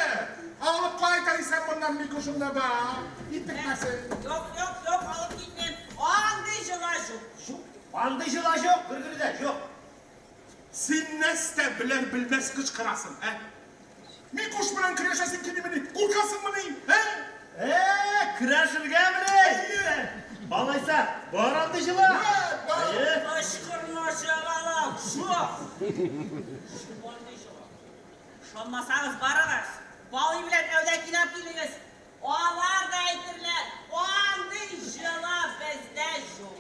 H: Алып кайт алисәң моннан Микушымны ба. Интекмәсен.
O: Юк, юк, юк, алып китмим. Андый җыла юк.
J: Юк. Андый җыла юк, Гөргөридә, юк.
H: Син нәрсә белер белмәс кычкырасың, ә? Микуш белән көрәшәсең килмимени? Куркасыңмыни, ә?
J: Ә, көрәшергәмени? Алайса, бар андый җыла.
H: Бар.
O: Кычкырма, җыгалак, юк. Юк андый җыла. Ышанмасагыз, барыгыз. Балый белән Әүдәкин алып килегез. Алар да әйтерләр, андый җыла бездә юк.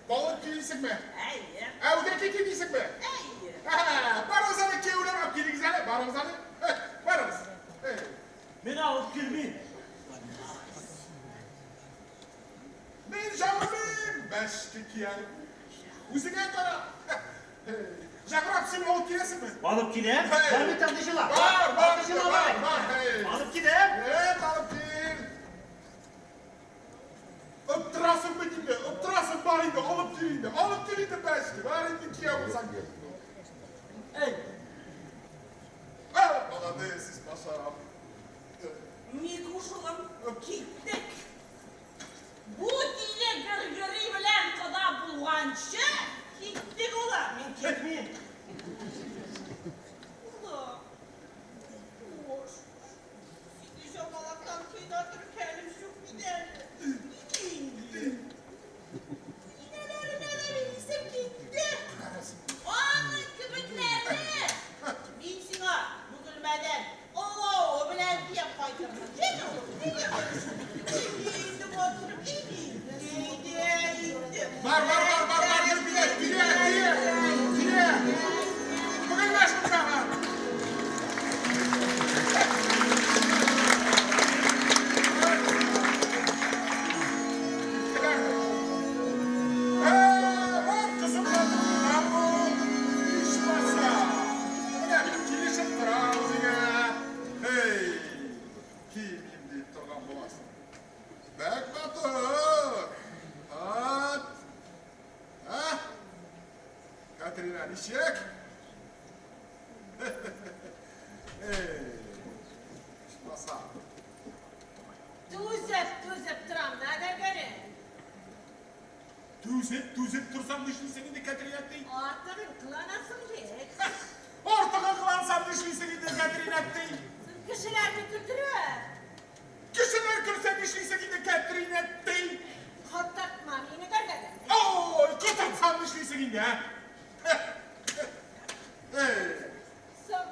H: Балык килисеңме?
O: Әйе.
H: Әүдәки килисеңме?
O: Әйе.
H: Барыгыз әле, кияүләр алып килегез әле, барыгыз әле. Барыгыз.
K: Мин алып килмим.
H: Мин җавабым, бәшке кияү. Үзеңә кара. Җаграп, син алып киләсеңме?
J: Алып киләм. Бар бит андый җыла.
H: Бар, бар,
J: Андый җыла
H: бар,
J: бар.
H: бар.
J: Алып киләм.
H: Evet, алып кил. Оттырасың бит инде, оттырасың бар инде, алып кил инде, алып кил инде бәшке, бар инде кияү булсаң кил.
M: Эй,
H: Ә, молодец, исмасам.
O: Микуш улым, киттек. Бу тиле Гөргөри белән кода булганчы, киттек улым.
J: Мин китмим.
O: Улым, Микуш, сине җамалактан кыйнатыр хәлем юк бит әле. Инде. Инәләренә дә мин исем китте. Аның кебекләрне мин сиңа Бөгелмәдән олавы белән төяп кайтырмын. Җәйме улым, нигә Инде матурым, инде, инде.
H: Бар, бар, бар, бар, бар, килә, килә, килә, килә. Бөгелмә шунда. Менә ничек? Эй, ичмаса.
L: Түзеп, түзеп торам да, Гәргәри.
H: Түзеп, түзеп торсаң нишлисең инде, Кәдрияттей?
L: Артыгын кыланасың бит.
H: Артыгын кылансам нишлисең инде, Кәдрияттей?
L: Кешеләрне көлдерә.
H: Кешеләр көлсә нишлисең инде, Кәдрияттей?
L: Котыртма мине, Гәргәри.
H: Ой, котыртсам нишлисең инде, ә? Эй,
L: Соң,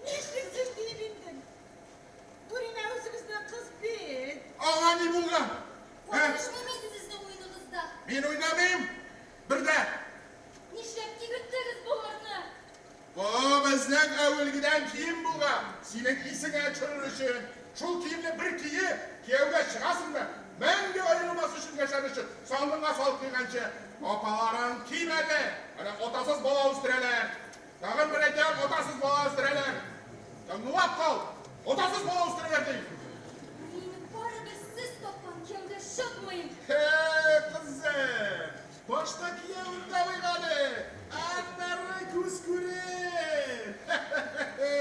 L: нишлисең диеп инде? Бүринә үзебезнең кыз бит.
H: Аңа ни булган? Ә?
N: Катнашмыйм инде сезнең уеныгызда.
H: Мин уйнамыйм. Бер дә.
N: Нишләп кигерттегез боларны?
H: Бу безнең әүвәлгедән кием булган. Синең исеңә төшерер өчен. Шул киемне бер киеп, кияүгә чыгасыңмы? Мәңге аерылмас өчен яшәр өчен салдыңа салып куйганчы, апаларың кимәде. Әнә атасыз бала үстерәләр. Тагын бер әйтәм, атасыз бала үстерәләр. Тыңлап кал. Атасыз бала үстерәләр ди.
N: Мин барыбер сез тапкан кияүгә чыкмыйм.
H: Һе, кызым, башта киявен табыйк әле, аннары күз күрер.
J: Эй,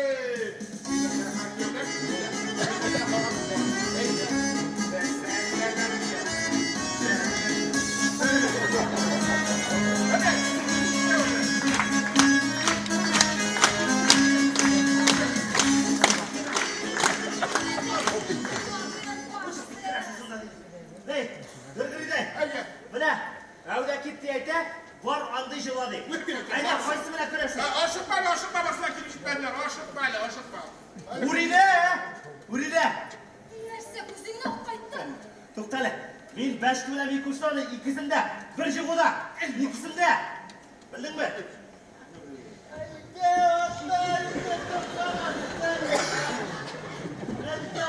J: Гөргөридәй. Менә, әүдә китте әйтә, бар андый җыла ди. Әйдә, кайсы менә көрәшә?
H: Ашыкма әле, ашыкма, башына килеп җитмәделәр. Ашыкма әле, ашыкма.
J: Үридә, Үридә.
N: Нәрсә, күзеңне алып кайттың?
J: Тукта әле. Мин Бәшки белән Микушны икесен дә бер җыгуда, икесен дә. Белдеңме? Әйдә, атла, әйдә, туктама, Әйдә.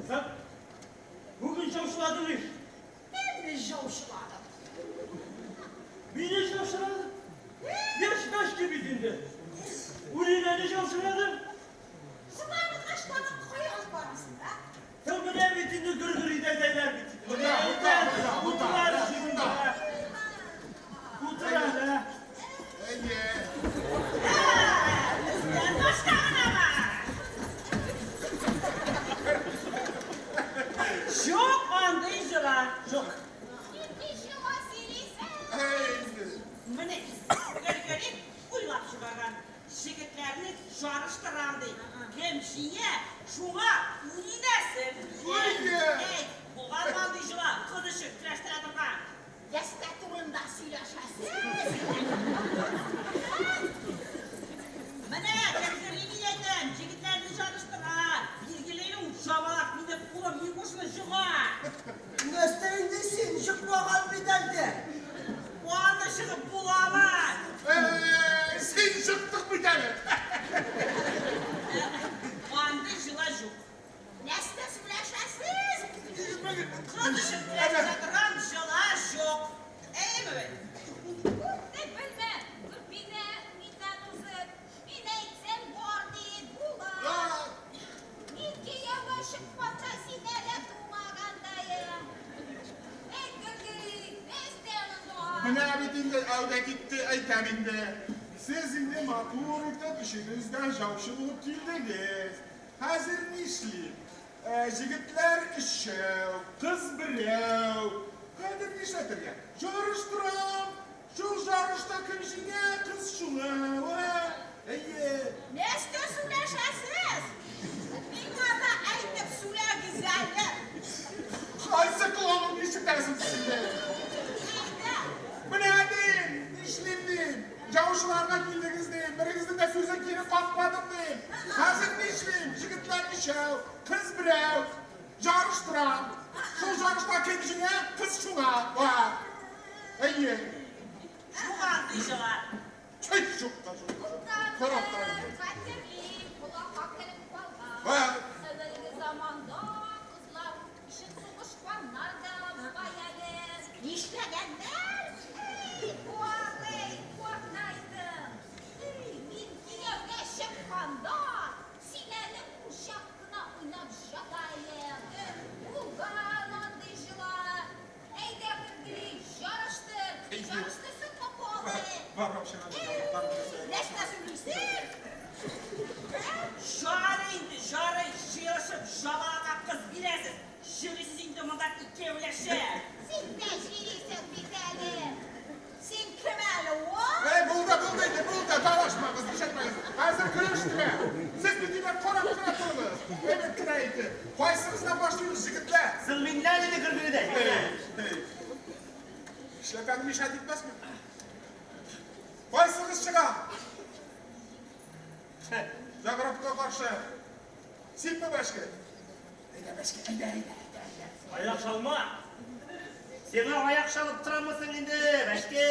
K: Сән бүген җаушладың ич.
L: Кемне җаушладым?
K: Мине җаушладың. Яшь бәшки бит инде. Үлинәне җаушладың.
L: Шулай булгач, тагын кая алып барасың, да?
K: Соң менә бит инде Гөргөри дәдәйләр бит.
H: Монда, монда, монда,
K: Утыр әле шунда. Утыр әле.
H: Әйе.
O: Бездән башка гына бар. Юк андый җыла, юк.
N: Нинди җыла сөйлисең?
O: Менә Гөргөри уйлап чыгарган. Җегетләрне жарыштырам ди. Кем җиңә, шуңа Үринәсен.
H: Әйе.
O: Әй, булганмы андый җыла, кыз өчен көрәштерә торган?
L: Нәрсә турында сөйләшәсез?
O: Менә Гөргөри мин әйтәм, җегетләрне жарыштыра. Билгеле ул җабалак минем улым Микушны җыга.
M: Нәрсә инде син чыкмаган бит әле.
O: Аны чыгып буламы?
H: Эй, син чыктык бит әле.
O: Андый җыла юк.
L: Нәрсә сөйләшәсез?
O: Кыз өчен көрәштерә торган җыла юк. Әйеме бит?
N: Күпне белмә, Гөлбинә миннән узып. Мин әйтсәм, бар дип була. Мин кияүгә чыкканда син әле тумагандаең. Әйт, Гөргөри, нәрсә монда?
H: Менә бит инде әүдә китте, әйтәм инде. Сез инде матур итеп өчегез дә җаучы булып килдегез. Хәзер нишлим? Җегетләр өчәү, кыз берәү. Хәзер нишләтергә? Жарыштырам. Шул жарышта кем җиңә, кыз шуңа. Вә, әйе.
L: Нәрсә сөйләшәсез? Миңа да әйтеп сөйләгез әле.
H: Кайсы колагың ишетәсең син инде?
L: Әйдә.
H: Менә дим, нишлим дим. Җаучыларга килдегез дим, берегезнең дә сүзен кире какмадым дим. Хәзер нишлим? Җегетләр өчәү, кыз берәү. Жарыштырам. Шул жарышта кем җиңә, кыз шуңа. Вә. Әйе.
O: Юк андый җыла.
H: Чәй юк та юк. Карап тора инде.
N: Хәтерлим, колакка кереп калган.
H: Вә.
N: Әүвәлге заманда кызлар өчен сугышканнар да бугай әле.
L: Нишләгәннәр?
N: Эй, куак, эй, куакны әйттем. Эй, мин кияүгә чыкканда, син әле курчак кына уйнап ята идең. Булган андый җыла.
O: Йөрисез инде монда икәүләшеп.
N: Син дә җөрисең бит әле. Син кем әле, о?
H: Әй, булды, булды инде, булды, талашмагыз, нишләтмәгез. Хәзер көрәш кенә. Сез бит инде карап кына торыгыз. Әйбәт кенә итеп. Кайсыгыздан башлыйбыз, җегетләр?
J: Соң миннән инде Гөргөридәй.
H: Эй, Эшләпәң мешать итмәсме? Кайсыгыз чыга? Заграбка каршы. Синме бәшке? Әйдә, бәшке, әйдә, әйдә, әйдә, әйдә.
J: Аяк чалма. Сиңа аяк чалып торамысың инде, бәшке?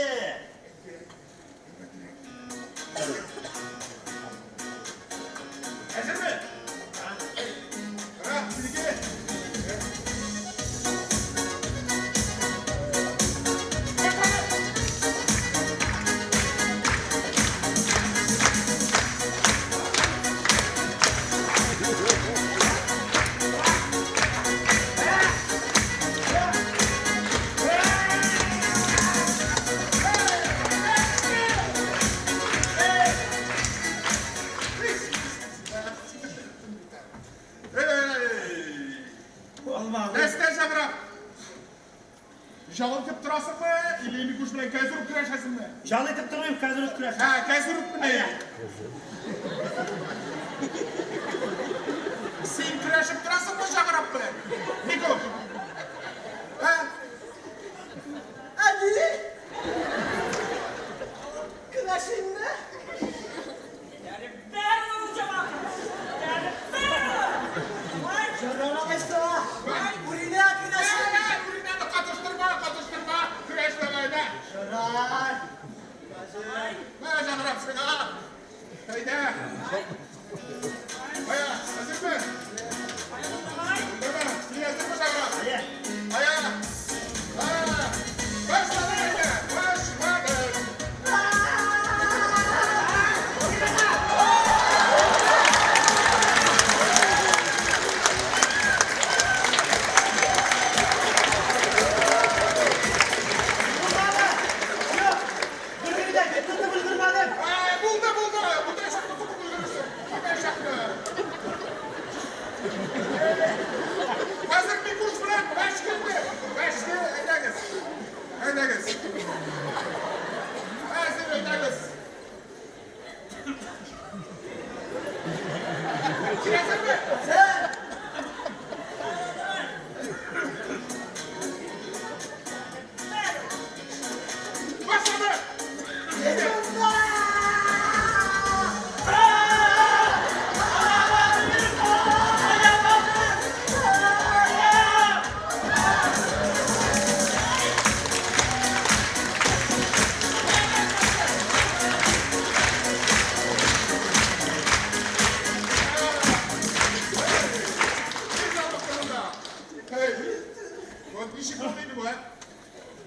H: Әзерме? Кара, синеке. Эй!
K: Алмады.
H: Нәрсә җабрак? Җал итеп торасыңмы, или Микуш белән кәзүр көрәшәсеңме?
J: Җал итеп тормыйм, хәзер үк көрәшәм.
H: Һә, кәзүр үкмени? Син көрәшеп торасыңмы җабрак белән? Микуш. Һә?
M: Әни! Көрәшимме?
O: Бәр ул җамак. Бәр ул. Ай,
M: Ярар алайса. Үринә көрәшим.
H: Ә, Үринәне катыштырма, катыштырма. Көрәш давай, да.
M: Ярар.
H: Мә, җабрак сиңа. Әйдә. Ая, әзерме? Давай, син әзерме, җабрак?
J: Әйе.
H: Ая. Һә. Башладык әйдә, башладык.
J: Булмады. Юк. Гөргөридәй, мин тотып өлгермәдем.
H: Ә, булды, булды. Үтәчәкме, тотып өлгерерсең. Үтәчәкме. Хәзер Микуш белән Бәшкене. Бәшке, әйдәгез. Әйдәгез. Хәзер әйдәгез. Син әзерме? Башладык! Син алдык турында. Һей, вот ничек булды инде бу, ә?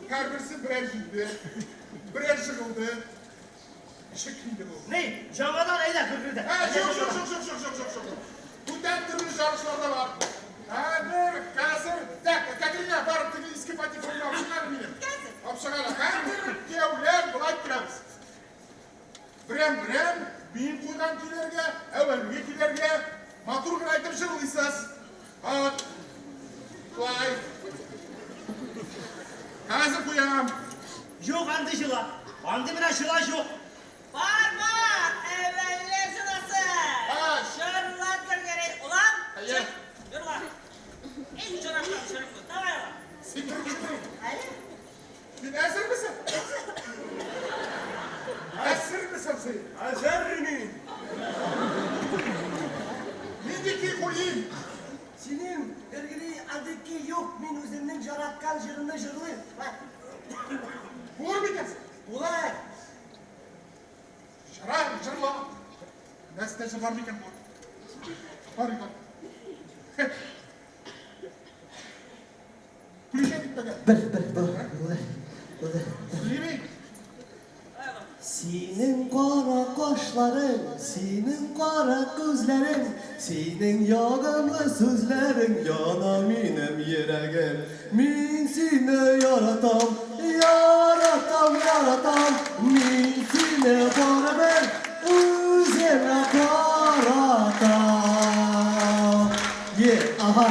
H: Һәрберсе берәр җиңде, берәр жыгылды. Ничек инде бу?
J: Ни, яңадан әйдә, Гөргөридәй.
H: Ә, юк, юк, юк, юк, юк, юк, юк, юк. Бүтән төрле ярышлар да бар. Хәзер, хәзер, так, Катерина, барып теге иске патефонны алып чык әле минем. Алып чык әле. Хәзер кияүләр болай керәбез. Берәм-берәм мин куйган көйләргә, әүвәлге көйләргә матур гына итеп җырлыйсыз. Вот. Шулай. Хәзер куям.
J: Юк, андый җыла. Андый менә җыла юк.
O: Бар, бар, әүвәлләр җыласы.
H: Һа.
O: Җырлат Гөргөри. Улан,
H: Әйе.
O: чык, җырла. Эй, җырлап, җырлап. Давай, улан.
H: Син тор, тор.
O: Әле.
H: Син әзермесең? Әзермесең син?
K: Әзер мин.
H: Нинди көй куйыйм?
M: Синең Гөргөри андый көй юк, мин үземнең яраткан җырымны җырлыйм.
H: Булыр микән?
M: Була.
H: Җыра, җырла. Нәрсә җырлар микән бу? Бар икән. Включай итмәгән.
M: Бер, бер, булды, булды, булды.
H: Сөйләмей.
M: Синең кара кашларың, синең кара күзләрең, синең ягымлы сүзләрең яна минем йөрәгем. Мин сине яратам, яратам, яратам. Мин сине барыбер үземә каратам. Е, ага.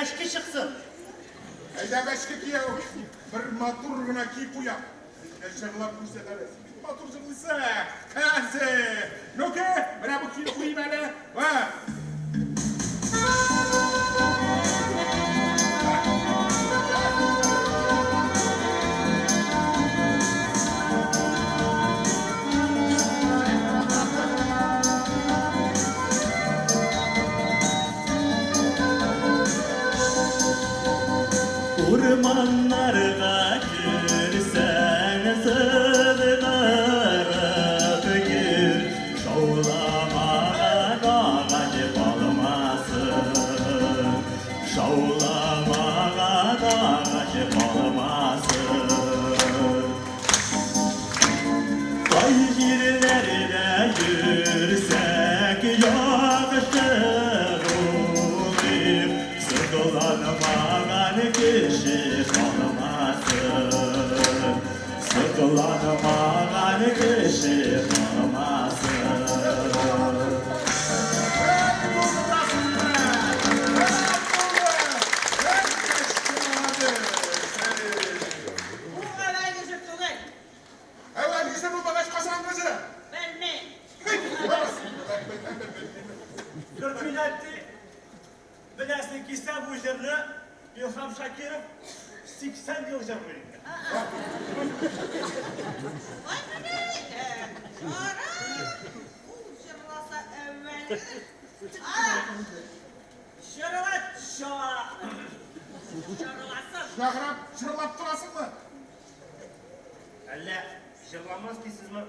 J: Мәшке чыксын.
H: Әйдә, мәшке кияү, бер матур гына ки куям. Син җырлап күрсәт әле. Син бик матур җырлыйсың. Хәзер. Ну-ка, менә бу көйне куйыйм әле. Ва.
P: Урманнарга керсәң, сызгырып йөр, шауламаган агач калмасын. Шауламаган агач калмасын. Кай җирләрдә йөрсәк, яхшы булыйк, Сокланмаган кеше калмасын. Сокланмаган кеше калмасын.
O: Бу әвәлгесе түгел.
H: Әвәлгесе булмагач, качангысы?
O: Белмим.
K: Гөркүләтти, беләсең килсә бу җырны Илһам Шакиров 80 ел җырлый инде.
O: Ай, менә әйтәм. Кара, ул җырласа әүвәлге. А,
J: Җырла чалак.
O: Җырласын.
H: Җырлап, җырлап торасыңмы?
J: Әллә җырламас дисезме?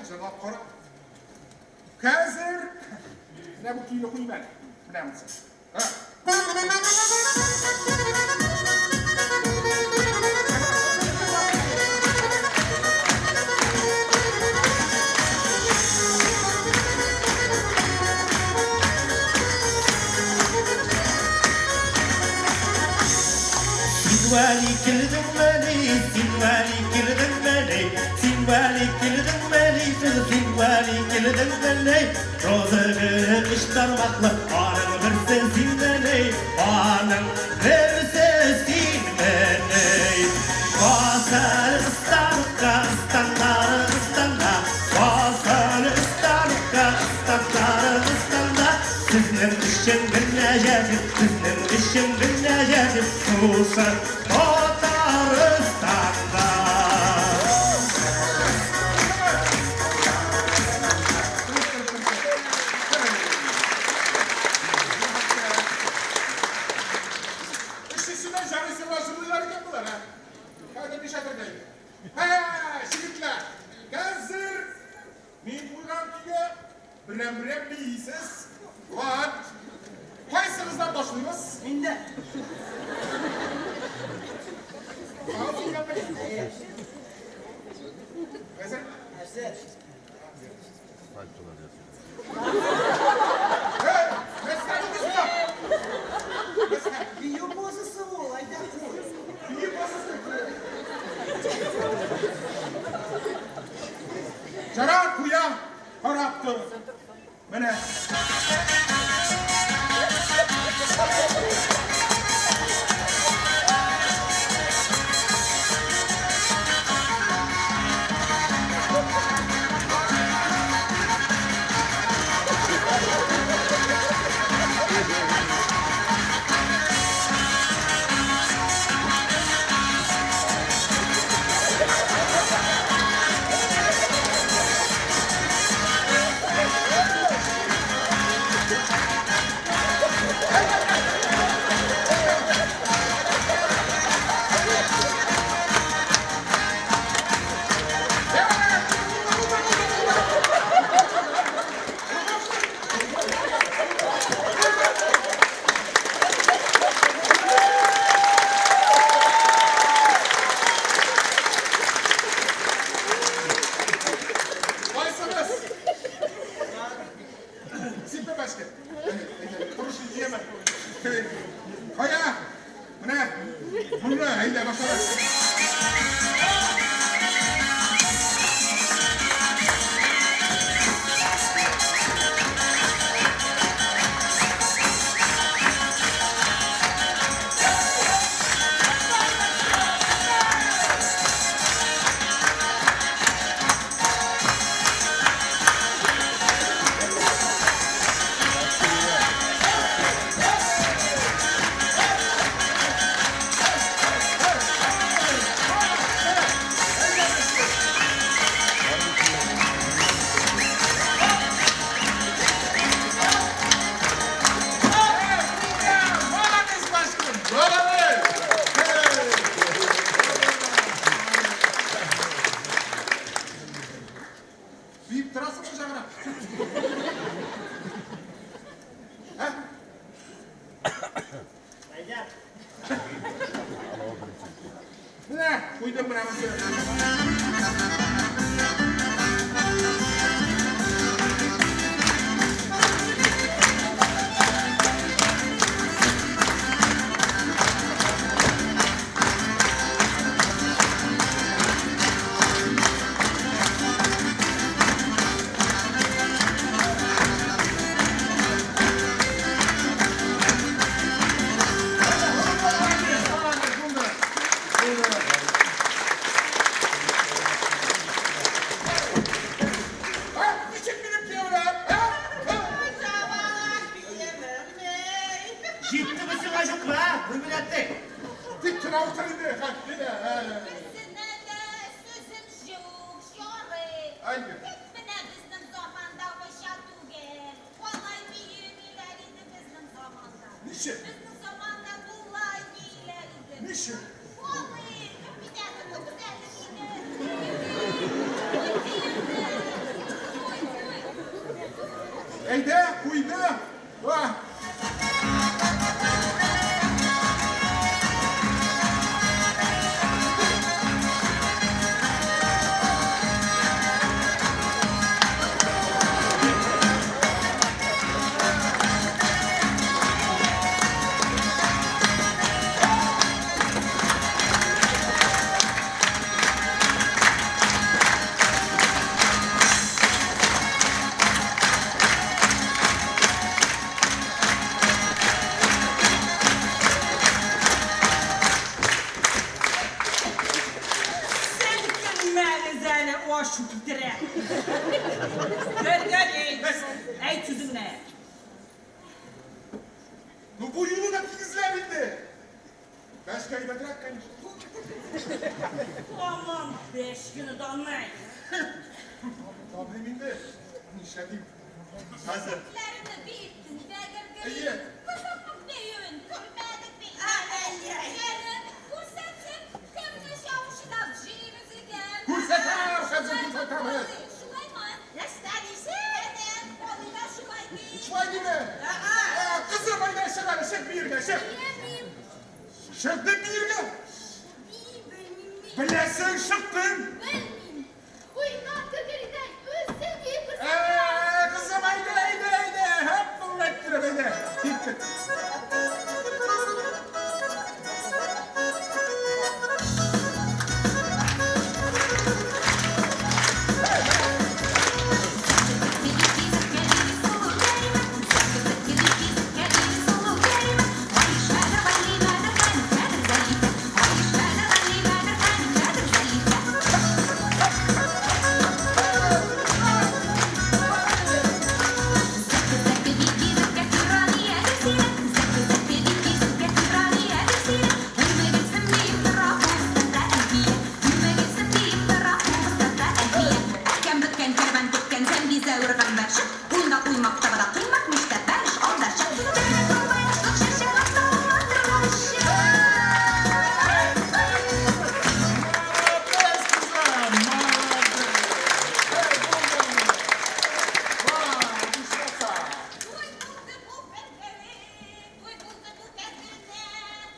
H: Җырлап кара. Хәзер менә бу көйне куйым әле. Менә монысы. Ха.
P: Син вәли килдеңмени, син вәли килдеңмени, син вәли килдеңмени, син вәли килдеңмени, Роза гөле өч тармаклы, аның берсе синмени, аның берсе синмени. Басар ыстаныкка, ыстаннары ыстанда, басар ыстаныкка, ыстаннары ыстанда, Сезнең өчен генә җәзеп, сезнең өчен генә җәзеп, шушы Татарстанда.
H: Өчесенә җарыйсыңлар җырлыйлар икән болар, ә? Хәзер нишләтергә инде? Һә, егетләр, хәзер мин куйган көйгә берәм-берәм биисез. Вот. Кайсыгыздан башлыйбыз?
M: Миндә.
H: Хәзер.
M: Хәзер. Бию позасы ул, әйдә куй.
H: Бию позасы. Жарар куям, карап тор. Менә. Биеп торасыңмы җаграп? Ә?
J: Әйдә.
H: Менә, куйдым менә монысы. Ә, ничек минем кияүләр? Ә? Ә?
O: Җабалак биемеңме?
J: Җиттеме сиңа юкмы, ә? Гөлбинәттәй.
H: Тик кенә утыр инде, Хәтфинә.
N: Берсенә дә сүзем юк, ярый.
H: Әйе.
N: Тик менә безнең замандагыча түгел. Алай биемиләр иде безнең заманда.
H: Ничек?
N: Безнең заманда болай бииләр иде.
H: Ничек?
N: Алый, Гөлбинә, күрсәтеп иде.
H: Әйдә, куйдым. Ва.
O: Селкенмәгез әле, ачу китерә. Гәргәри, әйт сүзеңне.
H: Ну бу юлы да тигезләп инде. Бәшкә әйбәтрәк, конечно.
O: Тамам, бәшкене данмай.
H: Таныйм инде. Нишләтим? Хәзер.
N: Егетләрне биеттең дә, Гәргәри.
H: Әйе.
N: Кызыкның биюен күрмәдек бит.
O: Әйе.
N: Әле күрсәтсен, кемне чабышына җыйбыз икән.
H: Күрсәтәм, хәзер күрсәтәбез.
N: Шулаймы?
O: Нәрсә дисең?
N: Әнә, Алина шулай ди.
H: Шулай диме?
O: Ага.
H: Ә, Кызым, әйдә, чык әле, чык биергә, чык.
N: Биемим.
H: Чык дип биергә.
N: Бии белмим мин.
H: Беләсең, чыктың.
N: Белмим. Уйна, Гәргәридәй, үзең биеп
H: Ә,
N: күрсәт.
H: Кызым, әйдә, әйдә, әйдә. Һәп, әйттереп, әйдә. Киттек. Молодец, кызым, молодец. Эй, булды. Вай, нишләсә?
N: Туй булды бу Гәргәри, туй булды бу Гәргәридә.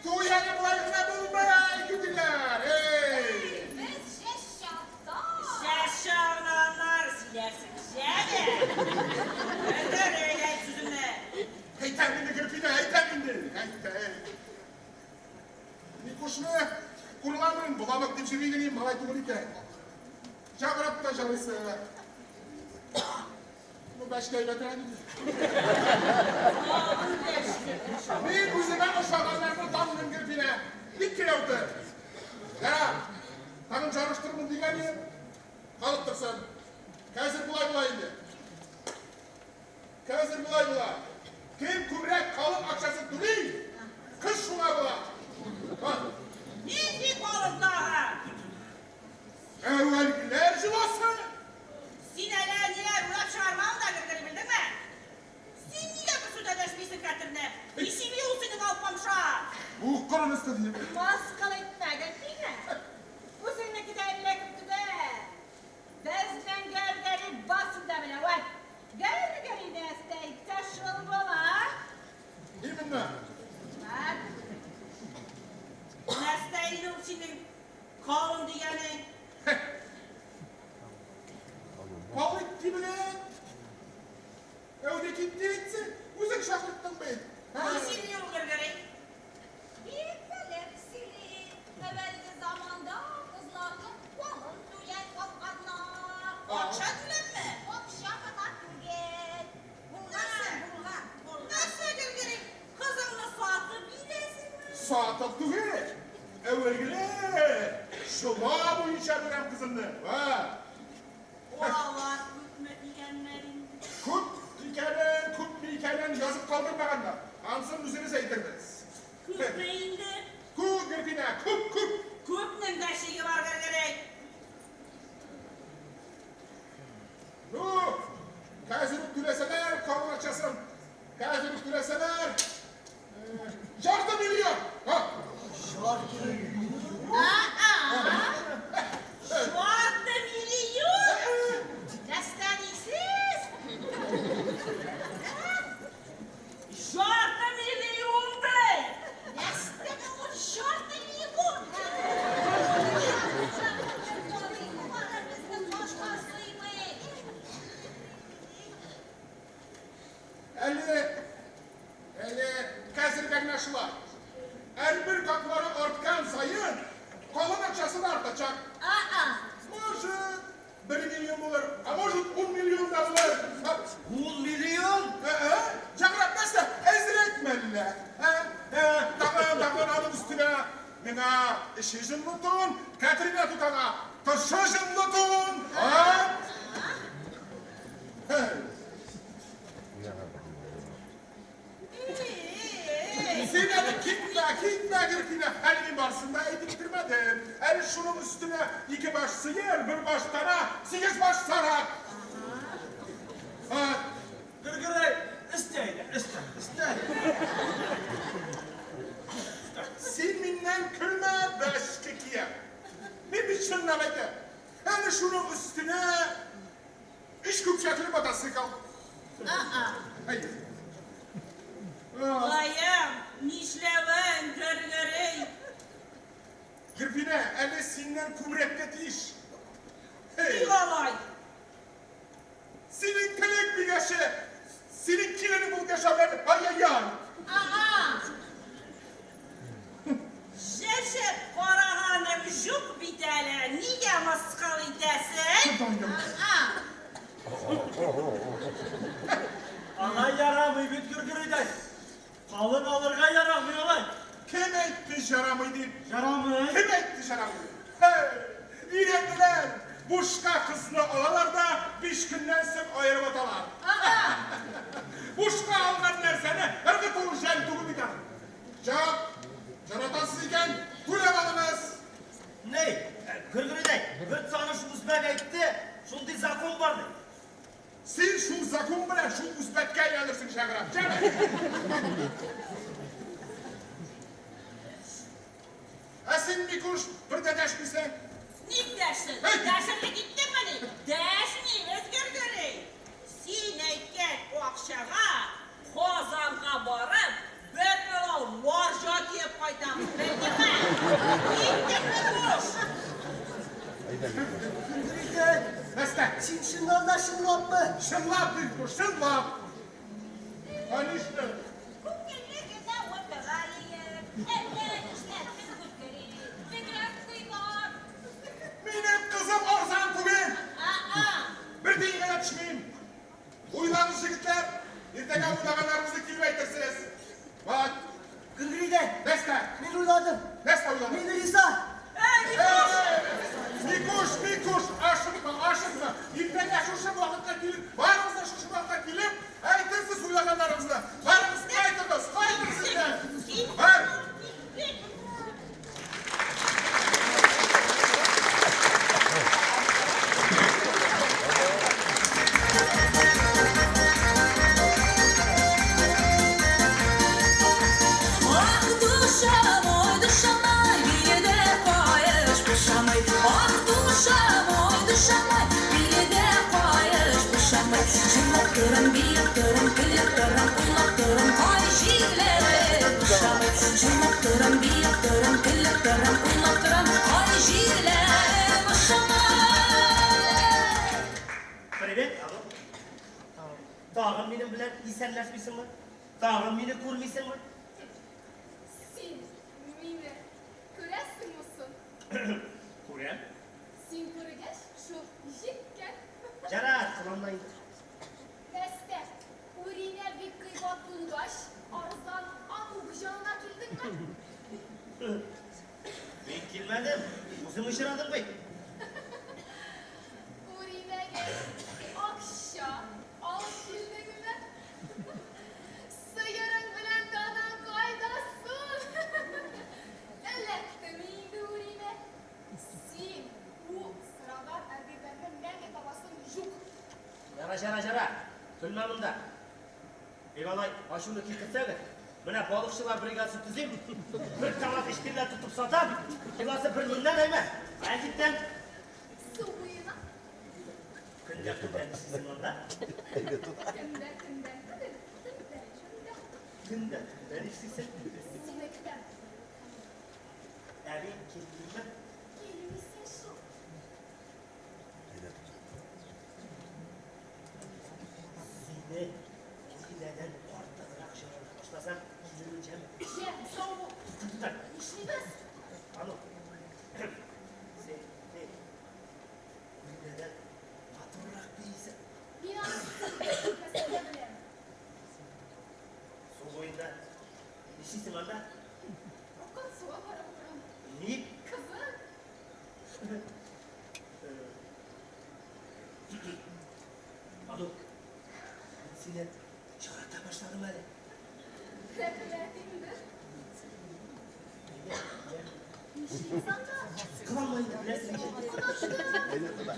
H: Туй әле болай гына булмый, көтеләр. Эй!
N: Без шәш чакта.
O: Шәшәгънаннар сөйләрсең, җәбе. Гәргәри, әйт сүзеңне.
H: Әйтәм инде, Гөлфинә, әйтәм инде. Әйтәм. Никушны курламын, боламык дип йөри генә, малай түгел икән. Җаграп та җарыйсы. Ну, бәшкә әйбәтрәк инде.
O: Тагын бәшке.
H: Мин үземә ошаганнарны таныдым, Гөлфинә. Бик кенә утыр. Ярар. Тагын жарыштырмын дигән идем. Калып торсын. Хәзер болай була инде. Хәзер болай була. Кем күбрәк халык акчасын түли, кыз шуңа була. Ха.
O: Нинди халык тагын?
H: Әүвәлгеләр җыласы.
O: Син әле ниләр уйлап чыгарма анда, Гәргәри, белдеңме? Син нигә бер сүз дә дәшмисең хәтерне? Ничек ул синең алпамша?
H: Укырын өсте диеп.
L: Мыскыл итмә, Гөлфинә. Үзеңнеке дә әллә кем түгел. Безнең Гәргәри бас
H: Әти белән. Әүдә китте әйтсен, үзең чакырттың бит.
O: Ни сөйли ул Гөргөри?
N: Бик белеп сөйли. Әвәлге заманда кызларның калын түләп алганнар.
O: Акча түләпме?
N: Акча гына түгел.
O: Булган, булган. Нәрсә, Гөргөри? Кызыңны сатып бирәсеңме?
H: Сатып түгел. Әүвәлгеләр шола буенча бирәм кызымны. Ва!
O: Алар күпме дигәннәр инде?
H: Күп икәнен, күпме икәнен язып калдырмаганнар. Ансын үзебез әйтербез.
O: Күпме инде?
H: Күп, Гөлфинә, күп, күп.
O: Күпнең дә чиге бар, Гөргөрәй.
H: Ну, хәзер үк түләсәләр, калган акчасын. Хәзер үк түләсәләр, ярты миллион. Ха.
M: Ярты миллион?
O: Ярты миллион? Нәрсә дисез? Ярты миллион ди!
N: Нәрсә ул ярты миллион? Безнең башка сыймый.
H: Әле, әле хәзергә генә шулай. Әрбер хаклары арткан саен, калын акчасы да артачак. Может, 1 миллион булыр, а может, 10 миллион да булыр.
P: 10 миллион?
H: Җаграп нәрсә, әзрәк мәллә? Тагын, тагын аның өстенә миңа эче җылы тун, Кәтринә тутаңа тышы җылы тун. Син әле китмә, китмә, Гөлфинә. Әле мин барысын да әйтеп бетермәдем. Әле шуның өстенә 2 баш сыер, 1 баш тара, 8 баш сарык.
K: Гөргөрәй, өстә әйдә, өстә, өстә.
H: Син миннән көлмә, бәшке киям. Мин бит чынлап әйтәм. Әле шуның өстенә 3 көпчәкле мотоцикл. Әйе.
O: Лаем, нишләвең, Гөргөрәй?
H: Гөлфинә, әле синнән күбрәккә тиеш.
O: Ник алай?
H: Синең телең бик әче. Синең киленең булып яшәүләр, ай-яй-яй.
O: Чәчеп караганым юк бит әле, нигә мыскыл итәсең?
K: Алай ярамый бит, Гөргөрәйдәй. Калын алырга ярамый алай.
H: Кем әйтте ярамый дип?
K: Ярамый.
H: Кем әйтте ярамый дип? Һей, өйрәнделәр. Бушка кызны алалар да 5 көннән соң аерып аталар. Бушка алган нәрсәне ыргыту жәл түгел бит аның. Җавап яратасыз икән, түләп алыгыз.
J: Ней, Гөргөрәйдәй, бер таныш үзбәк әйтте, шундый закон бар ди.
H: Син шул закон белән шул үзбәккә әйләнерсең, Шәгърәм. Җәме. Ә син, Микуш, бер дә дәшмисең?
O: Ник дәшсен? Дәшерлек иттеңмени? Дәшмибез, Гөргөрәй. Син әйткән акчага Казанга барып, бер олау марҗа төяп кайтабыз, белдеңме? Киттек, Микуш!
M: Гөргөрәйдәй,
H: Нәрсә?
M: син чыннан да чынлапмы?
H: Чынлап, Микуш, чынлап. Конечно.
N: Күңелле генә утыра иек. Әллә нишләттең, Гөргөри. Бигрәк кыйбат.
H: Минем кызым арзан түгел. Бер тиенгә дә төшмим. Уйлагыз, егетләр. Иртәгә уйлаганнарыгызны килеп әйтерсез. Бak.
M: Гөргөрәйдәй,
H: Нәрсә?
M: мин уйладым.
H: Нәрсә уйладың?
M: Мин риза.
H: Микуш, Микуш, ашыкма, ашыкма. Иртәгә шушы вакытка килеп, барыгыз да шушы вакытка килеп, әйтерсез уйлаганнарыгызны. Барыгыз кайтыгыз, кайтыгыз инде. Бар.
B: Ах, душа мой, душа мой, биредә каеш бушамый. Ах, душа мой, душа мой, биредә каеш бушамый. Җырлап торам, биеп торам, көлеп торам, уйлап торам, кай җирләре бушамый. Җырлап торам, биеп торам, көлеп торам, уйлап торам, кай җирләре бушамый.
J: Привет, алло. Тагын минем белән исәнләшмисеңме? Тагын мине күрмисеңме?
I: Син мине күрәсеңме соң?
J: Күрәм.
I: Син күргәч, шул җиткән.
J: Ярар, кыланма инде.
I: Нәстә, Үринә бик кыйбат булгач, арзан Анук җанына килдеңме?
J: Мин килмәдем, үзең очрадың бит.
I: Үринәгә акча алып килдеңме? Сыерың белән танаң кайда соң? Эләктеме инде Үринә? Син ул сыраган әбиләрне мәңге табасың юк.
J: Җара, җара, җара. Көлмә монда. Бик алай ачуны китерсәгез, менә балыкчылар бригадасы төзим, бер табак эчкеннән тотып сатам, килосы бер меңнән әймә. Кая киттең?
I: Су буена.
J: Көндә көндә нишлисең анда?
I: Көндә көндә түгел, төндә төндә.
J: Көндә төндә нишлисең?
I: Сине көтәм.
J: Ә мин килмимме?
I: Килмисең шул.
J: Сине Диләдән артыграк җырлата башласам, килермен, җәме?
I: Җә, сау бул.
J: Тукта, тукта.
I: Нишлибез?
J: Ану. Син, ни, Диләдән матуррак биисең.
I: Мин аны син әйтмәсәң дә беләм.
J: Су буенда нишлисең анда?
I: Аккан суга карап утырам.
J: Ник?
I: Кызык.
J: Ану, мин сине ярата башладым әле.
I: Рәхмәт инде. Нишлибез анда?
J: Кыланма инде, беләсең бит.
I: Оныттым.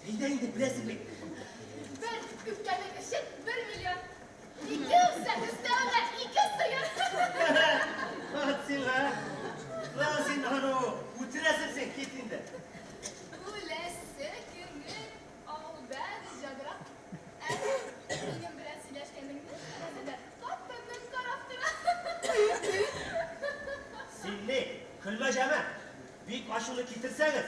J: Әйдә инде, беләсең бит.
I: Бер үпкәнең өчен бер миллион. Ике үпсәң, өстәвенә ике сыер.
J: Ат сиңа. Лан син, Ану, үтерәсең син, кит инде.
I: Үләсе көнең алда, җадрак. Әнә, минем белән сөйләшкәнеңне тәрәзәдә хатының карап тора.
J: Син ни, көлмә җәмә. Бик ачуны китерсәгез,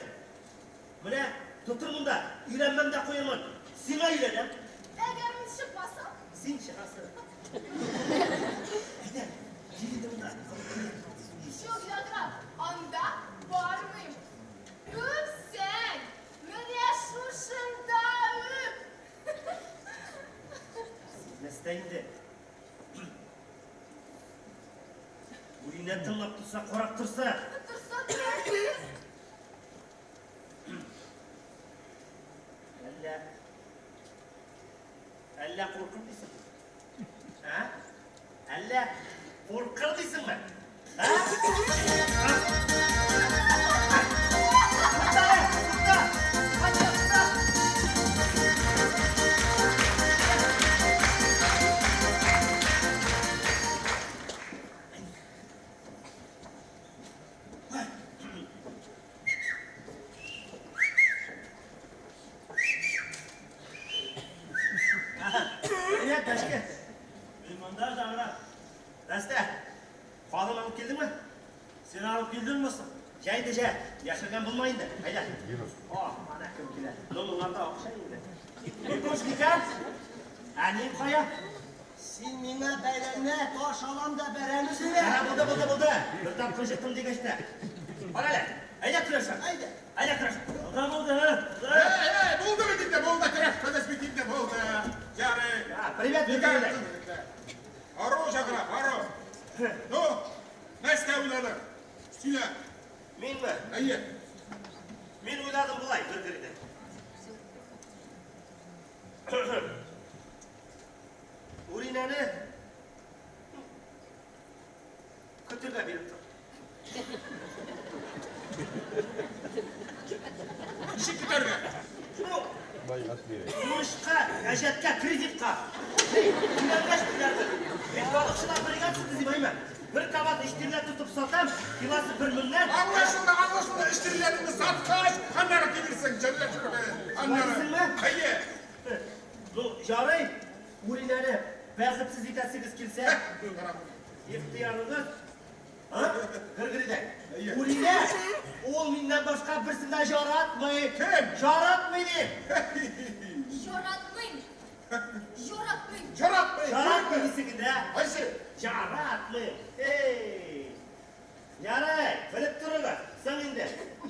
J: менә тотырмын да, өйләнмәм дә куермын. Сиңа өйләнәм.
I: Әгәр мин чыкмасам?
J: Син чыгасың. Әйдә, кил инде монда.
I: Юк, җадрак, анда бармыйм. Үпсәң, менә шушында үп.
J: Син нәрсә инде? Бүринә тыңлап торса, карап торса.
I: Торса, тора.
J: Әллә Әллә куркыр дисеңме? Ә? Әллә куркыр дисеңме? Ә? Тукта, тукта! Катя, тукта! Привет, Дашка. Мин монда, Жамрат. Дәстә, калын алып килдеңме? Син алып килдеңме соң? Җә инде, җә. Яшергән булма инде. Әйдә. О, ана кем килә. Ну, моңарда акча инде. Микуш, Микән? Әнием кая?
M: Син миңа бәйләнмә, таш алам да бәрәм үзеңә.
J: Ә, булды, булды, булды. Бер тапкыр җыктым дигәч тә. Кара әле. Әйдә көрәшә.
M: Әйдә.
J: Әйдә көрәш. Булды, булды.
H: Эй, эй, булды бит инде, булды, көрәшмәдес бит инде, булды. Ярый.
J: Привет,
H: Никак. Ару, Жаграп, ару. Ну, нәрсә уйладың? Сөйлә.
J: Минме?
H: Әйе.
J: Мин уйладым болай, бер генә. Уринәне көтергә биреп тор.
H: Ничек көтәргә?
J: Ну, бурычка, әҗәткә, кредитка. Өйләнгәч түләрмен. Мин балыкчылар бригадасы төзим, әйме? Бер кабат эштирләр тотып сатам, килосы бер меңнән.
H: Аңлашылды, аңлашылды. Эштирләреңне саткач, аннары килерсең, җәлләшербез. Аннары.
J: Шулай
H: Әйе.
J: Ну, ярый, Үринәне бәхетсез итәсегез килсә, ихтыярыгыз. А? Гөргөридәй. Үринә, ул миннән башка берсен дә жаратмый.
H: Кем?
J: Жаратмый дим.
N: Яратмыйм. Яратмыйм.
H: Жаратмый.
J: Жаратмый дисең инде, ә?
H: Кайсы?
J: Жаратмый. Эй! Ярай, белеп торыгыз. Соң инде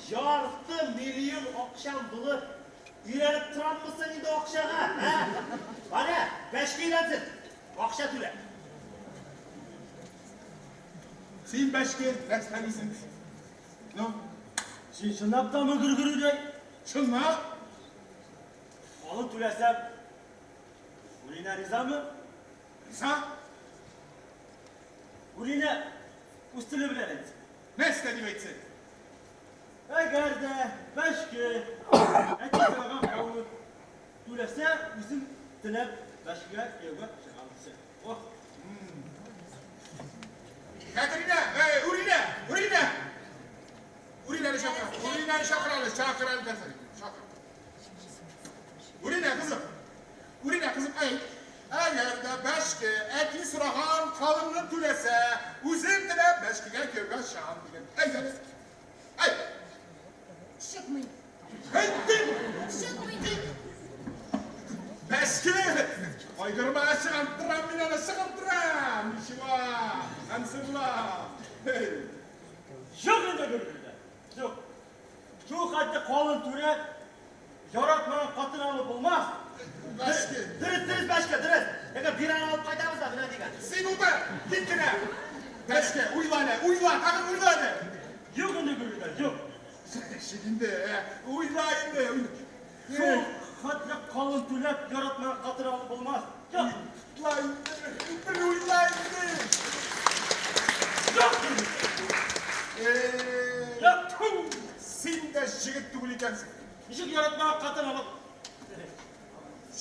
J: ярты миллион акчам булып, өйрәнеп тораммы соң инде акчага, ә? Ваня, бәшкә өйрәнсен. Акча түлә.
H: Син бәшке, нәрсә дисең? Ну,
K: Син чынлап тамы Гөргөридәй?
H: чынлап?
K: Калын түләсәм, Гөлинә ризамы?
H: Риза?
K: Гөлинә үз теле белән әйтсен.
H: Нәрсә дип әйтсен?
K: Әгәр дә бәшке әти сораган кавын түләсә, үзем теләп бәшкегә кияүгә чыгам дисә. Ох,
H: Катерина, эй, Урина, Урина! Уринаны чакыр. Уринаны чакыр әле, чакыр әле Катерина, чакыр. Урина кызым. Урина кызым, әйт. Әгәр дә бәшке әти сораган калымны түләсә, үзем теләп бәшкегә кияүгә чыгам диген. Әйт әле. Әйт.
N: Чыкмыйм.
H: Әйттем.
N: Чыкмыйм.
H: Бәшке! Кайгырма, чыгып торам мин аны, чыгып торам. Ничего, ансызла. Эй.
K: юк инде Гөргөридәй. Юк. Шул хәтле калын түләп, яратмаган катын алып булмас.
H: Бәшке.
J: Дөрес, дөрес, бәшкә, дөрес. Әгәр бирән алып кайтабыз да, менә дигән.
H: Син утыр, кит кенә. Бәшке, уйла әле, уйла, тагын уйла әле.
K: Юк инде Гөргөридәй, юк.
H: Чик инде, уйла инде.
K: Шул хәтле калын түләп, яратмаган катын алып булмас. Юк.
H: Уйла инде, бер уйла инде.
K: Юк Гөргөридәй.
H: Э,
K: Юк.
H: тьфу, Син дә җегет түгел икәнсең.
K: Ничек яратмаган катын алып?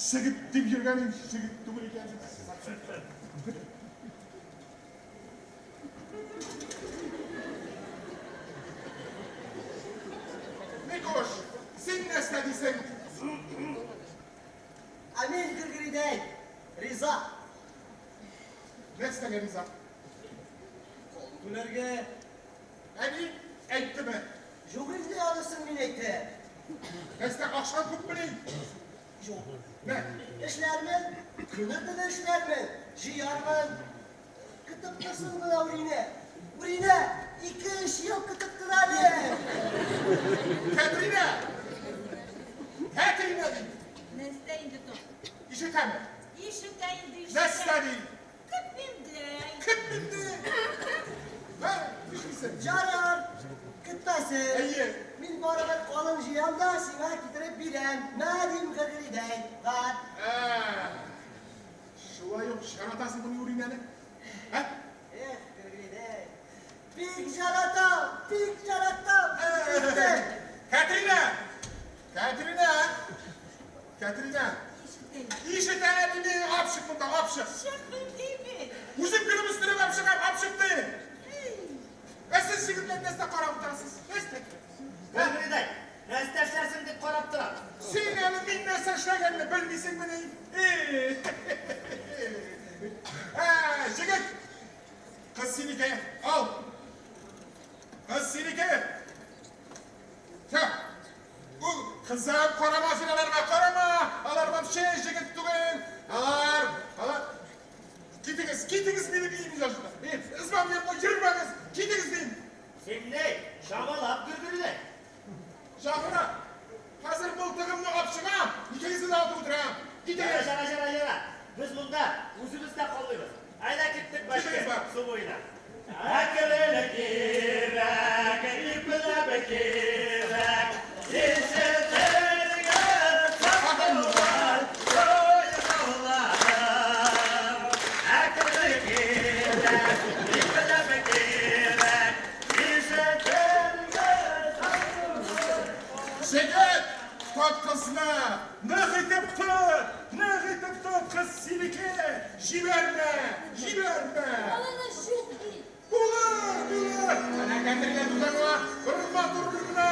H: Җегет дип йөргәнең җегет түгел икәнсең. Микош, син нәрсә дисең?
M: Ә мин Гөргөридәй, риза.
H: Нәрсәгә риза?
M: Калын түләргә.
H: Әни әйттеме?
M: Юк инде анысын мин әйтәм.
H: Нәрсә акчаң күпмени?
M: Юк.
H: Нә?
M: Эшләрмен, көне төне эшләрмен, җыярмын. Көтеп торсын гына Үринә. Үринә, ике-өч ел көтеп тор әле.
H: Кәтринә! Кәтринә дим.
L: Нәрсә инде то?
H: Ишетәме?
L: Ишетә инде, ишетә.
H: Нәрсә ди?
L: Көтмим дә.
H: Көтмим дә. Һә, нишлисең?
M: Ярар, көтмәсен.
H: Әйе.
M: Мин барыбер калын җыям да сиңа китереп бирәм. Мә дим Гөргөридәй. Бар.
H: Ә, Шулай ук яратасың моны Үринәне? Ә?
M: Эх, Гөргөридәй. Бик яратам, бик яратам. Гөргөридәй.
H: Кәтринә! Кәтринә! Кәтринә!
L: Ишетә.
H: Ишетә мине, апчык монда, апчык.
L: Чыкмыйм дим.
H: Үзем көлеп өстерәп апчыгам, апчык ди. Ә сез егетләр нәрсә карап утырасыз? Нәрсә?
J: Гөргөридәй, нәрсә эшләрсең дип карап торам.
H: Син әле мин нәрсә эшләгәнне белмисеңмени? Ә, җегет! Кыз синеке, ал! Кыз синеке! Ха! Ул кызым карама син аларга, карама! Алар вообще җегет түгел! Алар, алар Китегез, китегез минем өем янына. Избам янына йөрмәгез, китегез дим.
J: Син ни, чамалап Гөргөридәй.
H: Жагына, хәзер мылтыгымны алып чыгам, икегезне дә атып үтерәм.
J: Яра,
H: Китегез.
J: яра, яра, яра. Без монда үзебез дә калмыйбыз. Әйдә киттек бәшкә,
H: Китегез бар.
J: су буена. Әкрен кирәк, ипләп кирәк, ишетергә сандугач сайрауларын. Әкрен кирәк, ипләп кирәк, ишетергә сандугач.
H: Җегет, тот кызны, нык итеп тот, нык итеп тот, кыз синеке. Җибәрмә, җибәрмә.
N: Аланы юк ди.
H: Булыр, булыр. Әнә Кәтринә тутаңа бер матур гына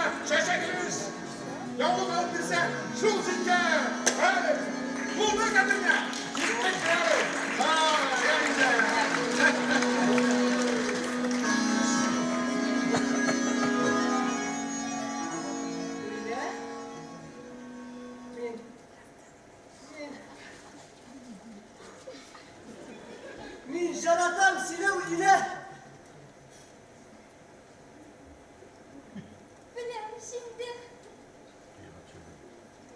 M: Яратам сине, Үлинә!
N: Беләм инде.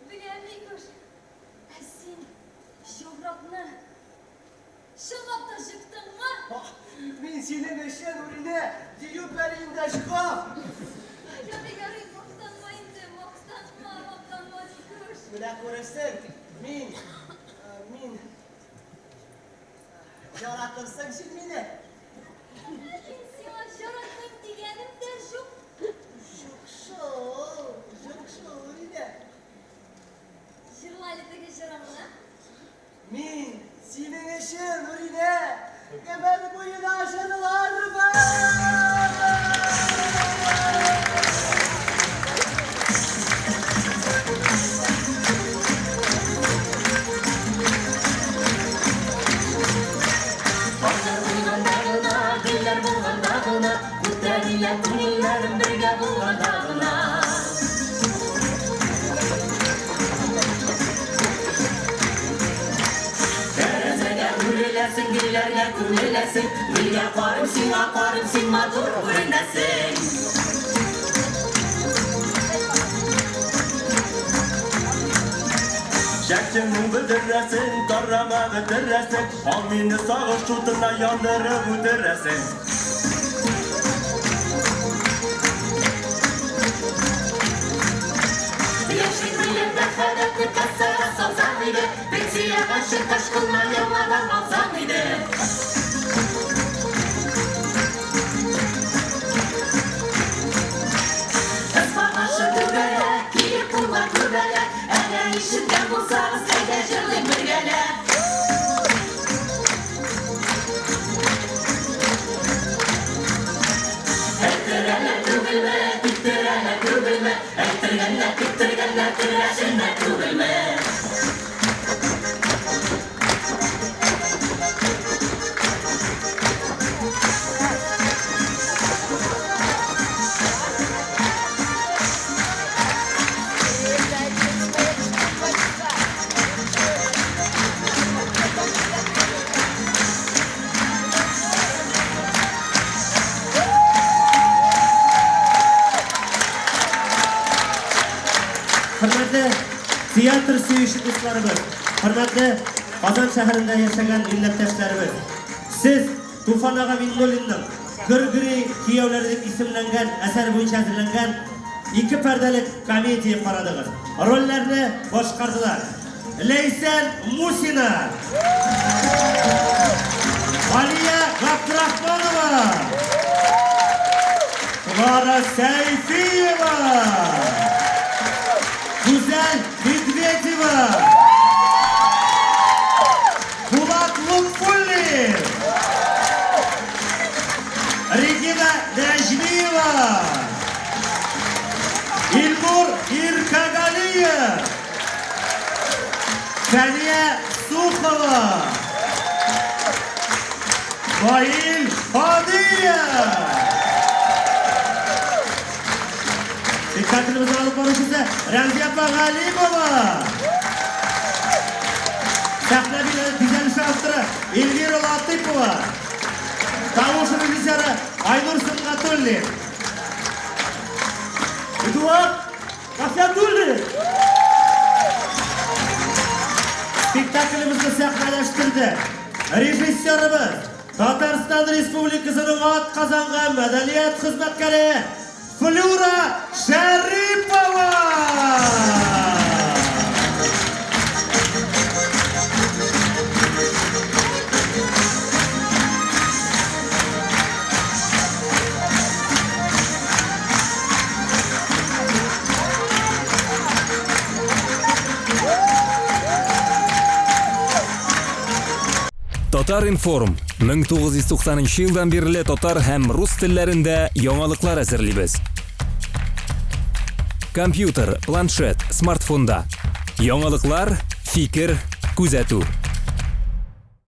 N: Беләм, Микуш. Ә син җавракны чынлап та җыктыңмы?
M: Мин синең өчен, Үлинә, дию пәриен дә җыгам.
N: Ярый, ярый, мактанма инде, мактанма, мактанма, Микуш.
M: Менә күрерсең, мин, мин Яратырсың син мине.
N: Мин сиңа яратмыйм дигәнем дә юк.
M: Юк шул, юк шул, Ринә.
N: Җырла әле теге җырыңны.
M: Мин синең өчен, Ринә, гомер буена җырлармын.
B: Айлар булганда гына, гөлләр булганда гына, Күтәрелә күңелләрем бергә булганда гына. Тәрәзәгә үреләсең, гөлләргә күмеләсең, Гөлгә карыйм, сиңа карыйм, син матур күренәсең.
Q: Чәчеңнең бөдерәсең, тарама бетерәсең, Ал мине сагыш утына яндырып үтерәсең.
B: Яшьлек белән мәхәббәтне кассага салсаң иде, Пенсиягә чыккач кулга яңадан алсаң иде. Ызба башы түгәрәк, киек кулга күбәләк, Әгәр ишеткән булсагыз, әйдә җырлыйк бергәләп. Әйттерәләр түгелме, типтерәләр түгелме, Әйттергәннәр, типтергәннәр, керәшеннәр түгелме?
J: Хөрмәтле театр сөюче дусларыбыз, хөрмәтле Казан шәһәрендә яшәгән милләттәшләребез, сез Туфан ага Миңнуллинның Гөргөри кияүләре дип исемләнгән әсәр буенча әзерләнгән ике пәрдәлек комедия карадыгыз. Рольләрне башкардылар Ләйсән Мусина, Алия Габдрахманова, Клара Сәйфиева, Гүзәл Медведева, Булат Лотфуллин, Регина Нәҗмиева, Илнур Иркагалиев, Фәния Сухова, Наил Һадиев. Спектаклебезне алып баручысы Рәмзия апа Галимова. Сәхнә бизәлеше авторы Эльвира Латыпова. Тавыш режиссеры Айнур Сөнгатуллин. Эдуард Гафиятуллин. Спектаклебезне сәхнәләштерде. Режиссерыбыз Татарстан Республикасының атказанган мәдәният хезмәткәре Флюра Шәрипова!
A: Татар-информ 1990 елдан бирле татар һәм рус телләрендә яңалыклар әзерлибез. Компьютер, планшет, смартфонда. Яңалыклар, фикер, күзәтү.